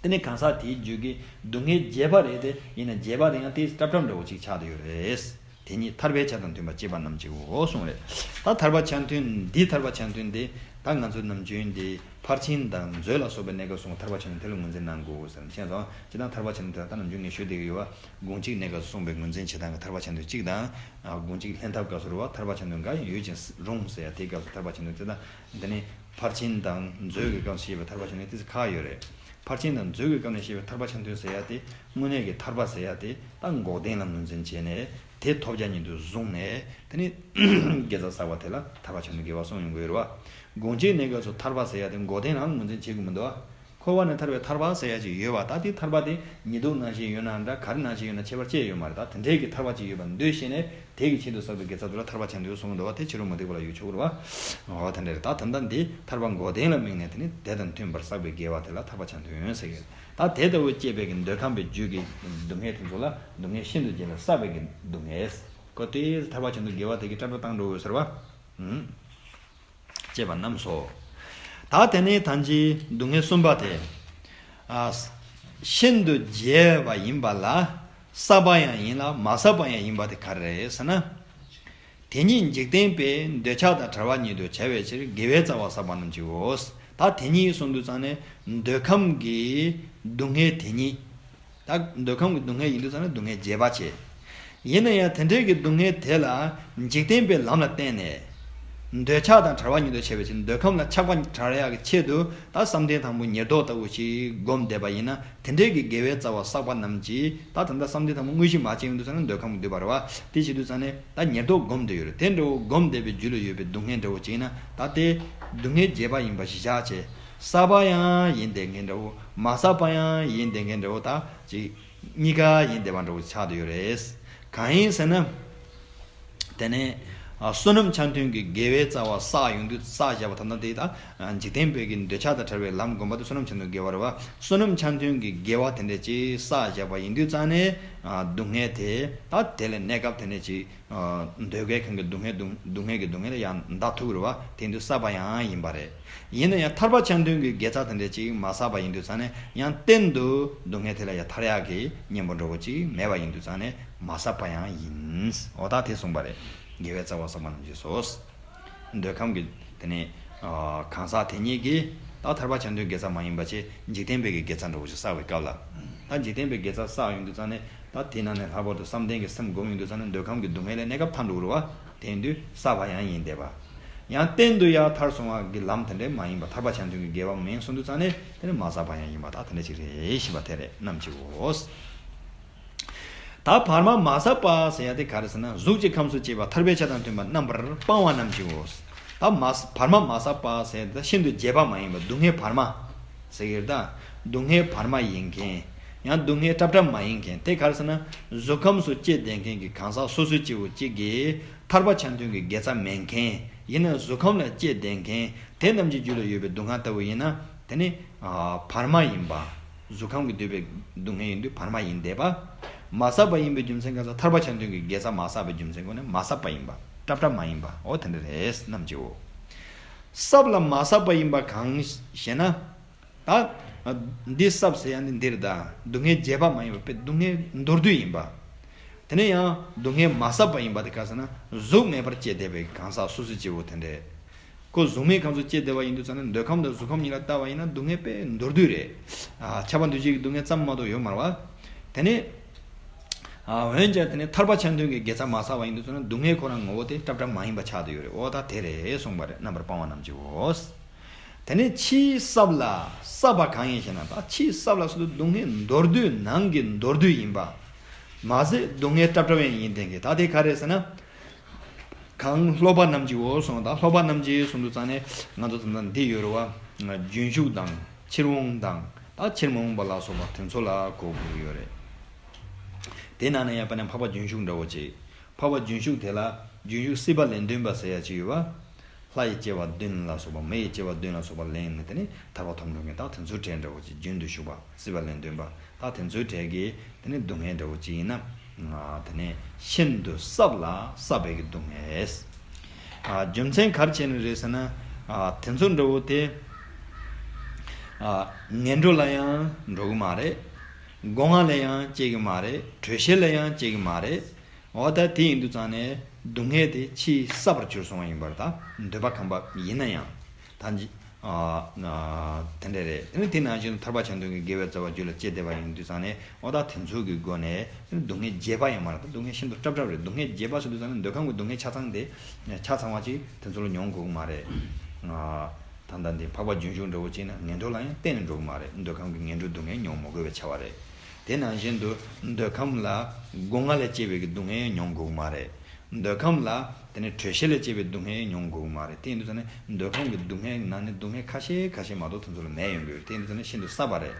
དེ་ནི་གང་ཟག་དེའི་རྒྱུད་ཀྱི་སྡུག་བསྔལ་རྒྱས་པ་རེད་དེ། ཡིན་ན་རྒྱས་པ་དེ་ཡང་དེ་སྲབ་སྲབ་འདྲ་བོ་ཅིག་ཆགས་བསྡད་ཡོད་རེད། དེ་ཉིད་ཐར་པའི་ཆ་དང་མཐུན་པར་སྐྱེས་པ་རྣམས་ཀྱིའོ་གསུངས་རེད། ད་ཐར་པ་ཆ་མཐུན་འདི་ཐར་པ་ཆ་མཐུན་དེ་ད་ང་ཚོ་ནམ་རྒྱུན་འདི། ཕར་ཕྱིན་དང་མཛོད་ལ་སོགས་པའི་གནས་སྐབས་སུ་ཐར་པ་ཆ་མཐུན་དེ་ལ་ངོས་འཛིན་གནང་དགོས་ཟེར་ན། མཁྱེན་སོང་། སྤྱིར་བཏང་ཐར་པ་ཆ་མཐུན་དེ་ད་ནམ་རྒྱུན་ངས་ཞུ་བསྡད་ཀྱི་ཡོད་པ། དགོངས་གཅིག་གནས་སྐབས་སུ་གསུངས་པའི་ངོས་འཛིན་བྱེད་སྟངས་ཀྱི་ཐར་པ་ཆ་མཐུན་གཅིག་དང་། ཨ། དགོངས་གཅིག་ལྷན་ཐབས་སྐབས་སུ་རེད་བ། ཐར་པ་ཆ་མཐུན་འགའ་ཡང་ཡོད་ཅིང་རུང་ཟེར་ཡ་དེའི་སྐབས་སུ་ཐར་པ་ཆ་མཐུན་དེ་དང་། འདི་ནི་ཕར་ཕྱིན་དང་མཛོད་ཀྱི་སྐབས་སུ་བཤད་པའི་ཐར་པ་ཆ་མཐུན་དེ་ཚོ་ཁག་ཡོད་རེད། ཕར་ཕྱིན་དང་མཛོད་ཀྱི་སྐབས་ནས་བཤད་པའི་ཐར་པ་ཆ་མཐུན་ཟེར་ཡ་དེ། དངོས་གནས་ཀྱི་ཐར་པ་ཟེར་ཡ་དེ་ད་འགོག་བདེན་ལ་ངོས་འཛིན་བྱས་ནས་དེ་ཐོབ་བྱ་ཉིད་དུ་བཟུང་ནས། དེ་ནི་དགེ་རྩ་བསགས་པ་དེ་ལ་ཐར་པ་ཆ་མཐུན་དགེ་བ་གསུངས་ཡོང་གི་ཡོད་རེད་བ། དགོངས་གཅིག་གནས་སྐབས་སུ་ཐར་པ་ཟེར་ཡ་དེ་འགོག་བདེན་ལའང་ངོས་འཛིན་བྱེད་དགོས་མི་འདུག་བ། འཁོར་བ་ནས་ཐར་པའི་ཐར་པ་ཟེར་ཡ་ཅིག་ཡོད་བ། ད་དེ་ཐར་པ་དེ་ཉིད་སྡུག་ནང་བཞིན་ཡོད་ན་འདྲ། ག་རེ་ནང་བཞིན་ཡོད་ན་ཁྱད་པར་ཅི་ཡོད་མ་རེད། ད་དེ་འདྲའི་གི་ཐར་པ་ཅིག་ཡོད་པར་འདོད་ཤེས་ནས་དེ་གི་ཆེད་དུ་བསགས་པའི་དགེ་རྩ་དེ་ལ་ཐར་པ་ཆ་མཐུན་གསུངས་འདུག་བ། དེ་ཕྱི་རོལ་མུ་སྟེགས་པ་ལ་ཡོད་ཆོག་གི་རེད་བ། འོ་དེ་འདྲ་རེད། ད་ད་ལྟ་འདི་ཐར་པ་འགོག་བདེན་ལ་དམིགས་ནས་དེ་ནི་དེ་དང་མཐུན་པར་བསགས་པའི་དགེ་བ་དེ་ལ་ཐར་པ་ཆ་མཐུན་ཟེར་གི། ད་དེ་ལྟ་བུ་སྐྱེས་པའི་གི་འདོད་ཁམས་པའི་རྒྱུད་ཀྱི་སྡུག་བསྔལ་དེ་ཚོ་ལ་སྡུག་བསྔལ་ཤིན་ཏུ་རྒྱས་ལ་བསགས་པའི་གི་སྡུག་བསྔལ། ཁོ་དེ་ཐར་པ་ཆ་མཐུན་དགེ་བ་དེ་གི་སྲབ་སྲབ་བཏང་འགྲོ་འོས་ཟེར་བ། ཨུམ། ཅེས་པ་རྣམས་སོ། ད་དེ་ནས་ད་ཅི་སྡུག་བསྔལ་གསུམ་པ་དེ། ཨ། ཤིན་ཏུ་རྒྱས་པ་ཡིན་པ་ལ་བསགས་པ་ཡང་ཡིན་ལ་མ་བསགས་པ་ཡང་ཡིན་པ་དེ་ག་རེ་རེད་ཟེར་ན། དེ་ཉིད་འཇིག་རྟེན་པའི་འདོད་ཆགས་དང་བྲལ་བ་ཉིད་དུ་བྱ་བའི་ཕྱིར་དགེ་བའི་རྩ་བ་བསགས་པ་རྣམས་ཀྱིའོ། ད་དེ་ཉིད་གསུངས་དུས་ཙང་ནས་འདོད་ཁམས་ཀྱི་སྡུག་བསྔལ་དེ་ཉིད། ད་འདོད་ཁམས་ཀྱི་སྡུག་བསྔལ་ཡིན་དུས་ཙང་ནས་སྡུག་བསྔལ་རྒྱས་པ་བྱས། ཡིན་ན་ཡང་དེ་འདྲའི་གི་སྡུག་བསྔལ་དེ་ལ་འཇིག་རྟེན་པའི་ལམ་ལ་བརྟེན་ནས། འདོད་ཆགས་དང་བྲལ་བ་ཉིད་དུ་བྱ་བའི་ཕྱིར། འདོད་ཁམས་ལ་ཆགས་པ་བྲལ་ཡག་གི་ཆེད་དུ་ད་བསམ་གཏན་དང་པོ་ཉེར་བསྡོགས་ལྟ་བུ་ཞིག་བསྒོམས་བསྡད་པ་ཡིན་ན། དེ་འདྲའི་གི་དགེ་བའི་རྩ་བ་བསགས་པ་རྣམས་ཀྱིས་ད་ད་ལྟ་བསམ་གཏན་དང་པོ་དངོས་གཞི་མ་སྐྱེས་ཡོང་དུས་ཙང་ནས་འདོད་ཁམས་ཀྱི་འདུས་པ་རེད་བ། དེ་བྱེད་དུས་ཙང་ནས་ད་ཉེར་བསྡོགས་བསྒོམས་བསྡད་ཡོད་རེད། དེ་འདྲ་བོ་བསྒོམས་བསྡད་པའི་རྒྱུད་ལ་ཡོད་པའི་སྡུག་བསྔལ་འདྲ་བོ་ཅིག་ཡིན་ན། ད་དེ་སྡུག་བསྔལ་རྒྱས་པ་ཡིན་པ་གཞི་བཞག་བྱས། བསགས་པ་ཡང་ཡིན་བསྡད་མཁན་འདྲ་བོ། མ་བསགས་པ་ཡང་ཡིན་བསྡད་མཁན་འདྲ་བོ། ད་ཅིག་གཉིས་ཀ་ཡིན་བསྡད་པ་འདྲ་བོ་ཆགས་བསྡད་ཡོད་རེད། གང་ཡིན་ཟེར་ན། དེ་ནས་ ཨ། བསོད་ནམས་ཆ་མཐུན་གྱི་དགེ་བའི་རྩ་བ་བསགས་ཡོང་དུས། བསགས་བཞག་པ་ད་ལྟ་དེ་ད་འཇིག་རྟེན་པའི་གི་འདོད་ཆགས་དང་བྲལ་བའི་ལམ་སྒོམ་པ་དེ་བསོད་ནམས་ཆ་མཐུན་དགེ་བ་རེད་བ། བསོད་ནམས་ཆ་མཐུན་གྱི་དགེ་བ་དེ་འདྲ་ཅིག་བསགས་བཞག་པ་ཡིན་དུས་ཙང་ནས། ཨ། སྡུག་བསྔལ་དེ་ད་དེ་ལས་གནས་སྐབས་དེ་འདྲ་ཅིག་ཨ། འདོད་དགུའི་ཁམས་ཀྱི་སྡུག་བསྔལ་སྡུག་སྡུག་བསྔལ་གྱི་སྡུག་བསྔལ་ལས་ཡང་འདའ་ཐུབ་རེད་བ། དེ་ཡིན་དུས་བསགས་པ་ཡང་ཡིན་པ་རེད། ཡིན་ན་ཡང་ཐར་པ་ཆ་མཐུན་གྱི་དགེ་རྩ་དེ་འདྲ་ཅིག་མ་བསགས་པ་ཡིན་དུས་ཙང་ནས། ཡང་གཏན་དུ་སྡུག་བསྔལ་དེ་ལས་ཡང་ཐར་ཡག་གི་གཉེན་པོ་འདྲ་བོ་ཅིག་མེད་པ་ཡིན་དུས་ཙང་ནས་མ་བསགས་པ་ཡང་ཡིན། འོ་ད་དེ་གསུངས་པ་རེད། དགེ་བའི་རྩ་བ་བསགས་པ་རྣམས་ཀྱིས་སོ། འདོད་ཁམས་ཀྱི་དེ་ནས། ཨ། གང་ཟག་དེ་ཉིད་ཀྱིས་ད་ཐར་པ་ཆ་མཐུན་དགེ་རྩ་མ་ཡིན་པ་ཅིག་འཇིག་རྟེན་པའི་གི་དགེ་རྩ་འདྲ་བོ་ཅིག་བསགས་པའི་སྐབས་ལ། ད་འཇིག་རྟེན་པའི་དགེ་རྩ་བསགས་ཡོང་དུས་ཙང་ནས། ད་དེ་ནང་ནས་ལྷག་པར་དུ་བསམ་གཏན་གྱི་སེམས་སྒོམ་ཡོང་དུས་ཙང་ནས་འདོད་ཁམས་ཀྱི་སྡུག་བསྔལ་ལས་གནས་སྐབས་ཐར་འགྲོ་གི་རེད་བ། དེ་ཡིན་དུས་བསགས་པ་ཡང་ཡིན་བསྡད་པ། ཡང་གཏན་དུ་ཡང་ཐར་སོང་བ་གི་ལམ་དེ་འདྲ་མ་ཡིན་པ། ཐར་པ་ཆ་མཐུན་གྱི་དགེ་བ་མིན་གསུངས་དུས་ཙང་ནས། དེ་ནི་མ་བསགས་པ་ཡང་ཡིན་པ། ད་དེ་འདྲ་ཅིག་རེད་ཞེས་པ་དེ་རེད། རྣམས་ཀྱིའོ། ད་བར་མ་མ་བསགས་པ་ཟེར་ཡ་དེ་ག་རེ་ཟེར་ན། གཟུགས་ཀྱི་ཁམས་སུ་སྐྱེས་པ་ཐར་པའི་ཆ་དང་མཐུན་པ་རྣམ་པར་སྤངས་པ་རྣམས་ཀྱིའོ། ད་མ་བར་མ་མ་བསགས་པ་ཟེར་ཡ་དེ་ཤིན་ཏུ་རྒྱས་པ་མ་ཡིན་པ། སྡུག་བསྔལ་བར་མ་ཟེར་གྱི་རེད་ད། སྡུག་བསྔལ་བར་མ་ཡིན་མཁན། ཡང་སྡུག་བསྔལ་སྲབ་སྲབ་མ་ཡིན་མཁན་དེ་ག་རེ་ཟེར་ན། གཟུགས་ཁམས་སུ་སྐྱེས་བསྡད་མཁན་གྱི་གང་ཟག་སོ་སོ་སྐྱེ་བོ་གཅིག་གིས་ཐར་པ་ཆ་མཐུན་གྱི་དགེ་རྩ་མེད་མཁན། ཡིན་ན་གཟུགས་ཁམས་ལ་སྐྱེས་བསྡད་མཁན་དེ་རྣམས་ཀྱི་རྒྱུད་ལ་ཡོད་པའི་སྡུག་བསྔལ་ལྟ་བུ་ཡིན་ན། དེ་ནི། ཨ། བར་མ་ཡིན་པ། གཟུགས་ཁམས་ཀྱི་འདོད་པའི་སྡུག་བསྔལ་ཡིན་དུས་བར་མ་ཡིན་བསྡད་པ། མ་བསགས་པ་ཡིན་པའི་རྒྱུ་མཚན་ག་ས། ཐར་པ་ཆ་མཐུན་གྱི་དགེ་རྩ་མ་བསགས་པའི་རྒྱུ་མཚན་སྒོ་ནས་མ་བསགས་པ་ཡིན་པ། སྲབ་སྲབ་མ་ཡིན་པ། འོ་དེ་འདྲ་རེད། རྣམས་ཀྱིའོ། སྲབ་ལ་མ་བསགས་པ་ཡིན་པ་གང་ཞེ་ན། ད་འདི་སྲབ་ཟེར་ཡ་འདི་འདིར་ད་སྡུག་བསྔལ་རྒྱས་པ་མ་ཡིན་པ་དཔེ་སྡུག་བསྔལ་མདོར་བསྡུས་ཡིན་པ། དེ་ནས་ཡང་སྡུག་བསྔལ་མ་བསགས་པ་ཡིན་པ་དེ་ག་ཟེར་ན། གཟུགས་མེད་པར་སྐྱེས་བསྡད་པའི་གང་ཟག་སོ་སོའི་སྐྱེ་བོ་དེ་འདྲས། ཁོ་གཟུགས་མེད་ཁམས་སུ་སྐྱེས་བསྡད་པ་ཡིན་དུས་ཙང་ནས། འདོད་ཁམས་དང་གཟུགས་ཁམས་གཉིས་ལ་ལྟ་བ་ཡིན་ན་སྡུག་བསྔལ་དཔེ་མདོར་བསྡུས་རེད། ཨ། ཁྱབ་པ་འདུ་བྱེད་ཀྱི་སྡུག་བསྔལ་ཙམ་མ་གཏོགས་ཡོད་མ་རེད་བ། དེ་ནས། ཨ། འོན་ཀྱང་དེ་ནས་ཐར་པ་ཆ་མཐུན་གྱི་དགེ་རྩ་མ་བསགས་པ་ཡིན་དུས་ཙང་ནས་སྡུག་བསྔལ་ཁོ་རང་ངོ་བོ་དེ་སྲབ་སྲབ་མ་ཡིན་པ་ཆགས་བསྡད་ཡོད་རེད། འོ་ད་དེ་རེད་གསུངས་པ་རེད། རྣམ་པར་སྤངས་པ་རྣམས་ཀྱིའོ། དེ་ནས་ཕྱིའི་སྲབ་ལ་བསགས་པ་གང་ཡིན་ཞེ་ན། ད་ཕྱིའི་སྲབ་ལ་ཟེར་དུས་སྡུག་བསྔལ་མདོར་བསྡུས་ནང་གི་མདོར་བསྡུས་ཡིན་པ། མ་ཟད་སྡུག་བསྔལ་སྲབ་སྲབ་ཡང་ཡིན་བསྡད་མཁན་ད་དེ་ག་རེ་ཟེར་ན། གང་སློབ་པ་རྣམས་ཀྱིའོ་གསུངས། ད་སློབ་པ་རྣམས་ཀྱིས་གསུངས་དུས་ཙང་ནས་ང་ཚོ་དེ་འདྲ་འདི་ཡོད་རེད་བ། རྒྱུན་ཞུགས་དང་ཕྱིར་འོང་དང་། ད་ཕྱིར་མ་འོངས་པ་ལ་སོགས་པ་དེ་ཚོ་ལ་གོ་དགོས་ཀྱི་ཡོད་རེད། དེ་ནང་ནས་ཡང་དཔེར་ན་འཕགས་པ་རྒྱུན་ཞུགས་འདྲ་བོ་ཅིག་འཕགས་པ་རྒྱུན་ཞུགས་དེ་ལ་རྒྱུན་ཞུགས་སྲིད་པ་ལན་བདུན་པ་ཟེར་ཡ་ཅིག་ཡོད་པ། ལྷ་ཡི་སྐྱེ་བ་བདུན་ལ་སོགས་པ། མི་ཡི་སྐྱེ་བ་བདུན་ལ་སོགས་པ་ལེན་ནས། དེ་ནི་ཐར་པ་ཐོབ་འགྲོ་མཁན་ད་དེ་ཚོའི་གྲས་འདྲ་བོ་ཅིག་རྒྱུན་དུ་ཞུགས་པ་སྲིད་པ་ལན་བདུན་པ། ད་དེ་ཚོའི་གྲས་ཀྱིས་དེ་ནི་སྡུག་བསྔལ་འདྲ་བོ་ཅིག་ཡིན་ན། ཨ། དེ་ནི་ཤིན་ཏུ་སྲབ་ལ་སྲབ་པའི་གི་སྡུག་བསྔལ། ཨ། རྒྱུ་མཚན་ག་རེ་བྱས་ནས་རེད་ཟེར་ན། ཨ། དེ་ཚོ་འདྲ་བོ་དེ། ཨ། ངན་འགྲོ་ལ་ཡང་འགྲོ་གི་མ་རེད། སྒོ་ང་ལ་ཡང་སྐྱེ་གི་མ་རེད། དྲོད་གཤེར་ལ་ཡང་སྐྱེ་གི་མ་རེད། འོ་ད་དེ་ཡིན་དུས་ཙང་ནས་སྡུག་བསྔལ་དེ་ཕྱིའི་སྲབ་པར་གྱུར་སོང་བ་ཡིན་པར་ཐལ། འདོད་པ་ཁམས་པ་ཡིན་ན་ཡང་། ད་ཅི། ཨ། ཨ། དེ་འདྲ་རེད། དེ་ནི་དེ་ནང་བཞིན་དུ་ཐར་པ་ཆ་མཐུན་གྱི་དགེ་བའི་རྩ་བ་རྒྱུད་ལ་སྐྱེས་བསྡད་པ་ཡིན་དུས་ཙང་ནས། འོ་ད་དེ་ཚོ་གི་སྒོ་ནས་སྡུག་བསྔལ་རྒྱས་པ་ཡང་མ་རེད། ད་སྡུག་བསྔལ་ཤིན་ཏུ་སྲབ་སྲབ་རེད། སྡུག་བསྔལ་རྒྱས་པ་ཟེར་དུས་ཙང་ནས་འདོད་ཁམས་ཀྱི་སྡུག་བསྔལ་ཆ་ཚང་དེ། ཆ་ཚང་བ་ཅིག་དེ་ཚོ་ལ་མྱོང་དགོས་ཀྱི་མ་རེད། ཨ། ད་ལྟ་འདི་འཕགས་པ་རྒྱུན་ཞུགས་འདྲ་བོ་ཅིག་ན་ངན་འགྲོ་ལ་ཡང་གཏན་ནས་འགྲོ་གི་མ་རེད། འདོད་ཁམས་ཀྱི་ངན་འགྲོའི་སྡུག་བསྔལ་མྱོང་མི་དགོས་པའི་ཆ་བ་རེད། དེ་ནང་བཞིན་དུ་འདོད་ཁམས་ལ་སྒོ་ང་ལས་སྐྱེས་པའི་གི་སྡུག་བསྔལ་མྱོང་དགོས་ཀྱི་མ་རེད། འདོད་ཁམས་ལ་དེ་ནས་དྲོད་གཤེར་ལས་སྐྱེས་པའི་སྡུག་བསྔལ་མྱོང་དགོས་ཀྱི་མ་རེད། དེ་ཡིན་དུས་ཙང་ནས་འདོད་ཁམས་ཀྱི་སྡུག་བསྔལ་ནང་ནས་སྡུག་བསྔལ་ཁ་ཤས་ཁ་ཤས་མ་གཏོགས་དེ་ཚོ་ལ་མེད་ཡོང་གི་ཡོད། དེ་ཡིན་དུས་ཙང་ནས་ཤིན་ཏུ་སྲབ་པ་རེད།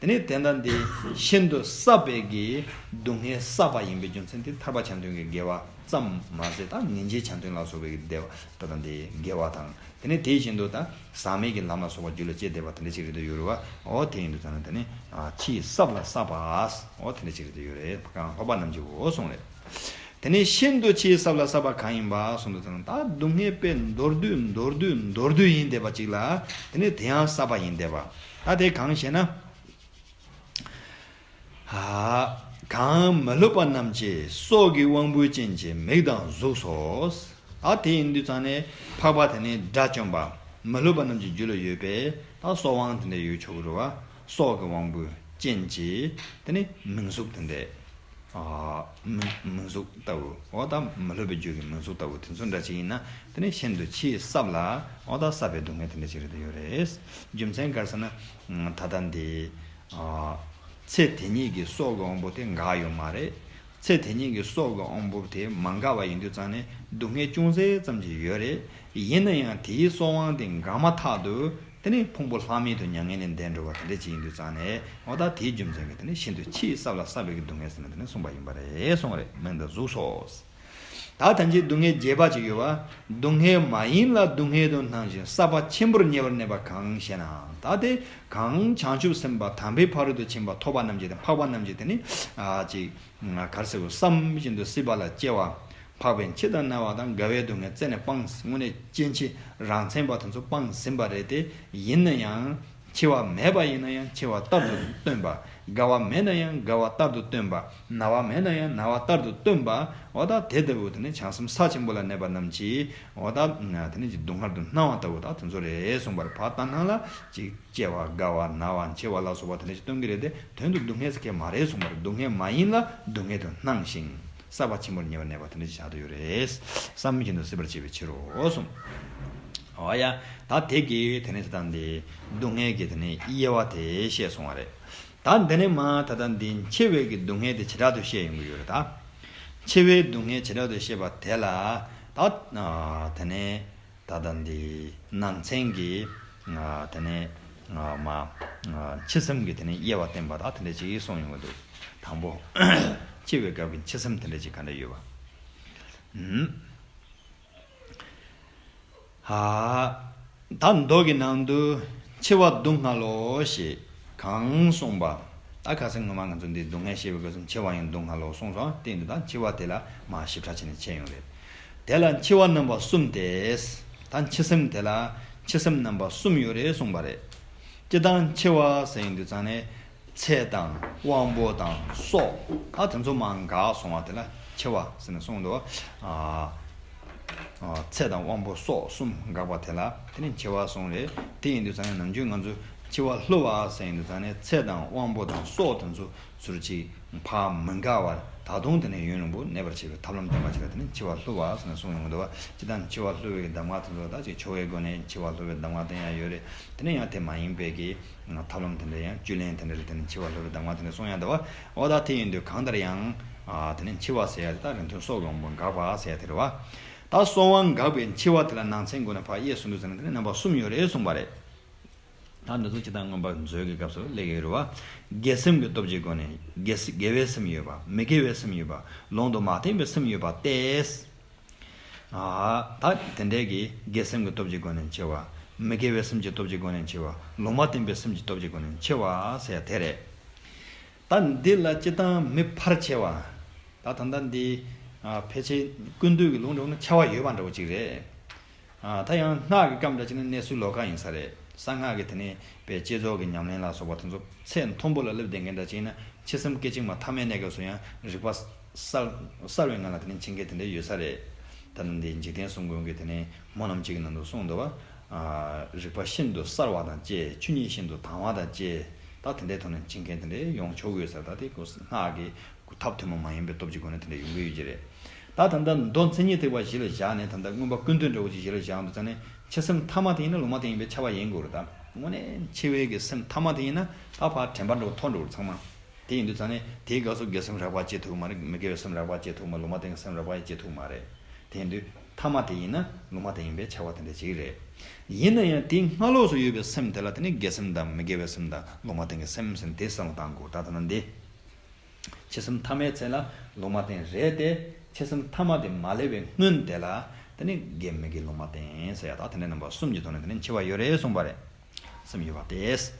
དེ་ནས་དེ་ལྟ་འདི་ཤིན་ཏུ་སྲབ་པའི་གི་སྡུག་བསྔལ་བསགས་པ་ཡིན་པའི་རྒྱུ་མཚན་དེ་ཐར་པ་ཆ་མཐུན་གྱི་དགེ་བ་ཙམ་མ་ཟད། ད་ངེས་འབྱེད་ཆ་མཐུན་ལ་སོགས་པའི་གི་བདེ་བ་ད་ལྟ་འདི་དགེ་བ་དང་། དེ་ནས་དེ་བཞིན་དུ་ད་ཟག་མེད་ཀྱི་ལམ་ལ་སོགས་པ་རྒྱུད་ལ་སྐྱེས་བསྡད་པ་དེ་འདྲ་ཅིག་རེད་དུ་ཡོད་རེད་བ། འོ་དེ་ཡིན་དུས་ཙང་ནས་དེ་ནི། ཨ། ཕྱིའི་སྲབ་ལ་སྲབ་པ། འོ་དེ་འདྲ་ཅིག་རེད་དུ་ཡོད་རེད། གང་སློབ་པ་རྣམས་ཀྱིའོ་གསུངས་རེད། དེ་ནས་ཤིན་ཏུ་ཕྱིའི་སྲབ་ལ་སྲབ་པ་གང་ཡིན་པ་གསུངས་དུས་ཙང་ནས། ད་སྡུག་བསྔལ་དཔེ་མདོར་བསྡུས་མདོར་བསྡུས་མདོར་བསྡུས་ཡིན་བསྡད་པ་ཅིག་ལ། དེ་ནས་དེ་ཡང་སྲབ་པ་ཡིན་བསྡད་པ། ད་དེ་གང་ཞེ་ན། ཨ། གང་མི་སློབ་པ་རྣམས་ཀྱི་སྲོག་གི་དབང་པོའི་རྐྱེན་གྱིས་མིག་དང་གཟུགས་སོ། ཨ། དེ་ཡིན་དུས་ཙང་ནས་འཕགས་པ་དེ་ནས་དགྲ་བཅོམ་པ་མི་སློབ་པ་རྣམས་ཀྱི་རྒྱུད་ལ་ཡོད་པའི་ད་སྲོག་དབང་དེ་འདྲ་ཡོད་ཆོག་གི་རེད་བ། སྲོག་གི་དབང་པོའི་རྐྱེན་གྱིས་དེ་ནས་མིག་གཟུགས་དེ་འདྲ། ཨ། མིག་མིག་གཟུགས་ལྟ་བུ། འོ་ད་མི་སློབ་པའི་རྒྱུད་ཀྱི་མིག་གཟུགས་ལྟ་བུ་དེ་ཚོ་འདྲ་ཅིག་ཡིན་ན། དེ་ནས་ཤིན་ཏུ་ཕྱིའི་སྲབ་ལ། འོ་ད་སྲབ་པའི་སྡུག་བསྔལ་དེ་འདྲ་ཅིག་རེད་དུ་ཡོད་རེད། རྒྱུ་མཚན་ག་རེ་ཟེར་ན། ད་ལྟ་འདི། ཨ། ཚེ་དེ་ཉིད་ཀྱི་སྲོག་གི་དབང་པོ་དེ་འགག་ཡོད་མ་རེད། ཚེ་དེ་ཉིད་ཀྱི་སྲོག་གི་དབང་པོ་དེ་མ་འགག་པ་ཡིན་དུས་ཙང་ནས་སྡུག་བསྔལ་ཅུང་ཟད་ཙམ་ཅིག་ཡོད་རེད། ཡིན་ན་ཡང་དེའི་སྲོག་དབང་དེ་འགག་མ་ཐག་ཏུ། དེ་ནས་ཕུང་པོ་ལྷག་མེད་དུ་མྱ་ངན་ལས་འདས་འགྲོ་བ་དེ་འདྲ་ཅིག་ཡིན་དུས་ཙང་ནས། འོ་ད་དེའི་རྒྱུ་མཚན་གྱིས་དེ་ནས་ཤིན་ཏུ་ཕྱིའི་སྲབ་ལ་སྲབ་པའི་གི་སྡུག་བསྔལ་ཟེར་ནས་དེ་ནས་གསུངས་པ་ཡིན་པ་རེད་གསུངས་རེད། མིག་དང་གཟུགས་སོ། ད་ཐམས་ཅད་སྡུག་བསྔལ་རྒྱས་པ་ཅིག་ཡོད་པ། སྡུག་བསྔལ་མ་ཡིན་ལ་སྡུག་བསྔལ་དུ་སྣང་ཞིང་། བསགས་པ་ཆེན་པོར་ཉེ་བར་གནས་པ་གང་ཞེ་ན། ད་དེ་གང་བྱང་ཆུབ་སེམས་དཔའ་དམ་པའི་ཕ་རོལ་ཏུ་ཕྱིན་པ་ཐོབ་པ་རྣམས་ཀྱིས་དང་འཕགས་པ་རྣམས་ཀྱིས་དེ་ནི་ཨ་ཅིག་ག་རེ་ཟེར་དགོས། བསམ་བཞིན་དུ་སྲིད་པ་ལ་སྐྱེ་བ། འཕགས་པའི་མཆེད་དང་རྣ་བ་དང་རྒ་བའི་སྡུག་བསྔལ་རྩད་ནས་སྤངས། དངོས་གནས་སྐྱེ་མཆེད་རང་མཚན་པ་དེ་ཚོ་སྤངས་ཟིན་པ་རེད་དེ། ཡིན་ན་ཡང་འཆི་བ་མེད་པ་ཡིན་ན་ཡང་འཆི་བ་ལྟར་དུ་སྟོན་པ། རྒ་བ་མེད་ན་ཡང་རྒ་བ་ལྟར་དུ་སྟོན་པ། ན་བ་མེད་ན་ཡང་ན་བ་ལྟར་དུ་སྟོན་པ། འོ་ད་དེ་ལྟ་བུ་དེ་ནི་བྱང་སེམས་ས་ཆེན་པོ་ལ་གནས་པ་རྣམས་ཀྱིས་འོ་ད་དེ་ནི་ཅིག་སྡུག་བསྔལ་དུ་སྣང་བ་ལྟ་བུ་ད་དེ་ཚོ་རེད་གསུངས་པ་རེད། ཕར་ལྟ་སྣང་ལ་ཅིག་སྐྱེ་བ་རྒ་བ་ན་བ་འཆི་བ་ལ་སོགས་པ་དེ་འདྲ་ཞིག་སྟོན་གྱི་རེད་དེ། དོན་དུ་སྡུག་བསྔལ་ཟེར་མཁན་མ་རེད་གསུངས་པ་རེད། སྡུག་བསྔལ་མ་ཡིན་ལ་སྡུག་བསྔལ་དུ་སྣང་ཞིང་། བསགས་པ་ཆེན་པོར་ཉེ་བར་གནས་པ་དེ་འདྲ་ཞིག་བྱ་དུ་ཡོད་རེད། བསམ་བཞིན་དུ་སྲིད་པར་བྱེད་པའི་ཕྱིར་རོ་གསུངས། འོ་ཡ། ད་དེ་གི་དེ་ནས་ད་ལྟ་འདི་སྡུག་བསྔལ་གྱི་དེ་ནས་དབྱེ་བ་དེ་བཤད་སོང་བ་རེད། ད་འདི་ནས་མ་ད་ལྟ་འདི་འཆི་བའི་གི་སྡུག་བསྔལ་དེ་བྱེ་བྲག་ཏུ་བཤད་ཡོང་གི་ཡོད་རེད་ད། འཆི་བའི་སྡུག་བསྔལ་བྱེ་བྲག་ཏུ་བཤད་པ་དེ་ལ་ད་དེ་ནས། ད་ལྟ་འདི་ནང་ཚན་གྱི་ཨ་དེ་ནས་ཨ་མ་ཨ་འཆི་སེམས་ཀྱི་དེ་ནས་དབྱེ་བ་བསྟན་པ་དག་དེ་འདྲ་ཅིག་གསུངས་ཡོང་གི་འདུག་དང་པོ། འཆི་བའི་སྐབས་ཀྱི་འཆི་སེམས་དེ་འདྲ་ཅིག་ག་འདྲ་ཡོད་པ། ཨ་ད་མདོ་གི་ནང་དུ་འཆི་བ་སྡུག་བསྔལ་ལོ་ཞེས་གང་གསུངས་པ། ད་ཁ་སང་སྔོན་མ་ང་ཚོ་འདི་སྡུག་བསྔལ་བཤད་པའི་སྐབས་སུ་འཆི་བ་ཡང་སྡུག་བསྔལ་ལོ་གསུངས་སོང་། དེ་ཡིན་དུས་ད་འཆི་བ་དེ་ལ་མ་ཞིབ་ཕྲ་བྱས་ནས་འཆད་ཡོང་རེད། དེ་ལ་འཆི་བ་རྣམ་པ་གསུམ་སྟེ། ད་འཆི་སེམས་དེ་ལ་འཆི་སེམས་རྣམ་པ་གསུམ་ཡོད་རེད་གསུངས་པ་རེད། སྤྱིར་བཏང་འཆི་བ་ཟེར་ཡོང་དུས་ཙང་ནས་ཚེ་དང་དབང་པོ་དང་སྲོག་ད་དེ་ཚོ་མར་འགག་སོང་བ་དེ་ལ་འཆི་བ་ཟེར་ནས་གསུངས་འདུག་ཨ་ཨ་ཚེ་དང་དབང་པོ་སྲོག་གསུམ་འགག་པ་དེ་ལ་དེ་ནི་འཆི་བ་གསུངས་རེད། དེ་ཡིན་དུས་ཙང་ནས་ནམ་རྒྱུན་ང་ཚོ་འཆི་བ་སླུ་བ་ཟེར་ཡོང་དུས་ཙང་ནས་ཚེ་དང་དབང་པོ་དང་སྲོག་དེ་ཚོ་ཚུར་ཅིག་ཕར་མི་འགག་པར་ད་དུང་དེ་ནས་ཡུན་རིང་པོ་གནས་པར་བྱེད་པའི་ཐབས་ལམ་བསྟན་པ་ཞིག་ལ་དེ་ནི་འཆི་བ་སླུ་བ་ཟེར་ནས་གསུངས་ཡོང་གི་འདུག་བ། སྤྱིར་བཏང་འཆི་བ་སླུ་བའི་གདམས་ངག་དེ་ཚོ་ད་ཅིག་ཆོ་གའི་སྒོ་ནས་འཆི་བ་སླུ་བའི་གདམས་ངག་བསྟན་ཡ་ཡོད་རེད། དེ་ནས་ཡང་དེ་མ་ཡིན་པའི་གི་ཐབས་ལམ་དེ་འདྲ་ཡང་བཅུད་ལེན་དེ་འདྲ་ལ་དེ་ནི་འཆི་བ་སླུ་བའི་གདམས་ངག་དེ་འདྲ་གསུང་ཡ་འདུག་བ། འོ་ད་དེ་ཡིན་དུས་གང་ལྟར་ཡང་ཨ་དེ་ནི་འཆི་བ་ཟེར་ཡ་དེ་ད་རིང་ཐུང་སྲོག་གི་དབང་པོ་འགག་པ་ཟེར་ཡ་དེ་རེད་བ། ད་གསོ་བ་འགག་པའི་འཆི་བ་དེ་ལ་ནང་ཚན་དགོས་ན་ཕར་དབྱེ་གསུངས་འདུག་ཟེར་ན་དེ་ནི་རྣམ་པ་གསུམ་ཡོད་རེད་གསུངས་པ་རེད། ད་འདི་ཚོ་སྤྱིར་བཏང་མངོན་པ་མཛོད་ཀྱི་སྐབས་སུ་སླེབས་ཀྱི་ཡོད་རེད་བ། དགེ་སེམས་ཀྱི་སྟོབས་ཀྱི་སྒོ་ནས་དགེ་ས་དགེ་བའི་སེམས་ཡོད་པ། མི་དགེ་བའི་སེམས་ཡོད་པ། ལུང་དུ་མ་བསྟན་པའི་སེམས་ཡོད་པ་སྟེ། ཨ་ད་དེ་འདྲའི་གི་དགེ་སེམས་ཀྱི་སྟོབས་ཀྱི་སྒོ་ནས་འཆི་བ། མི་དགེ་བའི་སེམས་ཀྱི་སྟོབས་ཀྱི་སྒོ་ནས་འཆི་བ། ལུང་མ་བསྟན་པའི་སེམས་ཀྱི་སྟོབས་ཀྱི་སྒོ་ནས་འཆི་བ་ཟེར་ཡ་དེ་རེད། ད་འདི་ལ་སྤྱིར་བཏང་མི་ཕལ་ཆེ་བ། ད་ད་ལྟ་འདི་ཨ་ཕལ་ཆེར་ཀུན་བཏུས་ཀྱི་ལུང་འདྲ་བོ་ན་འཆི་བ་ཡོད་པ་འདྲ་བོ་ཅིག་རེད། ཨ་ད་ཡང་སྔགས་ཀྱི་སྐབས་འདྲ་ཅིག་ན་གནས་ཚུལ་ལོགས་ཀ་ཡིན་ས་རེད། གསང་སྔགས་ཀྱི་དེ་ནས་པའི་བསྐྱེད་རྫོགས་ཀྱི་ཉམས་ལེན་ལ་སོགས་པ་དེ་ཚོ་ཚད་མཐོན་པོ་ལ་སླེབས་བསྡད་མཁན་འདྲ་ཅིག་ཡིན་ན་འཆི་སེམས་སྐད་ཅིག་མ་ཐ་མའི་གནས་སྐབས་སུ་ཡང་རིག་པ་གསལ་གསལ་བའི་ངང་ལ་དེ་ནས་འཆི་མཁན་དེ་འདྲ་ཡོད་ས་རེད། ད་ནི་འདི་འཇིག་རྟེན་གསུམ་མགོན་གྱི་དེ་ནས་སྨོན་ལམ་གཅིག་གི་ནང་དུ་གསུངས་འདུག་བ། ཨ་རིག་པ་ཤིན་ཏུ་གསལ་བ་དང་བཅས། ཆོས་ཉིད་ཤིན་ཏུ་དྭངས་བ་དང་བཅས། ད་དེ་འདྲའི་ཐོག་ནས་འཆི་མཁན་དེ་འདྲའི་ཡོང་ཆོག་གི་ཡོད་ས་རེད། ད་དེ་ཁོ་སྔགས་ཀྱི་ཐབས་ཐུན་མོང་མ་ཡིན་པའི་སྟོབས་ཀྱི་སྒོ་ནས་དེ་འདྲ་ཡོང་གི་ཡོད་ཀྱི་རེད། ད་ད་ལྟ་མདོ་མཚན་ཉིད་ཐེག་པ་གཞི་ལ་བཞག་ནས་ད་ལྟ་མངོན་པ་ཀུན་བཏུས་འདྲ་བོ་ཅིག་གཞི་ལ་བཞག་འདུག་ཙང་ནས་འཆི་སེམས་ཐ་མ་དེ་ཡིན་ན་ལུང་མ་བསྟན་པའི་འཆི་བ་ཡིན་དགོས་རེད། ད་དངོས་གནས་འཆི་བའི་གི་སེམས་ཐ་མ་དེ་ཡིན་ན་ད་ཕར་དྲན་པ་འདྲ་བོ་ཐོར་འགྲོ་གི་རེད་ཚང་མ། དེ་ཡིན་དུས་ཙང་ནས་དེའི་སྐབས་སུ་དགེ་སེམས་རགས་པ་སྐྱེ་ཐུབ་མ་རེད། མི་དགེ་བའི་སེམས་རགས་པ་སྐྱེ་ཐུབ་མ། ལུང་མ་བསྟན་གྱི་སེམས་རགས་པ་སྐྱེ་ཐུབ་མ་རེད། དེ་ཡིན་དུས་ཐ་མ་དེ་ཡིན་ན་ལུང་མ་བསྟན་ཡིན་པའི་འཆི་བ་དེ་འདྲ་ཅིག་རེད། ཡིན་ན་ཡང་དེའི་སྔ་ལོགས་སུ་ཡོད་པའི་སེམས་དེ་ལ་དེ་ནི་དགེ་སེམས་དང་མི་དགེ་བའི་སེམས་དང་ལུང་མ་བསྟན་གྱི་སེམས་ཟེར་ནས་དེ་བསམ་བློ་བཏང་དགོས། ད་ལྟ་ན་འདི། འཆི་སེམས་ཐ་མའི་ཚེ་ལ་ལུང་མ་བསྟན་རེད་དེ། འཆི་སེམས་ཐ་མ་དེ་མ་སླེབས་པའི་སྔོན་དེ་ལ་དེ་ནི་དགེ་མི་དགེ་ལུང་མ་བསྟན་ཟེར་ཡ་ད་དེ་འདྲའི་རྣམ་པ་གསུམ་གྱི་ཐོག་ནས་དེ་ནི་འཆི་བ་ཡོད་རེད་གསུངས་པ་རེད། སེམས་ཡོད་པ་སྟེ།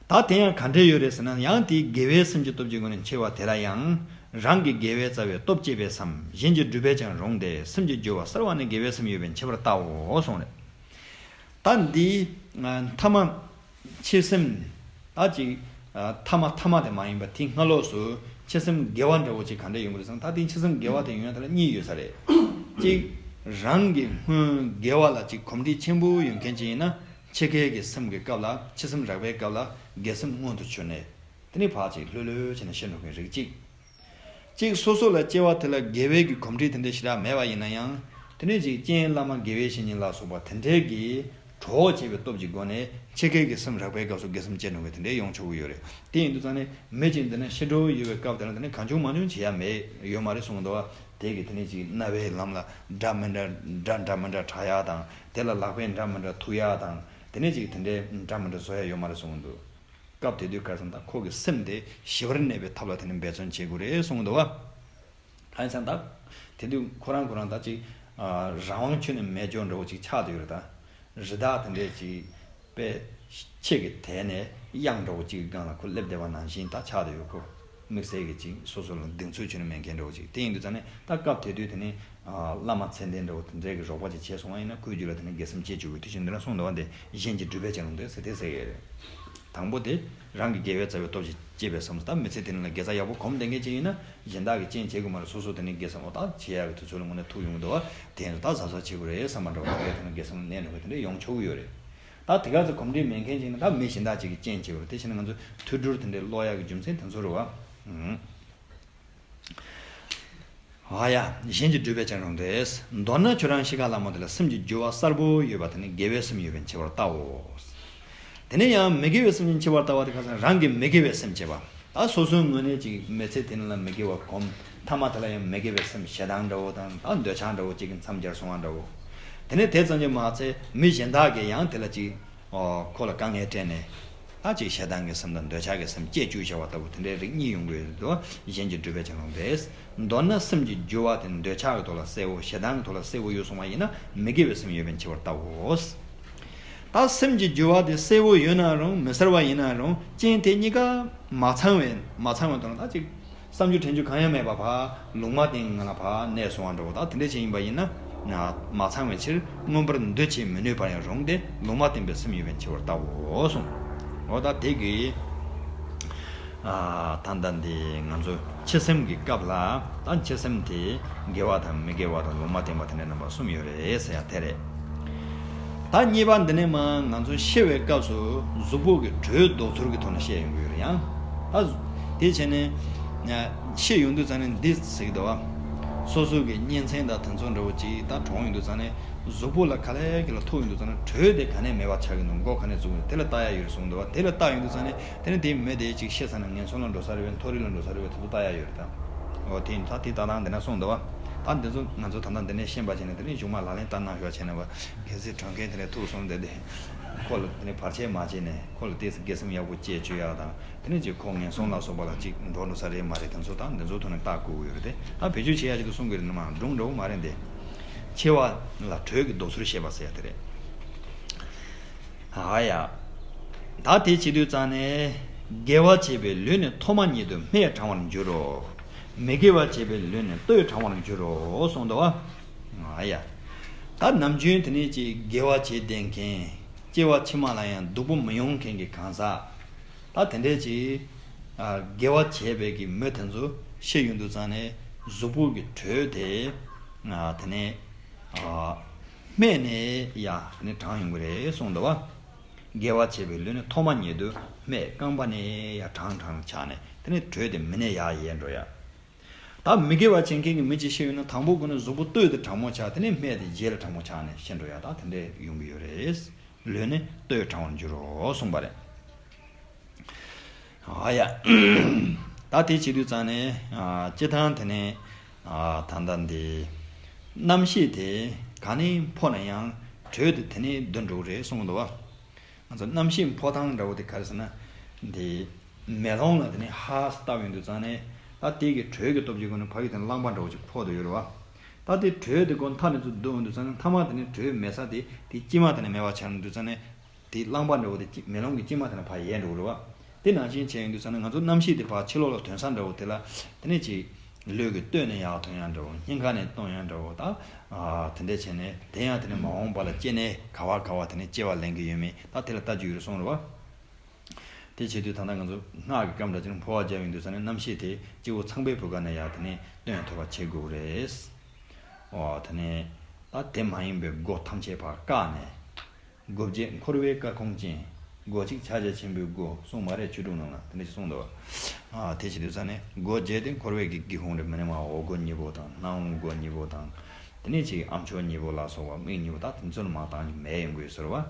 ད་དེ་ཡང་ག་འདྲས་ཡོད་རེད་ཟེར་ན། ཡང་དེའི་དགེ་བའི་སེམས་ཀྱི་སྟོབས་ཀྱི་སྒོ་ནས་འཆི་བ་དེ་ལ་ཡང་རང་གི་དགེ་བའི་རྩ་བའི་སྟོབས་བསྐྱེད་པས་སམ། གཞན་གྱི་སྒྲུབ་པས་ཀྱང་རུང་སྟེ། སེམས་ཀྱི་སྦྱོར་བ་གསལ་བ་ནི་དགེ་བའི་སེམས་ཡོད་པས་འཆི་བར་བལྟའོ་གསུངས་རེད། ད་འདི་ཐ་མ་འཆི་སེམས་ད་ཅིག་ཐ་མ་ཐ་མ་དེ་མ་ཡིན་པ་དེའི་སྔ་ལོགས་སུ་འཆི་སེམས་དགེ་བ་འདྲ་བོ་ཅིག་ག་འདྲས་ཡོང་གི་རེད་ཟེར་ན། ད་དེའི་འཆི་སེམས་དགེ་བ་དེ་ཡོང་ཡ་དེ་ལ་གཉིས་ཡོད་ས་རེད། གཅིག་རང་གི་སྔོན་དགེ་བ་ལ་ཅིག་གོམས་འདྲིས་ཆེན་པོ་ཡོད་མཁན་ཅིག་ཡིན་ན། འཆི་ཁའི་གི་སེམས་ཀྱི་སྐབས་ལ་འཆི་སེམས་རགས་པའི་སྐབས་ལ་དགེ་སེམས་མངོན་དུ་གྱུར་ནས་དེ་ནི་ཕར་ཅིག་ལྷོད་ལྷོད་བྱས་ནས་ཤི་འགྲོ་མཁན་རིགས་གཅིག་གཅིག་སོ་སོ་ལ་སྐྱེ་བ་དེ་ལ་དགེ་བའི་གི་གོམས་འདྲིས་དེ་འདྲ་ཞེ་དྲག་མེད་པ་ཡིན་ན་ཡང་། དེ་ནས་ཅིག་རྐྱེན་བླ་མ་དགེ་བའི་བཤེས་གཉེན་ལ་སོགས་པ་དེ་འདྲའི་གི་གྲོགས་བྱས་པའི་སྟོབས་ཀྱི་སྒོ་ནས་འཆི་ཁའི་གི་སེམས་རགས་པའི་སྐབས་སུ་དགེ་སེམས་སྐྱེ་འགྲོ་མཁན་དེ་འདྲའི་ཡོང་ཆོག་གི་ཡོད་རེད། དེ་ཡིན་དུས་ཙང་ནས་མི་གཅིག་འདི་ནས་ཤི་འགྲོ་ཡོད་པའི་སྐབས་དེ་ལ་དེ་ནས་གང་བྱུང་མང་བྱུང་བྱེད་ཡ་མེད་ཡོད་མ་རེད་གསུངས་འདུག་བ། དེ་གི་དེ་ནས་ཅིག་རྣ་བའི་ལམ་ལ་སྒྲ་མི་འདྲ་སྒྲ་འདྲ་མི་འདྲ་གྲགས་ཡ་དང་། དེ་ལ་ལག་པས་འདྲ་མི་འདྲ་ཐུག་ཡ་དང་། དེ་ནས་ཅིག་དེ་འདྲའི་འདྲ་མི་འདྲ་བཟོ་ཡ་ཡོད་མ་རེད་གསུངས་འདུག་སྐབས་དེ་དུས་ག་རེ་ཟེར་ན། ད་ཁོ་གི་སེམས་དེ་ཞི་བར་གནས་པའི་ཐབས་ལ་དེ་ནི་འབད་བརྩོན་བྱེད་དགོས་རེད་གསུངས་འདུག་བ། ཨ་ནི་ད་དེ་དུས་ཁོ་རང་ཁོ་རང་ད་ཅིག་རང་དབང་ཁྱོན་ནས་མེད་འཇོག་འདྲ་བོ་ཅིག་ཆགས་བསྡད་ཡོད་རེད། ད་རི་དྭགས་དེ་འདྲས་ཅིག་དཔེ་ཁྱེད་ཀྱི་དེ་ནས་གཡང་འདྲ་བོ་ཅིག་གི་སྒང་ལ་ཁོ་སླེབས་བསྡད་པ་ནང་བཞིན་ད་ཆགས་བསྡད་ཡོད། ཁོ་དམིགས་བསལ་གྱི་ཅིག་སོ་སོ་ལ་གདེང་ཚོད་ཁྱོན་ནས་མེད་མཁན་འདྲ་བོ་ཅིག་དེ་ཡིན་དུས་ཙང་ནས་ད་སྐབས་དེ་དུས་དེ་ནས་བླ་མ་མཚན་ལྡན་འདྲ་བོ་དེ་འདྲས་ཀྱི་རོགས་པ་ཅིག་བྱས་སོང་བ་ཡིན་ན་ཁོའི་རྒྱུད་ལ་དེ་ནས་དགེ་སེམས་སྐྱེ་བཅུག་གི་དུས་ཆེན་འདི་ལ་གསུངས་འདུག་བ། འདི་གཞན་གྱི་སྒྲུབ་པས་ཀྱང་རུང་སྟེ་ཟེར་དེ་ཟེར་གི་རེད། དང་པོ་དེ་རང་གི་དགེ་བའི་རྩ་བའི་སྟོབས་ཀྱིས་སྐྱེས་པའི་བསམ། ད་མི་ཚེ་དེ་ནང་ལ་དགེ་རྩ་ཡག་པོ་གོམས་བསྡད་མཁན་ཅིག་ཡིན་ན་གཞན་དག་གི་རྐྱེན་བྱེད་དགོས་མ་རེད། སོ་སོ་དེ་ནས་དགེ་སེམས་འོ་ད་བྱེད་ཡག་གི་དུས་ཚོད་ལ་དངོས་གནས་ཐུག་ཡོང་གི་འདུག་བ། དེ་ཡིན་ད་གཟབ་གཟབ་བྱེད་དགོས་རེད་བསམ་པ་འདྲ་བོ་དེ་དེ་ནས་དགེ་སེམས་གནས་འགྲོ་གི་དེ་འདྲ་ཡོང་ཆོག་གི་ཡོད་རེད། ད་དེ་ག་ཚོད་གོམས་འདྲིས་མེད་མཁན་ཅིག་ཡིན་ན་ད་མི་གཞན་དག་ཅིག་གི་རྐྱེན་བྱེད་དགོས་རེད། དེ་བྱས་ན་ང་ཚོ་ཐོས་གྲོལ་དེ་འདྲའི་ཀློག་ཡག་གི་རྒྱུ་མཚན་དེ་ཚོ་རེད་བ། ཨང་། ཨ་ཡ། གཞན་གྱི་སྒྲུབ་པས་ཀྱང་རུང་སྟེ། མདོར་ན་ཁྱོད་རང་ཤི་ཁ་ལ་མོ་དེ་ལ་སེམས་ཀྱི་རྒྱུ་བ་གསལ་པོ་ཡོད་པ་དེ་ནི་དགེ་བའི་སེམས་ཡོད་པས་འཆི་བར་བལྟའོ། དེ་ནས་ཡང་མི་དགེ་བའི་སེམས་ཀྱིས་འཆི་བར་ལྟ་བ་དེ་ག་ས་རང་གི་མི་དགེ་བའི་སེམས་བྱེད་པ། ད་སོ་སོའི་ངོས་ནས་ཅིག་མི་ཚེ་དེ་ནི་ལ་མི་དགེ་བ་གོམས། ཐ་མ་དེ་ལ་ཡང་མི་དགེ་བའི་སེམས་ཞེ་སྡང་འདྲ་བོ་དང་ད་འདོད་ཆགས་འདྲ་བོ་ཅིག་གི་མཚམས་སྦྱར་སོང་བ་འདྲ་བོ། དེ་ནས་དེ་ཙམ་གྱིས་མ་ཚད་མི་གཞན་དག་གིས་ཡང་དེ་ལ་ཅིག་ཨོ། ཁོ་ལ་དཀའ་ངལ་སྤྲད་ནས། ད་ཅིག་ཞེ་སྡང་གི་སེམས་དང་འདོད་ཆགས་ཀྱི་སེམས་སྐྱེ་བཅུག་བྱ་བ་ལྟ་བུ་དེ་འདྲའི་རིགས་གཉིས་ཡོང་གི་ཡོད་དོ། གཞན་གྱི་སྒྲུབ་པས་ཀྱང་རུང་སྟེ། མདོར་ན་སེམས་ཀྱི་རྒྱུ་བ་དེ་འདོད་ཆགས་ཀྱི་ཐོག་ལ་གསལ་བོ་ཞེ་སྡང་གི་ཐོག་ལ་གསལ་བོ་ཡོད་སོང་བ་ཡིན་ན་མི་དགེ་བའི་སེམས་ཡོད་པས་འཆི་བར་བལྟའོ། ད་སེམས་ཀྱི་རྒྱུ་བ་དེ་གསལ་བོ་ཡོད་ན་རུང་མི་གསལ་བ་ཡིན་ན་རུང་རྐྱེན་དེ་གཉིས་ཀ་མ་ཚང་བས་མ་ཚང་བའི་དོན་ལ་ད་ཅིག་བསམ་རྒྱུ་དྲན་རྒྱུ་གང་ཡང་མེད་པ་ཕར་ལུང་མ་བསྟན་ངང་ལ་ཕར་གནས་སོང་བ་འདྲ་བོ་ད་དེ་འདྲ་ཅིག་ཡིན་པ་ཡིན་ན། མ་ཚང་བའི་ཕྱིར་མངོན་པར་འདུ་བྱེད་མི་ནུས་པར་ཡང་རུང་སྟེ་ལུང་མ་བསྟན་པའི་སེམས་ཡོད་པས་འཆི་བར་ལྟའོ་གསུངས། འོ་ད་དེ་གི་ད་ལྟ་འདི་ང་ཚོ་འཆི་སེམས་ཀྱི་སྐབས་ལ་ད་འཆི་སེམས་དེ་དགེ་བ་དང་མི་དགེ་བ་དང་ལུང་མ་བསྟན་པ་དེ་འདྲ་རྣམ་པ་གསུམ་ཡོད་རེད་ཟེར་ཡ་དེ་རེད། ད་གཉིས་པ་འདི་ནས་མ་ང་ཚོ་ཤི་བའི་སྐབས་སུ་གཟུགས་པོ་གི་དྲོད་ལྡོག་ཚུལ་གྱི་ཐོག་ནས་བཤད་ཡོང་གི་ཡོད་རེད། ཡང་ད་དེ་བྱས་ནས་ཤི་ཡོང་དུས་ཙང་ནས་འདི་ཟེར་གྱི་འདུག་བ། སོ་སོ་གི་གཉེན་ཚན་དང་དེ་ཚོ་འདྲ་བོ་ཅིག་ད་གྲོངས་ཡོང་དུས་ཙང་ནས་གཟུགས་པོ་ལ་ག་ལེ་གི་ལ་ཐུག་ཡོང་དུས་ཙང་ནས་དྲོད་དེ་ག་ནས་མེད་པ་ཆགས་ཀྱི་འདུག་མགོ་ག་ནས་འཛུགས་ཀྱི་འདུག་དེ་ལ་ལྟ་ཡ་ཡོད་རེད་གསུངས་འདུག་བ། དེ་ལ་ལྟ་ཡོང་དུས་ཙང་ནས་དེ་ནས་དེའི་མི་དེ་ཅིག་ཤི་ཚར་ན་ངན་སོང་ལ་འགྲོ་ས་རེད་བས་མཐོ་རིས་ལ་འགྲོ་ས་རེད་བས་དེ་ཚོ་ལྟ་ཡ་ཡོད་རེད་ད། འོ་དེ་ཡིན་ད་དེ་ལྟ་སྟངས་འདི་ན་གསུངས་འདུག་བ། ད་འདི་ཚོ་ང་ཚོ་ད་ལྟ་འདི་ནས་ཤེས་པ་བྱས་ནས་དེ་ནས་གཞུག་མ་ལག་ལེན་བསྟར་གནང་ཤོག་བྱས་ནས་བ། གལ་སྲིད་གྲོངས་མཁན་དེ་ནས་ཐུག་སོང་བསྡད་དེ། ཁོ་ལ་དེ་ནས་བར་ཆད་མ་བྱས་ནས་ཁོ་ལ་ཏོག་ཙམ་དགེ་སེམས་ཡག་པོ་སྐྱེ་བཅུག་ཡག་དང་དེ་ནས་ཅིག་ཁོ་ངན་སོང་ལ་སོགས་པ་ལ་ཅིག་འགྲོ་འགྲོ་ས་རེད་མ་རེད་དེ་ཚོ་དང་འདི་ཚོ་ཐོག་ནས་བལྟ་དགོས་ཀྱི་ཡོད་རེད་དེ། ད་བེད་སྤྱོད་བྱེད་ཡག་ཅིག་ཏུ་གསུང་གི་རེད་ནི་མ་སྒྲུང་འདྲ་བོ་མ་རེད་འདི། འཆི་བ་ལ་དྲོད་ཀྱི་ལྡོག་ཚུལ་བཤད་པ་ཟེར་ཡ་དེ་རེད། ཨ་ཡ། ད་དེ་བྱེད་དུས་ཙང་ནས་དགེ་བ་བྱས་པའི་ལུས་ནི་ཐོག་མ་ཉིད་དུ་སྨད་དྲང་བར་འགྱུར་རོ། མི་དགེ་བ་བྱས་པའི་ལུས་ནི་སྟོད་དྲང་བར་འགྱུར་རོ་གསུངས་འདུག་བ། ཨ་ཡ། ད་ནམ་རྒྱུན་དེ་ནས་ཅིག་དགེ་བ་བྱས་བསྡད་མཁན། སྐྱེ་བ་ཕྱི་མ་ལ་ཡང་སྡུག་པོ་མི་ཡོང་མཁན་གྱི་གང་ཟག་ད་དེ་འདྲས་ཅིག་ཨ། དགེ་བ་བྱས་པའི་གི་མི་དེ་ཚོ་ཤི་ཡོང་དུས་ཙང་ནས་གཟུགས་པོ་གི་དྲོད་དེ། ཨ། དེ་ནས། ཨ། སྨད་ནས་ཡར་དེ་ནས་དྲང་ཡོང་གི་རེད་གསུངས་འདུག་བ། དགེ་བ་བྱས་པའི་ལུས་ནི་ཐོག་མ་ཉིད་དུ་སྨད་རྐང་པ་ནས་ཡར་དྲང་དྲང་ཆགས་ནས་དེ་ནས་དྲོད་དེ་མི་ནས་ཡར་ཡལ་འགྲོ་ཡ། ད་མི་དགེ་བ་བྱེད་མཁན་གྱི་མི་གཅིག་ཤི་ཡོང་ན་དང་པོ་ཁོ་ནི་གཟུགས་པོ་སྟོད་དེ་དྲང་མོ་ཆགས་དེ་ནས་སྨད་དེ་རྗེས་ལ་དྲང་མོ་ཆགས་ནས་ཤི་འགྲོ་ཡ་ད་དེ་འདྲས་ཡོང་གི་ཡོད་རེད། ལུས་ནི་སྟོད་དྲང་བར་འགྱུར་རོ་གསུངས་པ་རེད། ཨ་ཡ། ད་དེ་བྱེད་དུས་ཙང་ནས་ཨ། སྤྱི་བཏང་དེ་ནས་ཨ། ད་ལྟ་འདི་རྣམ་ཤེས་དེ་ག་ནས་འཕོ་ན་ཡང་དྲོད་དེ་དེ་ནས་འདུ་འགྲོ་གི་རེད་གསུངས་འདུག་བ། ང་ཚོ་རྣམ་ཤེས་འཕོ་སྟངས་འདྲ་བོ་དེ་ག་རེ་ཟེར་ན། འདི་མེ་ལོང་ལ་དེ་ནས་ཧ་བཏབ་ཡོང་དུས་ཙང་ནས་ད་དེ་གི་དྲོད་ཀྱི་སྟོབས་ཀྱི་སྒོ་ནས་ཕ་གི་དེ་ནས་རླངས་པ་འདྲ་བོ་ཅིག་འཕོ་དུ་ཡོད་རེད་བ། ད་དེ་དྲོད་དེ་ཀོ་མཐའ་ནས་ཚུར་བསྡུ་འོང་དུས་ཙང་ནས་མཐའ་མ་དེ་ནས་དྲོད་མེད་ས་དེ་དེ་དཀྱིལ་མ་དེ་ནས་མེད་པ་ཆགས་འོང་དུས་ཙང་ནས། དེ་རླངས་པ་འདྲ་བོ་དེ་དཀྱི་མེ་ལོང་གི་དཀྱིལ་མ་དེ་ནས་ཕར་ཡལ་འགྲོ་གི་རེད་བ། དེ་ནང་བཞིན་བྱས་ཡོང་དུས་ཙང་ནས་ང་ཚོ་རྣམ་ཤེས་དེ་ཕར་ཕྱི་ལོགས་ལ་ཐོན་ས་འདྲ་བོ་དེ་ལ་དེ་ནས་ཅིག་ལུས་ཀྱི་སྟོད་ནས་ཡར་ཐོན་ཡ་འདྲ་བོ་སྙིང་ཁ་ནས་གཏོང་ཡ་འདྲ་བོ་ད། ཨ། དེ་འདྲས་བྱས་ནས་དེ་ཡང་དེ་ནས་མ་འོངས་པ་ལ་སྐྱེ་གནས་ག་བ་ག་བ་དེ་ནས་སྐྱེ་བ་ལེན་གི་ཡོད་མེད་ད་དེ་ལ་ལྟ་རྒྱུ་ཡོད་རེད་གསུངས་རེད་བ། དེ་བྱེད་དུས་ད་ལྟ་ང་ཚོ་སྔགས་ཀྱི་སྐབས་འདྲ་ཅིག་ནས་འཕོ་བ་རྒྱབ་ཡོང་དུས་ཙང་ནས་རྣམ་ཤེས་དེ་སྤྱི་བོ་ཚངས་པའི་བུ་ག་ནས་ཡར་དེ་ནས་བཏོན་ཐུབ་པ་བྱེད་དགོས་རེད། ཨོ་དེ་ནས་ད་དེ་མ་ཡིན་པའི་སྒོ་ཐམས་ཅད་ཕར་བཀག་ནས། སྒོ་བརྒྱད་འཁོར་བའི་བཀའ་ཁུང་ཅན། སྒོ་གཅིག་ཕྱག་རྒྱ་ཆེན་པོའི་སྒོ་གསུངས་མ་རེད་ཆོས་དྲུག་ནང་ལ་དེ་འདྲ་ཞིག་གསུངས་འདུག་ཨ་དེ་བྱེད་དུས་ཙང་ནས་སྒོ་བརྒྱད་དེ་འཁོར་བའི་གི་སྒེའུ་ཁུང་རེད་མི་ནི་མ་འོག་སྒོ་གཉིས་པོ་དང་སྣང་བ་སྒོ་གཉིས་པོ་དང་། དེ་ནས་ཅིག་ཨ་མཆོག་གཉིས་པོ་ལ་སོགས་པ་མིག་གཉིས་པོ་ད་དེ་ཚོ་ནི་མ་བཏང་རྒྱུ་མེད་ཡོང་དགོས་ཟེར་བ།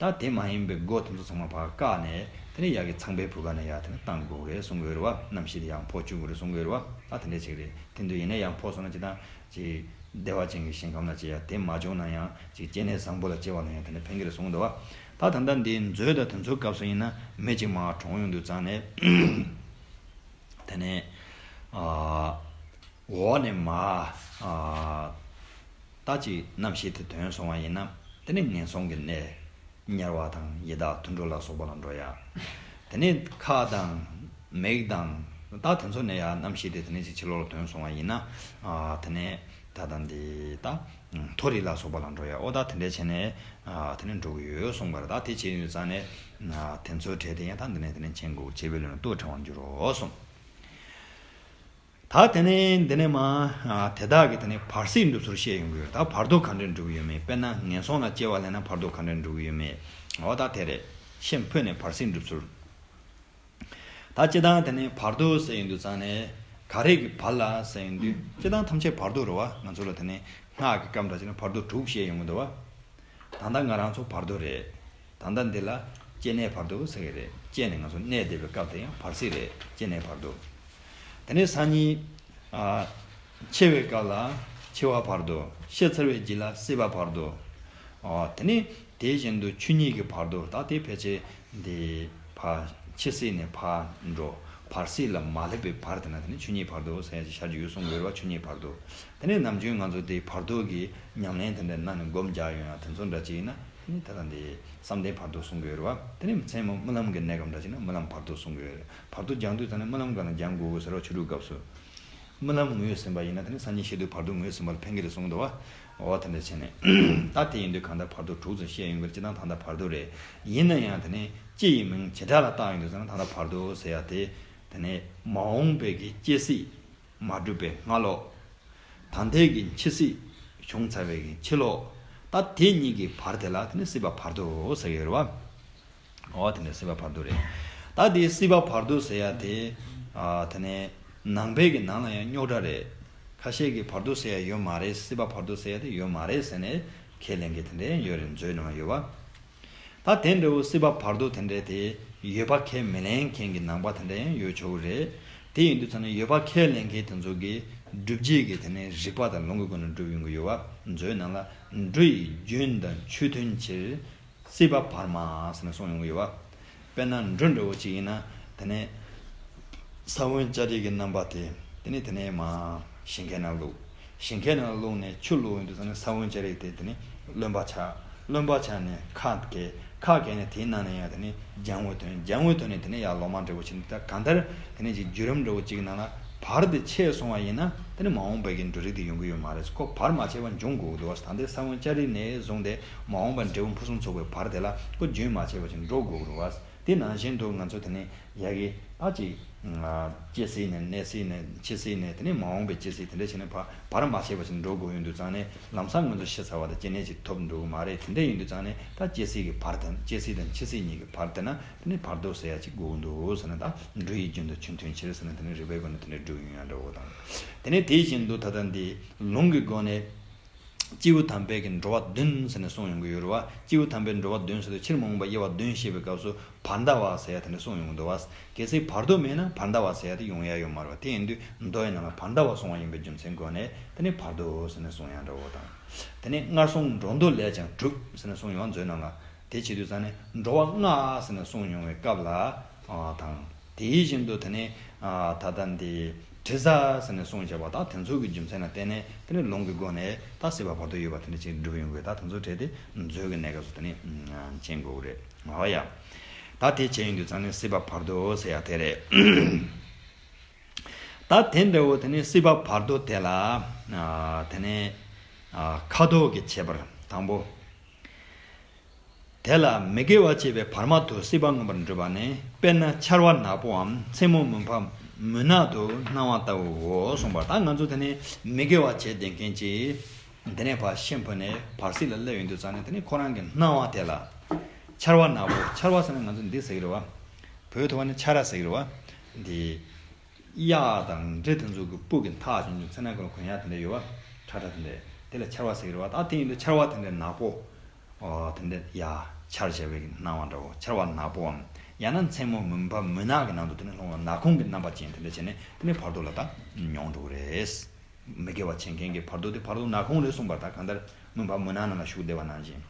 ད་དེ་མ་ཡིན་པའི་སྒོ་དེ་ཚོ་ཚང་མ་ཕར་བཀག་ནས་དེ་ནས་ཡ་གི་ཚངས་པའི་བུ་ག་ནས་ཡ་དེ་ནས་བཏང་དགོས་རེད་གསུང་གི་ཡོད་རེད་བ། རྣམ་ཤེས་དེ་ཡང་འཕོ་བཅུག་དགོས་རེད་གསུང་གི་ཡོད་རེད་བ། ད་དེ་འདྲས་ཅིག་རེད། དེ་འདུག་ཡིན་ན་ཡང་འཕོ་སོང་ན་ཅི་ད། ཅིག་བདེ་བ་ཅན་གྱི་ཞིང་ཁམས་ལ་སྐྱེ་ཡ་དེ་མ་བྱུང་ན་ཡང་ཅིག་སྐྱེ་གནས་བཟང་པོ་ལ་སྐྱེ་བ་ལ་ཡང་དེ་ནས་ཕན་གྱི་རེད་གསུངས་འདུག་བ། ད་ད་ལྟ་འདིའི་མཛོད་དང་དེ་ཚོའི་སྐབས་སུ་ཡིན་ན་མི་གཅིག་མར་གྲོངས་ཡོང་དུས་ཙང་ནས་དེ་ནས་ཨ་ འོག་ནས་མར། ཨ། ད་ཅིག་རྣམ་ཤེས་དེ་ཐོན་སོང་བ་ཡིན་ན། དེ་ནས་ངན་སོང་གི་གནས། དམྱལ་བ་དང་ཡི་དྭགས་དུད་འགྲོ་ལ་སོགས་པ་ལ་འགྲོ་ཡ། དེ་ནས་ཁ་དང་། མིག་དང་། ད་དེ་ཚོ་ནས་ཡང་རྣམ་ཤེས་དེ་དེ་ནས་ཅིག་ཕྱི་ལོགས་ལ་ཐོན་སོང་བ་ཡིན་ན། ཨ། དེ་ནས་ད་ལྟ་འདི་ད་མཐོ་རིས་ལ་སོགས་པ་ལ་འགྲོ་ཡ། ཨོ་ད་དེ་འདྲས་བྱས་ནས། ཨ། དེ་ནས་འགྲོ་གི་ཡོད་གསུངས་པ་རེད། ད་དེ་བྱས་ཡོད་ཙང་ནས། ཨ། དེ་ཚོའི་གྲས་དེ་ཡང་ད་འདི་ནས་དེ་ནས་མཁྱེན་དགོས། བྱེད་པའི་ལུས་ལ་རྟོག་འཕྲེང་བར་འགྱུར་རོ་གསུངས། ད་དེ་ནས་འདི་ནས་མ། ཨ། དེ་དག་གི་དེ་ནས་བར་སྲིད་འགྲུབ་ཚུལ་བཤད་ཡོང་གི་ཡོད། ད་བར་དོ་ག་འདྲས་འགྲུབ་ཡོད་མེད། དཔེར་ན་ངན་སོང་ལ་སྐྱེ་བ་ལེན་ན་བར་དོ་ག་འདྲས་འགྲུབ་ཡོད་མེད། འོ་ད་དེ་རེད། ཤེས་འཕོས་ནས་བར་སྲིད་འགྲུབ་ཚུལ། ད་སྤྱིར་བཏང་དེ་ནས་བར་དོ་ཟེར་ཡོང་དུས་ཙང་ནས། ག་རེ་གི་བར་ལ་ཟེར་ཡོང་དུས། སྤྱིར་བཏང་ཐམས་ཅད་བར་དོ་རེད་བ། ང་ཚོ་ལ་དེ་ནས་སྔགས་ཀྱི་སྐབས་འདྲ་བྱས་ན་བར་དོ་དྲུག་བཤད་ཡོང་གི་འདུག་བ། ད་ལྟ་ང་རང་ཚོ་བར་དོ་རེད། ད་ལྟ་འདི་ལ་སྐྱེ་གནས་བར་དོ་ཟེར་གི་རེད། སྐྱེས་ནས་ང་ཚོ་གནས་བསྡད་པའི་སྐབས་དེ་ཡང་བར་སྲིད་རེད། སྐྱེ་གནས་བར་དོ། དེ་ནས་སང་ཉིན། ཨ། འཆི་བའི་སྐབས་ལ་འཆི་བ་བར་དོ། ཤི་ཚར་བའི་རྗེས་ལ་སྲིད་པ་བར་དོ། ཨ། དེ་ནས་དེ་བཞིན་དུ་ཆོས་ཉིད་ཀྱི་བར་དོ། ད་དེ་ཕལ་ཆེར་འདི་ཕར་འཆི་སྲིད་ནས་ཕར་འགྲོ། བར་སྲིད་ལ་མ་སླེབས་པའི་བར་དེ་ན་དེ་ནི་ཆོས་ཉིད་བར་དོ་ཟེར་ཡ་ཅིག་ཤར་གྱི་ཡོད་གསུང་གི་ཡོད་རེད་བ། ཆོས་ཉིད་བར་དོ། དེ་ནས་ནམ་རྒྱུན་ང་ཚོ་དེ་བར་དོ་གི་ཉམས་ལེན་དེ་འདྲ་གནང་ནས་སྒོམ་རྒྱག་ཡོང་ཡ་དེ་ཚོ་འདྲ་ཅིག་ཡིན་ན། ནི་ད་ལྟ་འདི་བསམ་གཏན་བར་དོ་གསུང་གི་ཡོད་རེད་བ། དེ་ནས་མཚན་མོ་རྨི་ལམ་གྱི་གནས་སྐབས་འདྲ་ཅིག་ན་རྨི་ལམ་བར་དོ་གསུང་གི་ཡོད་རེད། བར་དོ་སྦྱང་དུས་ཙམ་ནས་རྨི་ལམ་སྒང་ལ་སྦྱང་དགོས་གི་ཟེར་བ། ཆོས་དྲུག་སྐབས་སུ། རྨི་ལམ་ངོས་ཟིན་པ་ཡིན་ན་དེ་ནི་སང་ཉིན་ཤི་དུས་བར་དོ་ངོས་ཟིན་པ་ལ་ཕན་གི་རེད་གསུངས་འདུག་བ། འོ་དེ་འདྲ་བྱས་ནས། ད་དེ་ཡིན་དུས་གང་ལྟར་བར་དོ་དྲུག་ཙམ་བཤད་ཡོང་གི་རེད། སྤྱིར་བཏང་ད་ལྟ་བར་དོ་རེད། ཡིན་ན་ཡང་དེ་ནི་སྤྱི་ཡི་མིང་བྱེ་བྲག་ལ་བཏགས་ཡོང་དུས་ཙམ་ན་ད་ལྟ་བར་དོ་ཟེར་ཡ་དེ། དེ་ནི་མ་འོངས་པའི་གི་སྐྱེ་སྲིད་མ་གྲུབ་པའི་སྔ་ལོགས། ད་ལྟའི་གི་འཆི་སྲིད་བྱུང་ཚར་བའི་གི་ཕྱི་ལོགས། ད་དེ་གཉིས་ཀྱི་བར་དེ་ལ་དེ་ནི་སྲིད་པ་བར་དོ་ཟེར་གི་ཡོད་རེད་བ། འོ་དེ་ནི་སྲིད་པ་བར་དོ་རེད། ད་དེ་སྲིད་པ་བར་དོ་ཟེར་ཡ་དེ། ཨ། དེ་ནི་ནང་པའི་གི་ནང་ལ་ཡང་རྙོག་དྲ་རེད། ཁ་ཤས་ཀྱིས་བར་དོ་ཟེར་ཡ་ཡོད་མ་རེད། སྲིད་པ་བར་དོ་ཟེར་ཡ་དེ་ཡོད་མ་རེད་ཟེར་ནས་ཁས་ལེན་མཁན་དེ་འདྲ་ཡང་ཡོད་རེད། མཛོད་ནང་ཡོད་བ། ད་དེ་འདྲ་བོ་སྲིད་པ་བར་དོ་དེ་འདྲ་དེ་ཡོད་པ་ཁས་མི་ལེན་མཁན་གྱི་ནང་པ་དེ་འདྲ་ཡང་ཡོད་ཆོག་གི་རེད། དེ་ཡིན་དུས་ཙང་ནས་ཡོད་པ་ཁས་ལེན་མཁན་དེ་ཚོ་གིས་སྒྲུབ་བྱེད་ཀྱི་དེ་ནས་རིགས་པ་དང་ལུང་གི་སྒོ་ནས་སྒྲུབ་ཡོང་གི་ཡོད་བ། མཛོད་ནང་ལ་འབྲུ་ཡི་རྒྱུན་དང་ཆོས་མཐུན་ཕྱིར། སྲིད་པ་བར་མ་ཟེར་ནས་གསུངས་ཡོང་གི་ཡོད་བ། དཔེར་ན་འབྲུ་འདྲ་བོ་གཅིག་ཡིན་ན། དེ་ནས་ས་བོན་ལྕགས་རིགས་ཀྱི་རྣམ་པ་དེ། དེ་ནས་དེ་ནས་མར་ཞིང་ཁའི་ནང་བླུགས། ཞིང་ཁའི་ནང་བླུགས་ནས་ཆུ་བླུགས་ཡོང་དུས་ཙམ་ནས་ས་བོན་ལྕགས་རིགས་དེ་དེ་ནས་རློན་པ་ཆགས། རློན་པ་ཆགས་ནས་ཁ་གས། ཁ་གས་ནས་དེའི་ནང་ནས་ཡང་དེ་ནས་སྦྱང་བའི་དོན། སྦྱང་བའི་དོན་ནས་དེ་ནས་ཡང་ལོ་མ་འདྲ་བོ་བྱས་ནས། ད་གང་ལྟར་དེ་ནས་ཅིག་བརྒྱུད་རིམ་འདྲ་བོ་གཅིག་གི་ནང་ལ་བར་དེ་ཆད་སོང་བ་ཡིན་ན། དེ་ནས་མ་འོངས་པའི་གི་འབྲུ་རིགས་དེ་ཡོང་གི་ཡོད་མ་རེད། ཁོ་བར་མ་ཆད་པ་འབྱུང་དགོས་ཀྱི་འདུག་བ། ད་ལྟའི་ས་བོན་ལྕགས་རིགས་ནས་བཟུང་སྟེ་མ་འོངས་པ་འབྲས་བུ་ཕུན་སུམ་ཚོགས་པའི་བར་དེ་ལ་ཁོ་རྒྱུན་མ་ཆད་པ་ཞིག་འགྲོ་དགོས་ཀྱི་རེད་བ། དེ་ནང་བཞིན་དུ་ང་ཚོ་དེ་ནས་ཡ་གི་ད་ཅིག་སྐྱེ་སྲིད་ནས། གནས་སྲིད་ནས། འཆི་སྲིད་ནས། དེ་ནས་མ་འོངས་པའི་སྐྱེ་སྲིད་དེ་འདྲ་བྱས་ནས་བར་བར་མ་ཆད་པ་ཞིག་འགྲོ་དགོས་ཡོང་དུས་ཙང་ནས། ལམ་སང་ང་ཚོ་ཤི་ཚར་བ་དང་སྐྱེ་གནས་ཅིག་ཐོབ་འགྲོ་གི་མ་རེད། དེ་འདྲ་ཡིན་དུས་ཙང་ནས་ད་སྐྱེ་སྲིད་ཀྱི་བར་དེ། སྐྱེ་སྲིད་དང་འཆི་སྲིད་གཉིས་ཀྱི་བར་དེ་ན་དེ་ནས་བར་དོ་ཟེར་ཡ་ཅིག་དགོས་ཀྱི་འདུག་ཟེར་ན། ད་འབྲུ་ཡི་རྒྱུན་དུ་ཆོས་མཐུན་ཕྱིར་ཟེར་ནས་དེ་ནས་རིགས་པའི་སྒོ་ནས་དེ་འདྲ་སྒྲུབ་ཡོང་ཡ་འདྲ་བོ་དང་། དེ་ནས་དེ་བཞིན་དུ་ད་ལྟ་འདི་ལུང་གི་སྒོ་ནས། སྐྱེས་བུ་དམ་པའི་གི་འགྲོ་བ་བདུན་ཟེར་ནས་གསུངས་ཡོང་གི་ཡོད་རེད་བ། སྐྱེས་བུ་དམ་པའི་འགྲོ་བ་བདུན་ཟེར་དུས། ཕྱིར་མ་འོངས་པ་དབྱེ་བ་བདུན་བཤད་པའི་སྐབས་སུ་བར་མཐའ་བ་ཟེར་ཡ་དེ་འདྲ་གསུངས་ཡོང་གི་འདུག་བ། གལ་སྲིད་བར་དོ་མེད་ན་བར་མཐའ་བ་ཟེར་ཡ་དེ་ཡོང་ཡ་ཡོད་མ་རེད་བ། དེ་ཡིན་དུས་མདོ་ཡི་ནང་ལ་བར་མཐའ་བ་གསུངས་པ་ཡིན་པའི་རྒྱུ་མཚན་སྒོ་ནས་དེ་ནས་བར་དོ་ཟེར་ནས་གསུངས་ཡ་འདྲ་བོ་དང་། དེ་ནས་སྔར་སོང་འགྲོ་འདོད་ལས་ཀྱང་གྲུབ་ཟེར་ནས་གསུངས་ཡོང་བ། མཛོད་ནང་ལ། དེ་བྱེད་དུས་ཙང་ནས་འགྲོ་བ་ལྔ་ཟེར་ནས་གསུངས་ཡོང་བའི་སྐབས་ལ། ཨ། དང་། དེ་བཞིན་དུ་དེ་ནས། ཨ། ད་ལྟ་འདི་དྲི་ཟ་ཟེར་ནས་གསུངས་བྱས་པ། ད་དེ་ཚོ་གི་རྒྱུ་མཚན་ལ་བརྟེན་ནས་དེ་ནས་ལུང་གི་སྒོ་ནས་ད་སྲིད་པ་བར་དོ་ཡོད་པ་དེ་འདྲ་ཅིག་སྒྲུབ་ཡོང་དགོས། ད་དེ་ཚོ་གྲས་དེ་མཛོད་ཀྱི་གནས་སྐབས་སུ་དེ་ནས་མཁྱེན་དགོས་ཀྱི་རེད། འོ་ཡ། ད་དེ་བྱས་ཡོང་དུས་ཙང་ནས་སྲིད་པ་བར་དོ་ཟེར་ཡ་དེ་རེད། ད་དེ་འདྲ་བོ་དེ་ནས་སྲིད་པ་བར་དོ་དེ་ལ། ཨ། དེ་ནས། ཨ། ཁ་དོག་གི་ཁྱད་པར་དང་པོ། དེ་ལ་མི་དགེ་བ་བྱས་པའི་བར་མ་དུ་སྲིད་པ་མངོན་པར་འགྲུབ་པ་ནི། དཔེར་ན་ཆར་པ་ནག་པོའམ་མཚན་མོ་མུན་པ་མུན་ནག་ཏུ་སྣང་བ་ལྟ་བུའོ་གསུངས་པ། ད་ང་ཚོ་དེ་ནས་མི་དགེ་བ་བྱས་བསྡད་མཁན་གྱིས་དེ་ནས་ཕར་ཤི་འཕོས་ནས་བར་སྲིད་ལ་སླེབས་ཡོང་དུས་ཙང་ནས་དེ་ནས་ཁོ་རང་གི་སྣང་བ་དེ་ལ་ཆར་པ་ནག་པོ། ཆར་པ་ཟེར་ན་ང་ཚོ་འདི་ཟེར་གི་རེད་བ། བོད་ཐོག་ནས་ཆར་པ་ཟེར་གི་རེད་བ། འདི། གཡག་དང་འབྲི་དེ་ཚོ་གི་སྤུ་གི་མཐའ་ཆུང་ཆུང་ཚེ་ན་ཀུན་ལ་གོན་ཡག་དེ་འདྲ་ཡོད་བ། ཁྲ་ཁྲ་དེ་འདྲ། དེ་ལ་ཆར་པ་ཟེར་གི་རེད་བ། ད་དེ་ཡིན་དུས་ཆར་པ་དེ་འདྲ་ནག་པོ། ཨོ། དེ་འདྲ་ཡ་ཆར་བྱས་པའི་སྣང་བ་འདྲ་བོ། ཆར་པ་ནག་པོའམ་ཡང་ན་མཚན་མོ་མུན་པ་མུན་ནག་གི་ནང་དུ་དེ་ནས་ལྷུང་བ། ནག་ཁུང་གི་རྣམ་པ་ཅན་དེ་འདྲ་བྱས་ནས་དེ་ནས་བར་དོ་ལ་ད་མྱོང་འགྲོ་གི་རེད། མི་དགེ་བ་བྱེད་མཁན་གྱི་བར་དོ་དེ་བར་དོ་ནག་ཁུང་རེད་གསུངས་པ། ད་གང་ལྟར་མུན་པ་མུན་ནག་ནང་ལ་ཞུགས་བསྡད་པ་ནང་བཞིན།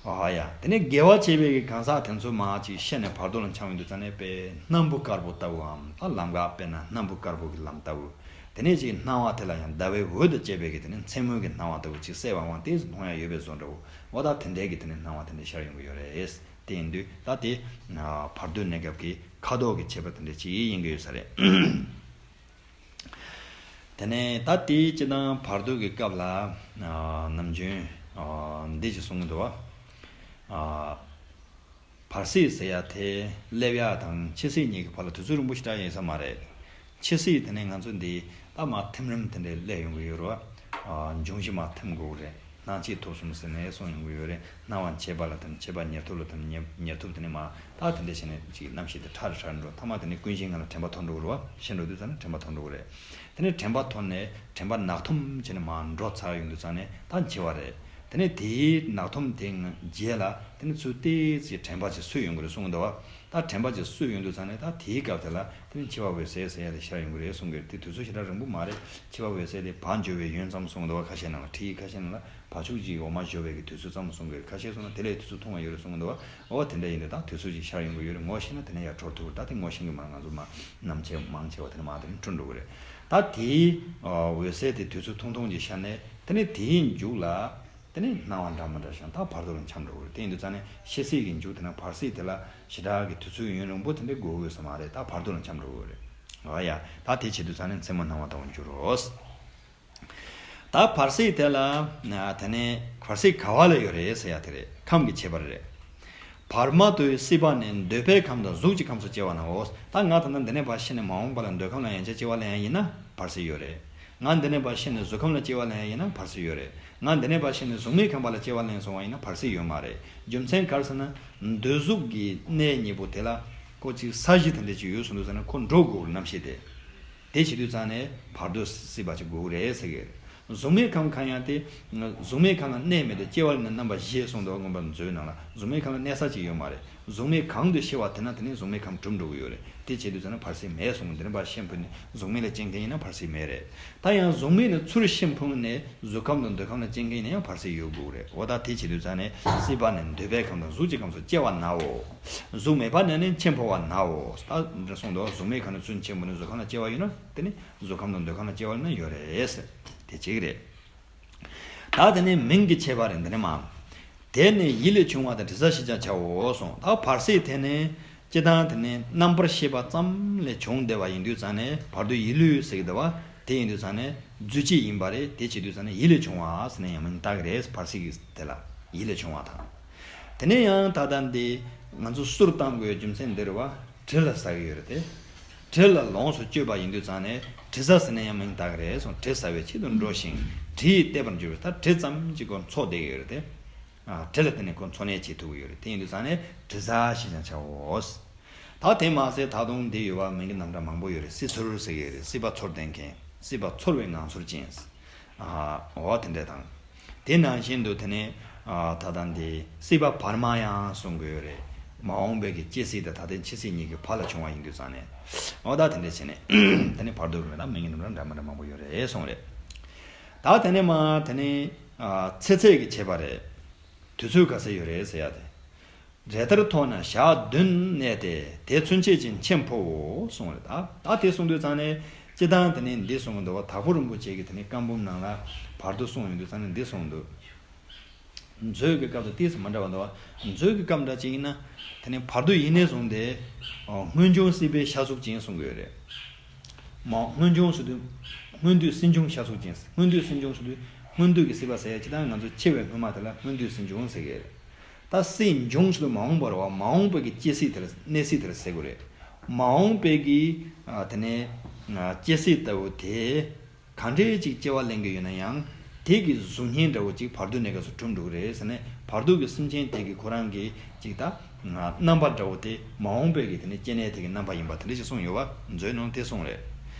ཨ་ཡ། དེ་ནས་དགེ་བ་བྱས་པའི་གི་གང་ཟག་དེ་ཚོ་མར་ཅིག་ཤི་ནས་བར་དོ་ལ་འཁྱམས་ཡོང་དུས་ཙང་ནས་དཔེ་སྣམ་བུ་དཀར་པོ་ལྟ་བུའམ། ད་ལམ་ཁ་དཔེར་ན་སྣམ་བུ་དཀར་པོ་གི་ལམ་ལྟ་བུ། དེ་ནས་ཅིག་སྣང་བ་དེ་ལ་ཡང་ཟླ་བའི་འོད་དང་བཅས་པའི་གི་དེ་ནས་མཚན་མོའི་གི་སྣང་བ་ལྟ་བུ་ཅིག་གསལ་བ་འོང་དེ་མཐོང་ཡ་ཡོད་པའི་བཟོ་འདྲ་བོ། འོ་ད་དེ་འདྲའི་གི་དེ་ནས་སྣང་བ་དེ་འདྲ་ཤར་ཡོང་གི་ཡོད་རེད། དེ་ཡིན་དུས་ད་དེ་བར་དོའི་གནས་སྐབས་ཀྱི་ཁ་དོག་གི་ཁྱད་པར་དེ་འདྲ་ཅིག་ཡིན་གི་ཡོད་ས་རེད། དེ་ནས་ད་དེའི་སྤྱི་དང་བར་དོ་གི་སྐབས་ལ་ནམ་རྒྱུན་འདི་ཅིག་གསུང་གི་འདུག་བ། བར་སྲིད་ཟེར་ཡ་དེ་སླེབས་ཡ་དང་འཆི་སྲིད་གཉིས་ཀྱི་བར་ལ་དུས་ཚོད་རིང་པོ་ཞེ་དྲག་ཡིན་ས་མ་རེད། འཆི་སྲིད་དེ་ནས་ང་ཚོ་འདི་ད་མར་ཐིམ་རིམ་དེ་འདྲའི་སླེབས་ཡོང་གི་ཡོད་རེད་བ། འབྱུང་བཞི་མར་ཐིམ་དགོས་རེད། སྣང་མཆེད་ཐོབ་གསུམ་ཟེར་ནས་གསུངས་ཡོང་གི་ཡོད་རེད། སྣང་བ་མཆེད་པ་ལ་ཐིམ། མཆེད་པ་ཉེར་ཐོབ་ལ་ཐིམ། ཉེར་ཉེར་ཐོབ་དེ་ནས་མར་ད་དེ་འདྲ་བྱས་ནས་ཅིག་རྣམ་ཤེས་དེ་ཕྲ་རུ་ཕྲ་རུ་འགྲོ། ཐ་མ་དེ་ནས་ཀུན་གཞིའི་ངང་ལ་དྲན་པ་ཐོར་འགྲོ་གི་རེད་བ། ཤི་འགྲོ་དུས་ཙམ་ནས་དྲན་པ་ཐོར་འགྲོ་གི་རེད། དེ་ནས་དྲན་པ་ཐོར་ནས་དྲན་པ་ནག་ཐོམ་བྱས་ནས་མར་འགྲོ་ཚར་ཡོང་དུས་ཙམ་ནས་ད་འཆི་བ་རེད། དེ་ནས་དེའི་ནག་ཐོམ་དེའི་རྗེས་ལ་དེ་ནས་ཚུར་ཏོག་ཙམ་དྲན་པ་ཅིག་སོས་ཡོང་གི་རེད་གསུངས་འདུག་བ། ད་དྲན་པ་ཅིག་སོས་ཡོང་དུས་ཙམ་ནས་ད་དེའི་སྐབས་དེ་ལ་དེ་ནས་འཆི་བ་འོད་གསལ་ཟེར་ཡ་དེ་ཤར་ཡོང་གི་རེད་གསུང་གི་རེད། དེ་དུས་ཚོད་ཞེ་དྲག་རིང་པོ་མ་རེད། འཆི་བ་འོད་གསལ་དེ་བ་འཇོ་བའི་ཡུན་ཙམ་གསུངས་འདུག་བ། ཁ་ཤས་ནང་ལ། ཁྲིད་ཡིག་ཁ་ཤས་ནང་ལ་བ་ཕྱུགས་ཀྱི་འོ་མ་བཞོ་བའི་གི་དུས་ཚོད་ཙམ་གསུང་གི་རེད། ཁ་ཤས་སོང་ན་དེ་ལས་དུས་ཚོད་ཐུང་བ་ཡོད་རེད་གསུང་གི་འདུག་བ། འོ་དེ་འདྲ་ཡིན་དུས་ད་དུས་ཚོད་ཅིག་ཤར་ཡོང་གི་ཡོད་རེད། ངོ་ཤེས་ན་དེ་ནས་ཡར་འཕྲོར་ཐུག་གི་རེད། ད་དེ་ངོ་ཤེས་ཀྱི་མ་ང་ཚོ་མ་ནམ་ཆེ་མང་ཆེ་བ་དེ་ནས་མ་དེ་ནས་འཕྲོ་འགྲོ་གི་རེད། ད་དེའི་འོད་གསལ་དེ་དུས་ཚོད་ཐུང་ཐུང་ཅིག་ཤར་ནས་དེ་ནས་དེའི་མཇུག་ལ་དེ་ནས་སྣང་བ་འདྲ་མི་འདྲ་ཤར་ད་བར་དོ་ལ་འཁྱམས་འགྲོ་གི་རེད། དེ་ཡིན་དུས་ཙང་ནས་ཤི་གསོས་ཀྱི་མཇུག་དེ་ན་བར་སྲིད་དེ་ལ་ཞེ་དྲག་གི་དུས་ཚོད་ཡུན་རིང་པོ་དེ་འདྲ་འགོར་དགོས་ས་མ་རེད། ད་བར་དོ་ལ་འཁྱམས་འགྲོ་གི་རེད། འོ་ཡ། ད་དེ་བྱེད་དུས་ཙང་ནས་མཚན་མོ་སྣང་བ་ལྟ་བུར་འགྱུར་རོ། ད་བར་སྲིད་དེ་ལ་དེ་ནས་བར་སྲིད་ག་བ་ལ་ཡོད་རེད་ཟེར་ཡ་དེ་རེད། ཁམས་ཀྱི་ཁྱད་པར་རེད། བར་མ་དོའི་སྲིད་པ་ནི་འདོད་པའི་ཁམས་དང་གཟུགས་ཀྱི་ཁམས་སུ་སྐྱེ་བ་ནའོ། ད་ང་ད་ལྟ་འདི་ནས་ཕར་ཤི་ནས་མ་འོངས་པ་ལ་འདོད་ཁམས་ལ་ཡང་བསྐྱར་སྐྱེ་བ་ལེན་ཡ་ཡིན་ན་བར་སྲིད་ཡོད་རེད། ང་འདི་ནས་ཕར་ཤི་ནས་གཟུགས་ཁམས་ལ་སྐྱེ་བ་ལེན་ཡ་ཡིན་ན་བར་སྲིད་ཡོད་རེད། ང་འདི་ནས་ཕར་ཤི་ནས་གཟུགས་མེད་ཁམས་པ་ལ་སྐྱེ་བ་ལེན་སོང་བ་ཡིན་ན་བར་སྲིད་ཡོད་མ་རེད། རྒྱུ་མཚན་ག་རེ་ཟེར་ན། འདོད་གཟུགས་ཀྱི་གནས་གཉིས་པོ་དེ་ལ་ཁོ་གཅིག་ས་གཞི་དེ་འདྲ་ཅིག་ཡོད་སོང་དུས་ཙང་ནས་ཁོ་འགྲོ་དགོས་རྣམ་ཤེས་དེ། དེ་བྱེད་དུས་ཙང་ནས་བར་དོ་སྲིད་པ་ཅིག་དགོས་ཀྱི་རེད་ཟེར་གི་རེད། གཟུགས་མེད་ཁམས་གང་ཡང་དེ། གཟུགས་མེད་ཁམས་ལ་གནས་མེད་དེ་སྐྱེ་བ་ལེན་ན་རྣམ་པ་བཞི་གསུངས་འདུག་མངོན་པར་མཛོད་ནང་ལ། གཟུགས་མེད་ཁམས་ལ་གནས་ས་ཅིག་ཡོད་མ་རེད། གཟུགས་མེད་གང་དུ་ཤི་བ་དེ་ན་དེ་ནི་གཟུགས་མེད་ཁམས་གྲུབ་འགྲོ་གི་ཡོད་རེད། དེ་བྱེད་དུས་ཙང་ནས་བར་སྲིད་མེད་གསུངས། འདི་ནི་ཕར་ཤི་འཕོས་ནས་གཟུགས་མེད་ལ་སྐྱེ་མཁན་ཡིན་ན་བར་སྲིད་མེད་རེད། ད་ཡང་གཟུགས་མེད་ནས་ཚུར་ཤི་འཕོས་ནས་གཟུགས་ཁམས་དང་འདོད་ཁམས་ལ་སྐྱེ་མཁན་ཡིན་ན་ཡང་བར་སྲིད་ཡོད་དགོས་རེད། འོ་ད་དེ་བྱེད་དུས་ཙང་ནས་སྲིད་པ་ནི་འདོད་པའི་ཁམས་དང་གཟུགས་ཀྱི་ཁམས་སུ་སྐྱེ་བ་ནའོ། གཟུགས་མེད་པ་ནས་ནི་འཆི་འཕོ་བ་ནའོ། ད་འདི་གསུངས་འདུག་གཟུགས་མེད་ཁམས་ནས་ཚུར་འཆི་འཕོས་ནས་གཟུགས་ཁམས་ལ་སྐྱེ་བ་ཡོད་ན་དེ་ནི་གཟུགས་ཁམས་དང་འདོད་ཁམས་ལ་སྐྱེ་བ་ཡོད་ན་ཡོད་རེད། དེ་གཅིག་རེད། ད་དེ་ནས་མིང་གི་ཁྱད་པར་རེད། འདི་ནས་མ། དེ་ནི་ཡིད་ལས་བྱུང་བ་དང་དྲི་ཟ་ཞེས་ཀྱང་བྱའོ་གསུངས། ད་བར་སྲིད་དེ་ནི་སྤྱིར་བཏང་དེ་ནི་རྣམ་པར་ཤེས་པ་ཙམ་ལས་བྱུང་བསྡད་པ་ཡིན་དུས་ཙང་ནས་བར་དོ་ཡིད་ལུས་ཟེར་གི་འདུག་བ། དེ་ཡིན་དུས་ཙང་ནས་རྫུས་སྐྱེས་ཡིན་པ་རེད། དེ་བྱེད་དུས་ཙང་ནས་ཡིད་ལས་བྱུང་བ་ཟེར་ནས་ཡང་མིང་བཏགས་ཀྱི་རེད། བར་སྲིད་ཀྱི་དེ་ལ་ཡིད་ལས་བྱུང་བ་དང་། དེ་ནས་ཡང་ད་ལྟ་འདི་ང་ཚོ་གསུར་བཏང་དགོས་རྒྱུ་མཚན་འདི་རེད་བ། དྲི་ལ་ཟ་གི་ཡོད་རེད་དེ། དྲི་ལ་ལོངས་སུ་སྤྱོད་པ་ཡིན་དུས་ཙང་ནས་དྲི་ཟ་ཟེར་ནས་ཡང་མིང་བཏགས་ཀྱི་རེད་གསུངས། དྲི་ཟ་བའི་ཆེད་དུ་འགྲོ་ཞིང་དྲི་ཡིས་བརྟས་པར་འགྱུར་བས། ད་དྲི་ཙམ་གྱིས་ཁོ་འཚོ་བསྡད་ཀྱི་ཡོད་རེད་དེ། ཨ། དྲི་ལ་བརྟེན་ནས་ཁོ་འཚོ་གནས་བྱེད་ཐུབ་ཀྱི་ཡོད་རེད། དེ་ཡིན་དུས་ཙང་ནས་དྲི་ཟ་ཞེས་ཀྱང་བྱའོ། ད་དེ་མ་ཟད་ད་དུང་འདི་ཡོད་པ་མིང་གི་རྣམ་གྲངས་མང་པོ་ཡོད་རེད། སྲིད་ཚོར་ཟེར་གྱི་ཡོད་རེད། སྲིད་པ་ཚོར་བསྡད་མཁན། སྲིད་པ་ཚོར་བའི་ངང་ཚུལ་ཅན། ཨ། འོ་དེ་འདྲ་དང་། དེ་ནང་བཞིན་དུ་དེ་ནས། ཨ། ད་ལྟ་འདི་སྲིད་པ་བར་མ་ཡང་གསུང་གི་ཡོད་རེད། མ་འོངས་པའི་གི་སྐྱེ་སྲིད་དང་ད་ལྟའི་འཆི་སྲིད་གཉིས་ཀྱི་བར་ལ་བྱུང་བ་ཡིན་དུས་ཙང་ནས། འོ་ད་དེ་འདྲ་བྱས་ནས་དེ་ནས་བར་དོ་གི་མེད་ན་མིང་གི་རྣམ་གྲངས་འདྲ་མི་འདྲ་མང་པོ་ཡོད་རེད་གསུངས་རེད། ད་དེ་ནས་མ་དེ་ནས། ཨ། ཚེ་ཚད་ཀྱི་ཁྱད་པར་རེད། དུས་ཚོད་ག་ཚད་ཡོད་རེད་ཟེར་ཡ་དེ། རེ་ལྟར་མཐོང་ན་ཞག་བདུན་གནས་ཏེ། དེ་ཚུན་ཆད་ཅིང་འཆི་འཕོའོ་གསུངས་རེད། ད་ད་དེ་གསུངས་དུས་ཙང་ནས་སྤྱིར་བཏང་དེ་ནས་འདི་གསུངས་འདུག་བ། དྭགས་པོ་རིན་པོ་ཆེ་གིས་དེ་ནས་བཀའ་འབུམ་ནང་ལ་བར་དོ་གསུངས་ཡོང་དུས་ཙང་ནས་འདི་གསུངས་འདུག་མཛོད་ཀྱི་སྐབས་དང་ཏོག་ཙམ་མ་འདྲ་བ་འདུག་བ། མཛོད་ཀྱི་སྐབས་འདྲ་ཅིག་ཡིན་ན་དེ་ནས་བར་དོ་ཡེ་ནས་བཟུང་སྟེ། ཨོ། སྔོན་བྱུང་སྲིད་པའི་ཤ་གཟུགས་ཅན་གསུང་གི་ཡོད་རེད། མ། སྔོན་བྱུང་ཟེར་དུས་སྔོན་དུས་སྲིད་འབྱུང་ཤ་གཟུགས་ཅན། སྔོན་དུས་སྲིད་འབྱུང་ཟེར་དུས་སྔོན་དུས་ཀྱི་སྲིད་པ་ཟེར་ཡ་ཅིག་དང་། ང་ཚོ་འཆི་བའི་སྔོན་མ་དེ་ལ་སྔོན་དུས་སྲིད་འབྱུང་ཟེར་གི་རེད། ད་སྲིད་འབྱུང་ཟེར་དུས་མ་འོངས་པ་རེད་བ། མ་འོངས་པའི་གི་སྐྱེ་སྲིད་དེ་ལ། གནས་སྲིད་དེ་ལ་ཟེར་དགོས་རེད། མ་འོངས་པའི་གི། ཨ། དེ་ནས། ཨ། སྐྱེ་སྲིད་ལྟ་བུ་དེ་ག་འདྲས་ཅིག་སྐྱེ་བ་ལེན་གི་ཡོད་ན་ཡང་། དེ་གི་གཟུགས་བརྙན་འདྲ་བོ་ཅིག་བར་དོའི་གནས་སྐབས་སུ་གྲུབ་འགྲོ་གི་རེད་ཟེར་ནས། བར་དོ་གི་སེམས་ཅན་དེ་གི་ཁོ་རང་གི་ཅིག་ད། རྣམ་པ་འདྲ་བོ་དེ་མ་འོངས་པའི་གི་དེ་ནས་སྐྱེ་གནས་དེ་གི་རྣམ་པ་ཡིན་པ་དེ་འདྲ་ཞིག་གསུངས་ཡོད་བ། མཛོད་ནང་དེ་གསུངས་རེད།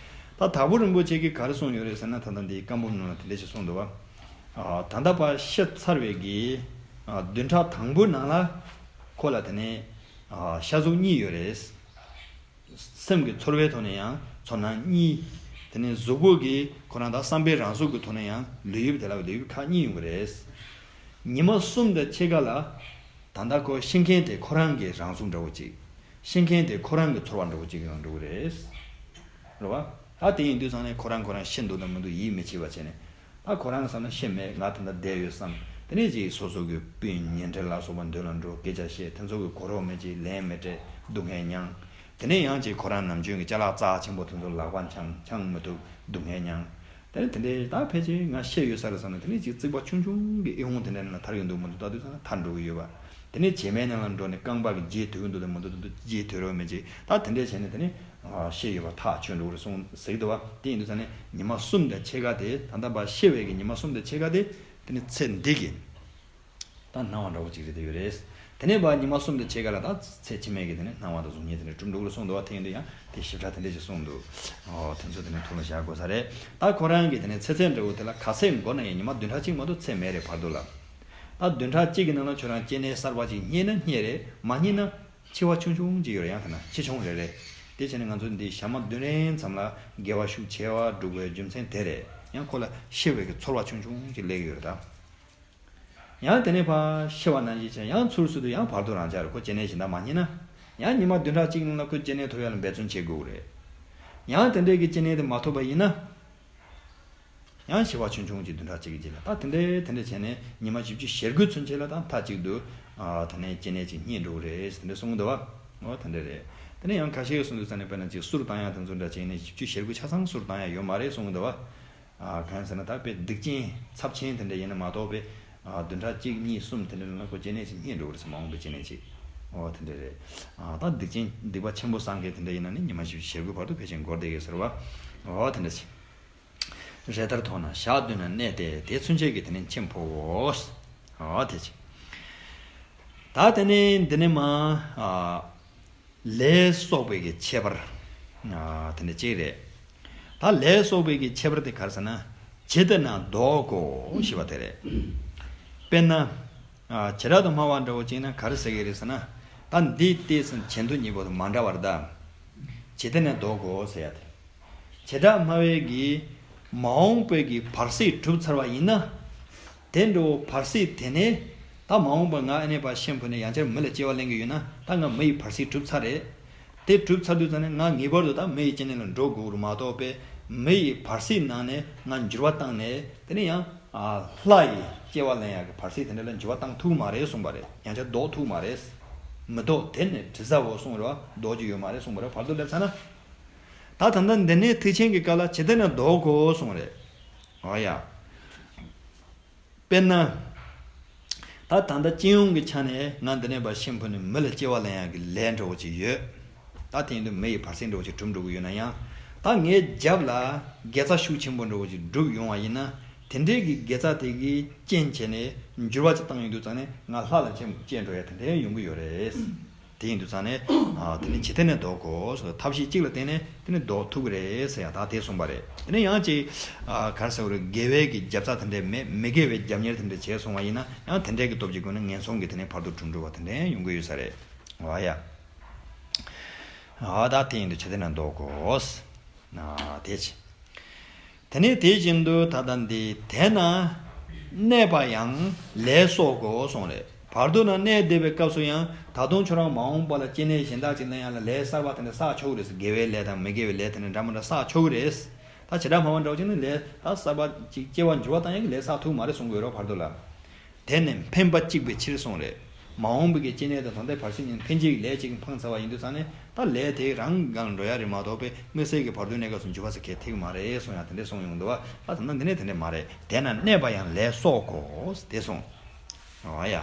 ད་དྭགས་པོ་རིན་པོ་ཆེ་གིས་ག་རེ་གསུངས་ཡོད་རེད་ཟེར་ན། ད་ལྟ་འདི་བཀའ་འབུམ་ནང་ལ་དེ་འདྲ་ཞིག་གསུངས་འདུག་བ། ཨ། ད་ལྟ་ཕར་ཤི་ཚར་བའི་གི། ཨ། བདུན་ཕྲག་དང་པོའི་ནང་ལ་ཁོ་ལ་དེ་ནས། ཨ། ཤ་གཟུགས་གཉིས་ཡོད་རེད། སེམས་ཀྱི་ཚོར་བའི་ཐོག་ནས་ཡང་ཚོར་སྣང་གཉིས། དེ་ནས་གཟུགས་པོ་གི་ཁོ་རང་དང་བསམ་པའི་རང་གཟུགས་ཀྱི་ཐོག་ནས་ཡང་ལུས་དབྱིབས་དེ་ལ་ལུས་དབྱིབས་ཁག་གཉིས་ཡོང་གི་རེད། ཉི་མ་གསུམ་དང་ཕྱེད་ཀ་ལ་ད་ལྟ་ཁོ་ཤི་མཁན་དེ་ཁོ་རང་གི་རང་གཟུགས་འདྲ་བོ་ཅིག་ཤི་མཁན་དེ་ཁོ་རང་གི་ཚོར་བ་འདྲ་བོ་ཅིག་ཡོང་འགྲོ་གི་རེད། རེད་བ། ད་དེ་ཡིན་དུས་ཙང་ནས་ཁོ་རང་ཁོ་རང་ཤི་འདུག་དང་མི་འདུག་ཡིད་མི་ཆེས་པ་བྱས་ནས། ད་ཁོ་རང་བསམ་ན་ཤི་མེད། ང་ད་ལྟ་བསྡད་ཡོད་བསམ། དེ་ནས་ཅིག་སོ་སོ་གི་སྤུན་ཉེ་འབྲེལ་ལ་སོགས་པ་མདུན་ལ་འགྲོ། སྐད་ཆ་བཤད། དེ་ཚོ་གི་གོ་རོགས་མེད། ཅིག་ལན་མི་སྤྲད། སྡུག་བསྔལ་མྱངས། དེ་ནས་ཡང་ཅིག་ཁོ་རང་ནམ་རྒྱུན་གྱི་ཅ་ལག་རྩ་ཆེན་པོ་དེ་ཚོ་ལག་པ་འཆང་། འཆང་མི་ཐུབ། སྡུག་བསྔལ་མྱངས། དེ་ནས་དེ་འདྲའི་ད་ཕལ་ཆེར་ང་ཤི་ཡོད་ས་རེད་བསམ་ནས། དེ་ནས་ཅིག་རྩིག་པ་ཆུང་ཆུང་གི་ཨེ་ཧོང་དེ་འདྲའི་ནང་ལ་ཐར་གྱི་འདུག་མི་འདུག་ལྟ་དུས་ཙང་ན་ཐར་འགྲོ་གི་ཡོད་པ། དེ་ནས་བྱེ་མའི་ནང་ལ་འགྲོ་ནས་རྐང་པ་གི་རྗེས་དུད་ཀྱི་འདུག་དང་མི་འདུག་ལྟ་དུས་རྗེས་དུད་རོགས་མེད་ཅིག། ད་དེ་འདྲས་བྱས་ནས་དེ་ནས་ཤི་ཡོད་པ་ཐག་ཆོད་འགྲོ་གི་རེད་གསུངས་ཟེར་གྱི་འདུག་བ། དེ་ཡིན་དུས་ཙང་ནས་ཉི་མ་གསུམ་དང་ཕྱེད་ཀ་དེ། ད་ལྟ་བ་ཤི་བའི་གི་ཉི་མ་གསུམ་དང་ཕྱེད་ཀ་དེ། དེ་ནས་ཚེ་འདི་གི་ད་སྣང་བ་འདྲ་བོ་ཅིག་རེད་དེ་ཡོད་རེད། དེ་ནས་བ་ཉི་མ་གསུམ་དང་ཕྱེད་ཀ་ལ་ད་ཚེ་ཕྱི་མའི་གི་དེ་ནས་སྣང་བ་དང་གཟུགས་བརྙན་དེ་འདྲ་གྲུབ་འགྲོ་གི་རེད་གསུངས་འདུག་བ། དེ་ཡིན་དུས་ཡང་དེ་ཞིབ་ཕྲ་དེ་འདྲས་ཅིག་གསུངས་འདུག། ཨོ། དེ་ཚོ་དེ་ནས་ཐུགས་ལ་བཞག་དགོས་ས་རེད། ད་ཁོ་རང་གི་དེ་ནས་ཚེ་ཚད་འདྲ་བོ་དེ་ལ་ག་ཚད་འགོར་ན་ཡང་ཉི་མ་བདུན་ཕྲག་གཅིག་མ་གཏོགས་ཚེ་མེད་རེད་བར་དུ་ལ། ད་བདུན་ཕྲག་གཅིག་གི་ནང་ལ་ཁྱོད་རང་སྐྱེ་གནས་གསར་པ་ཅིག་རྙེད་ན་རྙེད་རེད། མ་རྙེད་ན་འཆི་བ་ཆུང་ཆུང་ཅིག་ཡོད་རེད། ཡང་དེ་ན་འཆི་ཆུང་རེ་རེ། དེ་བྱས་ནས་ང་ཚོ་འདི་ཞག་མ་བདུན་རེའི་མཚམས་ལ་དགེ་བ་ཤུགས་ཆེ་བ་སྒྲུབ་པའི་རྒྱུ་མཚན་དེ་རེད། ཡང་ཁོ་ལ་ཤི་བའི་གི་ཚོར་བ་ཆུང་ཆུང་ཅིག་སླེབས་ཀྱི་ཡོད་རེད་ད། ཡང་དེ་ནས་ཕར་ཤི་བ་ནང་བཞིན་བྱས། ཡང་ཚུར་སུ་དུ་ཡང་བར་དོ་རང་ཆགས་རེད། ཁོ་སྐྱེ་གནས་གཞན་དག་མ་རྙེད་ན། ཡང་ཉི་མ་བདུན་ཕྲག་གཅིག་ནང་ལ་ཁོ་སྐྱེ་གནས་ཐོབ་ཡ་ལ་འབད་བརྩོན་བྱེད་དགོས་རེད། ཡང་དེ་འདྲའི་གི་སྐྱེ་གནས་དེ་མ་ཐོབ་པ་ཡིན་ན། ཡང་ཤི་བ་ཆུང་ཆུང་གཅིག་བདུན་ཕྲག་གཅིག་གི་རྗེས་ལ། ད་དེ་འདྲའི་དེ་འདྲ་བྱས་ནས་ཉི་མ་བཞི་བཅུ་ཞེ་དགུ་ཚུན་ཆད་ལ་ད་མཐའ་གཅིག་ཏུ། ཨ། དེ་ནས་སྐྱེ་གནས་གཅིག་རྙེད་འགྲོ་གི་རེད་ཟེར་དེ་འདྲ་གསུངས་འདུག་བ། འོ་དེ་འདྲ་རེད། དེ་ནས་ཡང་ཁ་ཤས་ཀྱིས་གསུངས་འདུག་ས་ནས། དཔེར་ན་ཅིག་གསུར་བཏང་ཡ་དེ་ཚོ་འདྲ་བྱས་ནས་བཞི་བཅུ་ཞེ་དགུ་ཆ་ཚང་གསུར་བཏང་ཡ་ཡོད་མ་རེད་གསུངས་འདུག་བ། ཨ། གང་ཟེར་ན་ད་དཔེ་སྡིག་ཅན་ཚབས་ཆེན་དེ་འདྲ་ཡིན་ན་མ་གཏོགས། དཔེ། ཨ། བདུན་ཕྲག་གཅིག་གཉིས་གསུམ་དེ་འདྲ་ལ་ཁོ་སྐྱེ་གནས་གཅིག་རྙེད་འགྲོ་གི་རེད་ཟེར། མ་འོངས་པའི་སྐྱེ་གནས་གཅིག། འོ་དེ་འདྲ་རེད། ཨ། ད་སྡིག་ཅན་སྡིག་པ་ཆེན་པོ་བསགས་མཁན་དེ་འདྲ་ཡིན་ན་ནི་ཉི་མ་བཞི་བཅུ་ཞེ་དགུ་བར་དུ་ཕལ་ཆེར་འགོར་བསྡད་ཀྱི་ཟེར་བ། འོ་དེ་འདྲ་ཞིག། རེ་ལྟར་མཐོང་ན་ཞག་བདུན་ན་གནས་ཏེ། དེ་ཚུན་ཆད་ཀྱི་དེ་ནི་ཁྱིམ་ཕོ་བོ། འོ་དེ་ཅི། ད་དེ་ནི་འདི་ནི་མ། ཨ། ལས་གསོག་པའི་གི་ཁྱད་པར། ཨ། དེ་འདྲ་གཅིག་རེད། ད་ལས་གསོག་པའི་གི་ཁྱད་པར་དེ་ག་རེ་ཟེར་ན། ཇི་ལྟར་ན་བཟློག་གོ་ཞེས་པ་དེ་རེད། དཔེར་ན། ཨ། བྱེ་བྲག་ཏུ་སྨྲ་བ་འདྲ་བོ་ཅིག་ན་ག་རེ་ཟེར་གི་རེད་ཟེར་ན། ད་འདི་ལྟས་ཟིན་བྱེད་དུ་གཉིས་པོ་དང་མ་འདྲ་བར་ད། ཇི་ལྟར་ན་བཟློག་གོ་ཟེར་ཡ་དེ། བྱེ་བྲག་སྨྲ་བའི་གི་མ་འོངས་པའི་གི་བར་སྲིད་གྲུབ་ཚར་བ་ཡིན་ན། དེ་འདྲ་བོ་བར་སྲིད་དེ་ནས་ད་མ་འོངས་པ་ང་ཨ་ནེ་པ་ཤི་འཕོས་ནས་ཡང་བསྐྱར་མི་ལ་སྐྱེ་བ་ལེན་གི་ཡོད་ན། ད་ང་མི་ཡི་བར་སྲིད་གྲུབ་ཚར་རེད། དེ་གྲུབ་ཚར་དུས་ཙང་ནས་ང་ངེས་པར་དུ་ད་མི་ཡི་སྐྱེ་གནས་ལ་འགྲོ་དགོས་རུ་མ་གཏོགས་པས། མི་ཡི་བར་སྲིད་ནང་ནས་ང་འགྱུར་བ་བཏང་ནས་དེ་ནས་ཡང་། ཨ། ལྷ་ཡི་སྐྱེ་བ་ལེན་ཡག་གི་བར་སྲིད་དེ་འདྲ་ལ་འགྱུར་བ་བཏང་ཐུབ་མ་རེད་གསུངས་པ་རེད། ཡང་བསྐྱར་ལྡོག་ཐུབ་མ་རེད། མི་ལྡོག་དེ་ནི་དྲི་ཟ་བོ་གསུངས་རེད་བ། ལྡོག་རྒྱུ་ཡོད་མ་རེད་གསུངས་པ་རེད། བར་དུ་སླེབས་ཚར་ན། ད་ད་ལྟ་འདི་ནས་ཐེག་ཆེན་གྱི་སྐབས་ལ་ཇི་ལྟར་ན་བཟློག་གོ་གསུངས་རེད། འོ་ཡ། དཔེར་ན། ད་ད་ལྟ་སྤྱི་ཡོངས་ཀྱི་ཆ་ནས་ང་འདི་ནས་ཕར་ཤི་འཕོས་ནས་མི་ལ་སྐྱེ་བ་ལེན་ཡག་གི་ལས་འདྲ་བོ་ཅིག་ཡོད། ད་དེ་ཡིན་དུས་མི་ཡི་བར་སྲིད་འདྲ་བོ་ཅིག་གྲུབ་འགྲོ་གི་ཡོད་ན་ཡང་། ད་ངའི་རྒྱབ་ལ་དགེ་རྩ་ཤུགས་ཆེན་པོ་འདྲ་བོ་ཅིག་བསྒྲུབས་ཡོང་བ་ཡིན་ན། དེ་འདྲའི་གི་དགེ་རྩ་དེ་གི་རྐྱེན་བྱས་ནས་འགྱུར་བ་ཅིག་བཏང་ཡོང་དུས་ཙང་ནས་ང་ལྷ་ལ་སྐྱེ་སྐྱེ་འགྲོ་ཡ་དེ་འདྲ་ཡོང་གི་ཡོད་རེད། དེ་ཡིན་དུས་ཙང་ནས། ཨ། དེ་ནི་ཇི་ལྟར་ན་བཟློག་གོ། ཐབས་ཤེས་གཅིག་ལ་བརྟེན་ནས་དེ་ནི་བཟློག་ཐུབ་ཀྱི་རེད་ཟེར་ཡ་ད་དེ་གསུངས་པ་རེད། དེ་ནས་ཡང་ཅིག། ཨ། ག་རེ་ཟེར་དགོས་རེད། དགེ་བའི་གི་རྒྱབ་རྩ་དེ་འདྲས་མེད། མི་དགེ་བའི་རྒྱབ་གཉེར་དེ་འདྲས་བྱས་སོང་བ་ཡིན་ན་ཡང་། དེ་འདྲས་གི་སྟོབས་ཀྱི་སྒོ་ནས་ངན་སོང་གི་དེ་ནས་བར་དུ་གྲོལ་འགྲོ་བ་དེ་འདྲས་ཡོང་གི་ཡོད་ས་རེད། འོ་ཡ། ཨ། ད་དེ་ཡིན་དུས་ཇི་ལྟར་ན་བཟློག་གོ། ཨ། དེ་ཅི། དེ་ནས་དེ་བཞིན་དུ་ད་ལྟ་འདི་དེ་ན་གནས་པ་ཡང་ལས་གསོག་གོ་གསུངས་རེད། བར་དུ་ན་གནས་བསྡད་པའི་སྐབས་སུ་ཡང་ད་དུང་ཁྱོད་རང་མ་འོངས་པ་ལ་སྐྱེ་གནས་གཞན་དག་ཅིག་ལ་ཡང་ལ་ལས་གསར་པ་དེ་འདྲ་བསགས་ཆོག་གི་རེད། དགེ་བའི་ལས་དང་མི་དགེ་བའི་ལས་དེ་འདྲ་འདྲ་མི་འདྲ་བསགས་ཆོག་གི་རེད། ད་བྱེ་བྲག་སྨྲ་བ་འདྲ་བོ་ཅིག་ནི་ལས་ད་གསར་པ་ཅིག་སྐྱེ་བ་འགྱུར་བ་བཏང་ཡག་གི་ལས་བསགས་ཐུབ་མ་རེད་གསུང་གི་ཡོད་རོགས་བར་དུ་ལ། དེ་ནི་འཕེན་པ་གཅིག་པའི་ཕྱིར་གསུངས་རེད། མ་འོངས་པའི་གི་སྐྱེ་གནས་དང་ད་ལྟའི་བར་སྲིད་གཉིས་འཕེན་བྱེད་ཀྱི་ལས་གཅིག་འཕངས་ཚར་བ་ཡིན་དུས་ཙང་ནས་ད་ལས་དེ་རང་སྒང་ལ་འགྲོ་ཡ་རེད་མ་གཏོགས་པའི་དམིགས་བསལ་གྱི་བར་དོའི་གནས་སྐབས་སུ་འགྱུར་བ་ཟེར་གང་ཡང་ཐེག་མ་རེད་གསུངས་ཡ་དེ་འདྲས་གསུངས་ཡོང་འདུག་བ། ད་ད་ལྟ་འདི་ནས་དེ་འདྲས་མ་རེད། དེ་ན་གནས་པ་ཡང་ལས་གསོག་གོ་དེ་གསུངས། འོ་ཡ།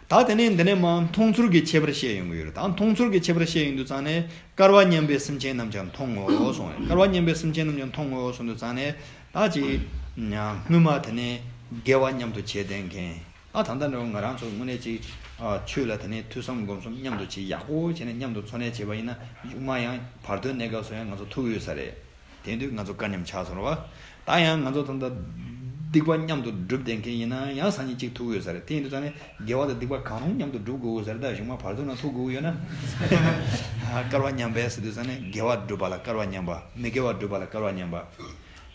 ད་དེ་ནས་འདི་ནས་མར་མཐོང་ཚུལ་གྱི་ཁྱད་པར་བཤད་ཡོང་གི་ཡོད་རེད། ད་མཐོང་ཚུལ་གྱི་ཁྱད་པར་བཤད་ཡོང་དུས་ཙང་ནས། བསྐལ་པ་མཉམ་པའི་སེམས་ཅན་རྣམས་ཀྱང་མཐོང་ངོ་གསུངས་རེད། བསྐལ་པ་མཉམ་པའི་སེམས་ཅན་རྣམས་ཀྱང་མཐོང་ངོ་གསུངས་དུས་ཙང་ནས། ད་ཅིག། སྔོན་མ་དེ་ནས་དགེ་བ་མཉམ་དུ་བྱས་བསྡད་མཁན། ཨ། ད་ལྟ་འདྲ་བོ་ང་རང་ཚོ་དངོས་གནས་ཅིག། ཨ། ཆོས་ལ་དེ་ནས་ཐོས་བསམ་སྒོམ་གསུམ་མཉམ་དུ་བྱས་ཡག་པོ་བྱས་ནས་མཉམ་དུ་འཚོ་གནས་བྱས་པ་ཡིན་ན་གཞུག་མ་ཡང་བར་དོའི་གནས་སྐབས་སུ་ཡང་ང་ཚོ་ཐུག་གི་ཡོད་ས་རེད། དེ་དུས་ང་ཚོ་དཀའ་མཉམ་ཆགས་སོང་རེད་བ། ད་ཡང་ང་ཚོ་ད་ལྟ་སྡིག་པ་མཉམ་དུ་སྒྲུབ་བསྡད་མཁན་ཡིན་ན་ཡང་སང་ཉིན་གཅིག་ཐུག་གི་ཡོད་ས་རེད། དེ་ཡིན་དུས་ཙང་ནས་དགེ་བ་དང་སྡིག་པ་གང་རུང་མཉམ་དུ་སྒྲུབ་དགོས་ས་རེད། ད་གཞུག་མ་བར་དོ་ན་ཐུག་དགོས་ཡོད་ན། བསྐལ་པ་མཉམ་པའི་ཟེར་དུས་ཙང་ནས་དགེ་བ་སྒྲུབ་པ་ལ་བསྐལ་པ་མཉམ་པ། མི་དགེ་བ་སྒྲུབ་པ་ལ་བསྐལ་པ་མཉམ་པ།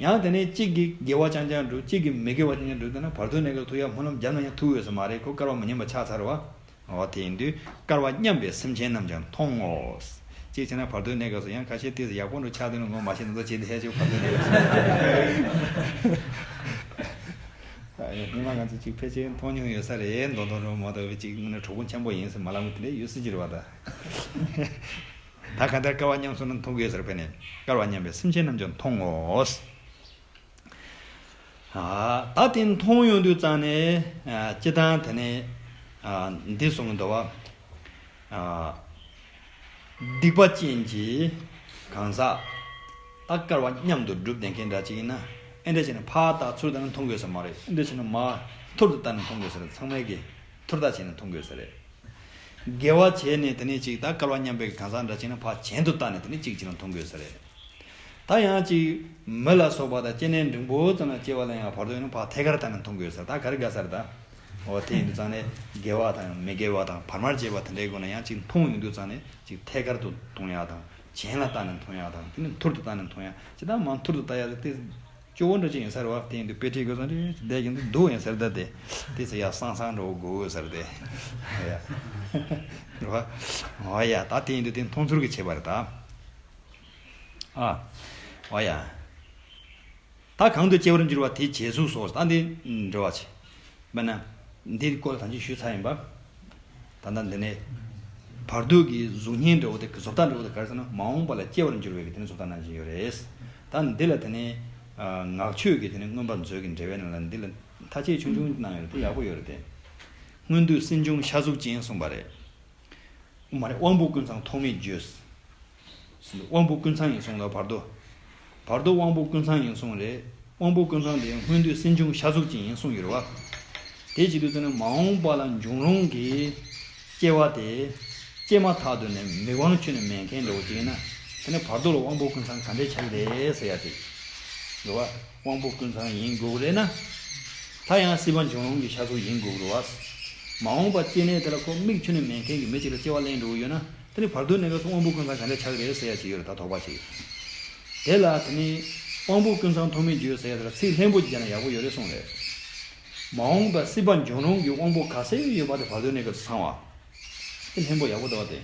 ཡང་དེ་ནས་གཅིག་གིས་དགེ་བ་རྐྱང་རྐྱང་སྒྲུབ། གཅིག་གིས་མི་དགེ་བ་རྐྱང་རྐྱང་སྒྲུབ་བསྡད་ན་བར་དོའི་གནས་སྐབས་ཐུག་ཡ་སྨོན་ལམ་བརྒྱབ་ན་ཡང་ཐུག་ཡོད་ས་མ་རེད། ཁོ་བསྐལ་པ་མི་མཉམ་པ་ཆགས་ཚར་བ། འོ་དེ་ཡིན་དུས་བསྐལ་པ་མཉམ་པའི་སེམས་ཅན་རྣམས་ཀྱང་མཐོང་ངོ་། གཅིག་བྱས་ན་བར་དོའི་གནས་སྐབས་སུ་ཡང་ཁ་ཤས་ཏོག་ཙམ་ཡག་པོ་འདྲ་ཆགས་འདུག་ན། ངོ་མ་ཤེས་ན་ཚོ་བྱེད་དེ་ཧེ་ཆོག་བར་དོའི་གནས་སྐབས་སུ། ཉི་མ་ང་ཚོ་གཅིག་ཕལ་ཆེར་མཐོང་མྱོང་ཡོད་ས་རེད། མདོ་མདོ་འགྲོ་མ་གཏོགས་པའི་གཅིག་དངོས་གནས་གྲོགས་པོ་འཆམ་པོ་ཡིན་ཟེར་མ་ལབ་མི་དེ་འདྲ་ཡོད་སྲིད་ཀྱི་རེད་བ་ད། ད་གང་ལྟར་སྐལ་བ་མཉམ་སོང་ན་མཐོང་གི་ཡོད་ས་རེད། དཔེར་ན་སྐལ་བ་མཉམ་པས་སེམས་ཅན་རྣམས་ཀྱང་མཐོང་ངོ་། ཨ། ད་དེ་མཐོང་ཡོང་དུས་ཙང་ནས། ཨ། སྤྱིར་བཏང་དེ་ནས། ཨ། འདི་གསུང་གི་འདུག་བ། ཨ། སྡིག་པ་ཅན་གྱི་གང་ཟག་ད་སྐལ་བ་མཉམ་དུ་སྒྲུབ་བསྡད་མཁན་འདྲ་ཅིག་ཡིན་ན། ཨེ་འདྲ་བྱས་ནས་ཕར་ལྟ་ཚུར་ལྟ་ན་མཐོང་དགོས་ས་མ་རེད། ཨེ་འདྲ་བྱས་ནས་མར་ཐུར་དུ་ལྟ་ན་མཐོང་དགོས་ས་རེད། ཚང་མས་ཀྱི་ཐུར་ལྟ་བྱས་ནས་མཐོང་དགོས་ས་རེད། དགེ་བ་བྱས་ནས་དེ་ནས་ཅིག་ད་སྐལ་བ་མཉམ་པའི་གང་ཟག་འདྲ་ཅིག་ན་ཕར་གྱེན་དུ་བལྟས་ནས་དེ་ནས་ཅིག་ཅིག་ལ་མཐོང་དགོས་ས་རེད། ད་ཡང་ཅིག་མི་ལ་སོགས་པ་དང་སྐྱེ་གནས་འབྲིང་པོ་ཙམ་ལ་སྐྱེ་བ་ལ་ཡང་བར་དོ་ཡིན་ན་ཕར་ཐད་ཀར་བལྟས་ནས་མཐོང་དགོས་ས་རེད། ད་ག་རེ་དགའ་ས་རེད་ད། འོ་དེ་ཡིན་དུས་ཙང་ནས་དགེ་བ་དང་མི་དགེ་བ་དང་བར་མར་བཅད་པ་དེ་འདྲའི་སྒོ་ནས་ཡང་ཅིག་མཐོང་ཡོང་དུས་ཙང་ནས་ཅིག་ཐད་ཀར་དུ་མཐོང་ཡག་དང་། གྱེན་ལ་བལྟས་ནས་མཐོང་ཡག་དང་། དེ་ནས་ཐུར་དུ་བལྟས་ནས་མཐོང་ཡག། ཇི་ལྟར་མར་ཐུར་དུ་བལྟ་ཡག་དེ་སྐྱོ་བོ་འདྲ་ཅིག་ཡིན་ས་རེད་བ། དེ་ཡིན་དུས་དཔེ་ཁྲིད་དགོས་ཙང་དེ་བསྡད་ཀྱི་འདུག་སྡུག་ཡིན་ས་རེད་ད། དེ་དེ་ཚོ་ཡག་སང་སང་འགྲོ་དགོས་ས་རེད་དེ། ཡ། རེད་བ། འོ་ཡ། ད་དེ་ཡིན་དུས་དེ་མཐོང་ཚུལ་གྱི་ཁྱད་པར་རེད་ད། ཨ། འོ་ཡ། ད་གང་དུ་སྐྱེ་བར་འགྱུར་བ་དེའི་བྱས་ཚུལ་སོགས། ད་འདི་འགྲོ་བ་ཆེ། དཔེར་ན། འདིའི་སྐོར་ལ་ད་ཅི་ཞུས་ཚར་ཡིན་པ། ད་ལྟ་འདི་ནས། བར་དོ་གི་གཟུགས་བརྙན་འདྲ་བོ་དེ། བཟོ་ལྟ་འདྲ་བོ་དེ་ག་རེ་ཟེར་ན། མ་འོངས་པ་ལ་སྐྱེ་བར་འགྱུར་བའི་གི་དེ་ནི་བཟོ་ལྟ་གནང་བཞིན་ཡོད་རེད། ད་འདི་ལ་དེ་ནས། ཨ། ངག་ཆོས་ཀྱི་དེ་ནས་མངོན་པ་མཛོད་ཀྱི་འགྲེལ་པའི་ནང་ལ་འདི་ལ་མཐའ་དཔྱད་ཆུང་ཆུང་གནང་ཡོད་རེད། དེ་ཡག་པོ་ཡོད་རེད་དེ། སྔོན་དུས་སྲིན་ཆུང་ཤ་གཟུགས་ཅན་གསུངས་པ་རེད། མ་རེད། དབང་པོ་ཀུན་ཚང་ཐོགས་མེད་བརྗོད། དབང་པོ་ཀུན་ཚང་ཡིན་གསུངས་ལ། བར་དོ། བར་དོ་དབང་པོ་ཀུན་ཚང་ཡིན་གསུངས་རེད། དབང་པོ་ཀུན་ཚང་དེ་སྔོན་དུས་སྲིན་ཆུང་ཤ་གཟུགས་ཅན་ཡིན་གསུངས་ཡོད་རེད་བ། དེ་བྱེད་དུས་ཙམ་ནས་མ་འོངས་པ་ལ་འབྱུང་རུང་གི་སྐྱེ་བ་དེ་སྐྱེས་མ་ཐག་ཏུ་ནས་མིག་དབང་ཁྱོན་ནས་མེད་མཁན་འདྲ་བོ་ཅིག་ཡིན་ན། དེ་ནས་བར་དོ་ལ་དབང་པོ་ཀུན་ཚང་ག་འདྲས་ཆགས་ཀྱི་རེད་ཟེར་ཡ་དེ་རེད་བ། དབང་པོ་ཀུན་ཚང་ཡིན་དགོས་ཀྱི་རེད་ན། ད་ཡང་སྲིད་པ་འབྱུང་རུང་གི་ཤ་གཟུགས་ཡིན་དགོས་ཀྱི་རེད་བ། མ་འོངས་པ་སྐྱེ་གནས་དེ་ལ་ཁོ་མིག་ཁྱོན་ནས་མེད་མཁན་གྱི་མི་གཅིག་ལ་སྐྱེ་བ་ལེན་འགྲོ་གི་ཡོད་ན། དེ་ནི་བར་དོའི་གནས་སྐབས་སུ་དབང་པོ་ཀུན་ཚང་ག་འདྲ་ཆགས་ཀྱི་རེད་ཟེར་ཡ་ཅིག་ཡོད་རེད། ད་དོགས་པ་ཅིག་དེ་ལ་དེ་ནི་དབང་པོ་ཀུན་ཚང་ཐོགས་མེད་བརྗོད་ཟེར་ཡ་དེ་ལ་ཚིག་ལྷན་པོ་ཅིག་བྱས་ན་ཡག་པོ་ཡོད་རེད་གསུངས་རེད། མ་འོངས་པ་སྲིད་པ་འབྱུང་རུང་གི་དབང་པོ་ག་ཚད་ཡོད་པ་དེ་བར་དོའི་གནས་སྐབས་སུ་ཚང་བ། དེ་ལྷན་པོ་ཡག་པོ་འདུག་བ་དེ།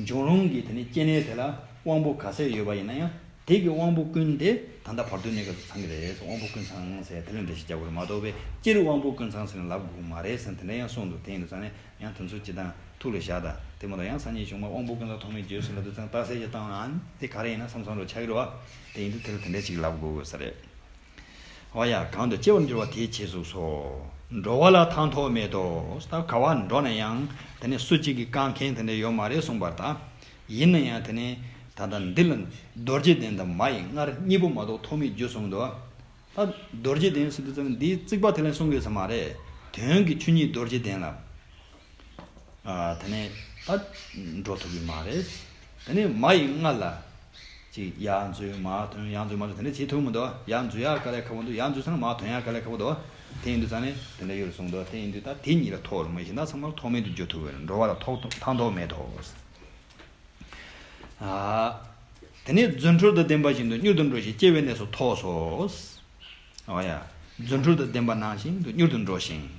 འབྱུང་རུང་གི་དེ་ནི་སྐྱེ་གནས་དེ་ལ་དབང་པོ་ག་ཚད་ཡོད་པ་ཡིན་ན་ཡང་། དེ་གི་དབང་པོ་ཀུན་དེ་ད་ལྟ་བར་དོའི་གནས་སྐབས་སུ་ཚང་གི་རེད། དབང་པོ་ཀུན་ཚང་ཟེར་དེ་ལ་འགྲེལ་བཤད་རྒྱག་དགོས་རེད་མ་གཏོགས་པས། སྤྱིར་དབང་པོ་ཀུན་ཚང་ཟེར་ནས་ལབ་དགོས་མ་རེད་ཟེར་དེ་འདྲ་ཡང་གསུངས་འདུག་དེ་ཡིན་དུས་ཙང་ནས་ཡང་དེ་ཚོ་སྤྱིར་བཏང་ཐུགས་ལ་བཞག་དང་། དེ་མ་གཏོགས་ཡང་སང་ཉིན་གཞུག་མ་དབང་པོ་ཀུན་ཚང་ཐོགས་མེད་བརྗོད་ཟེར་ལབ་དུས་ཙང་རྟགས་གསལ་ཞིག་བཏང་ན། ཨ་ནི་དེ་ག་རེ་ཡིན་ན་བསམ་བསམ་འདྲ་ཆགས་ཀྱི་རེད་བ། དེ་ཡིན་དུས་དེ་ལ་དེ་འདྲ་ཞིག་ལབ་དགོས་དགོས་ས་རེད། འོ་ཡ། གང་དུ་སྐྱེ་བར་འགྱུར་བ་དེའི་བྱས་ཚུལ་སོགས། འགྲོ་བ་ལ་ཐང་ཐོག་མེད་དོ། ད་ག་བ་འགྲོ་ན་ཡང་དེ་ནི་སུ་གཅིག་གིས་བཀག་མཁན་དེ་འདྲ་ཡོད་མ་རེད་གསུངས་པར་ད། ཡིན་ན་ཡང་དེ་ནི་ད་ལྟ་འདི་ལ་རྡོ་རྗེ་གདན་དང་མ་ཡི་མངལ་གཉིས་པོ་མ་གཏོགས་ཐོགས་མེད་བརྗོད་གསུངས་འདུག་ད་རྡོ་རྗེ་གདན་ཟེར་དུས་ཙམ་འདིའི་རྩིག་པ་དེ་ལ་གསུང་དགོས་ས་མ་རེད། དོན་གྱི་ཆོས་ཉིད་རྡོ་རྗེ་གདན་ལ། ཨ། དེ་ནས་ད་འགྲོ་ཐུབ་ཀྱི་མ་རེད། དེ་ནས་མ་ཡི་མངལ་ལ་ཅིག་ཡར་འཛུལ་མར་ཐོན། ཡར་འཛུལ་མར་ཐོན། དེ་འདྲ་བྱེད་ཐུབ་མི་འདུག་ཡར་འཛུལ་ཡག་དཀའ་ལས་ཁག་པོ་འདུག་ཡར་འཛུལ་སོང་ན་མར་ཐོན་ཡག་དཀའ་ལས་ཁག་པོ་འདུག་དེ་ཡིན་དུས་ཙང་ནས་དེ་འདྲ་ཡོད་རེད་གསུངས་འདུག་དེ་ཡིན་དུས་ད་དེ་གཉིས་ལ་ཐོགས་རེད་མ་གཞི་ད་ཚང་མ་ཐོགས་མེད་དུ་བརྗོད་ཐུབ་ཀྱི་རེད། འགྲོ་བ་ལ་ཐོགས་ཐང་ཐོགས་མེད་དོ། ཨ། དེ་ནས་རྫུ་འཕྲུལ་དང་ལྡན་པ་བཞིན་དུ་མྱུར་དུ་འགྲོ་ཞིང་སྐྱེ་བའི་གནས་སུ་ཐོགས་སོ། འོ་ཡ། རྫུ་འཕྲུལ་དང་ལྡན་པ་ནང་བཞིན་དུ་མྱུར་དུ་འགྲོ་ཞིང་།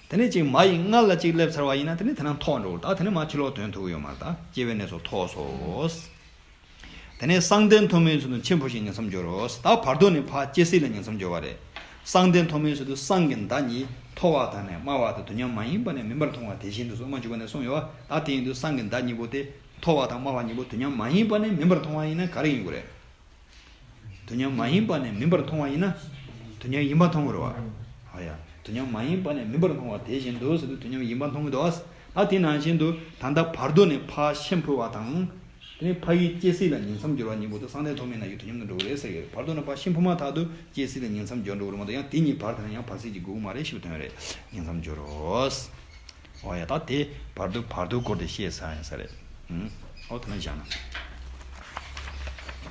དེ་ནས་ཅིག་མ་ཡི་མངལ་ལ་ཅིག་སླེབས་ཚར་བ་ཡིན་ན་དེ་ནས་དེ་ནང་ཐོགས་འགྲོ། ད་དེ་ནས་མར་ཕྱི་ལོགས་ཐོན་ཐུབ་ཀྱི་ཡོད་མ་རེད། ད་སྐྱེ་བའི་གནས་སུ་ཐོགས་སོ། དེ་ནས་བསམ་གཏན་ཐོགས་མེད་ཚུལ་དུ་འཆི་འཕོ་ཞིང་ཉིང་མཚམས་སྦྱོར་རོ། ད་བར་དོ་ནས་ཕར་སྐྱེ་སྲིད་ལ་ཉིང་མཚམས་སྦྱོར་བ་རེད། བསམ་གཏན་ཐོགས་མེད་ཚུལ་དུ་བསམ་གྱི་བརྡ་གཉིས་མཐོ་བ་དང་ནས་དམའ་བ་དང་དུས་མཉམ་མ་ཡིན་པ་ནས་མིན་པར་མཐོང་བ་དེ་བཞིན་དུ་གསུངས། མ་འཇུག་པ་ནས་གསུངས་ཡོད་པ། ད་དེ་ཡིན་དུས་བསམ་གྱི་བརྡ་གཉིས་པོ་དེ། མཐོ་བ་དང་དམའ་བ་གཉིས་པོ་དུས་མཉམ་མ་ཡིན་པ་ནས་མིན་པར་མཐོང་བ་ཡིན་ན་ག་རེ་ཡིན་དགོས་རེད། དུས་མཉམ་མ་ཡིན་པ་ནས་མིན་པར་མཐོང་བ་ཡིན་ན། དུས་མཉམ་ཡིན་པར་མཐོང་དགོས་རེད་བ། ཨ་ཡ། དུས་མཉམ་མ་ཡིན་པ་ནས་མིན་པར་མཐོང་བ་དེ་བཞིན་དུ་ཟེར་དུས་དུས་མཉམ་ཡིན་པར་མཐོང་གི་འདུག་ཨ། ད་དེ་ནང་བཞིན་དུ་ད་ལྟ་བར་དོ་ནས་ཕར་ཤི་འཕོ་བ་དང་། དེ་ནས་ཕ་ཡུལ་སྐྱེ་སྲིད་ལ་ཉིང་མཚམས་སྦྱོར་བ་གཉིས་པོ་དེ་བསམ་གཏན་ཐོགས་མེད་ན་ཡང་དུས་མཉམ་དུ་འགྲོ་གི་རེད་ཟེར་གི་རེད། བར་དོ་ནས་ཕར་ཤི་འཕོ་མ་ཐག་ཏུ་སྐྱེ་སྲིད་ལ་ཉིང་མཚམས་སྦྱོར་འགྲོ་གི་རེད་མ་གཏོགས། ཡང་དེ་གཉིས་བར་དེ་ན་ཡང་བར་སྲིད་ཀྱི་དགོས་ཀྱི་མ་རེད། ཞེས་པའི་དོན་རེད། ཉིང་མཚམས་སྦྱོར་རོ། འོ་ཡ། ད་དེ་བར་དོ་བར་དོའི་སྐོར་དེ་བཤད་ཚར་ཡིན་ས་རེད། ཨུམ། འོ་ད་ནི་བཞག་ན།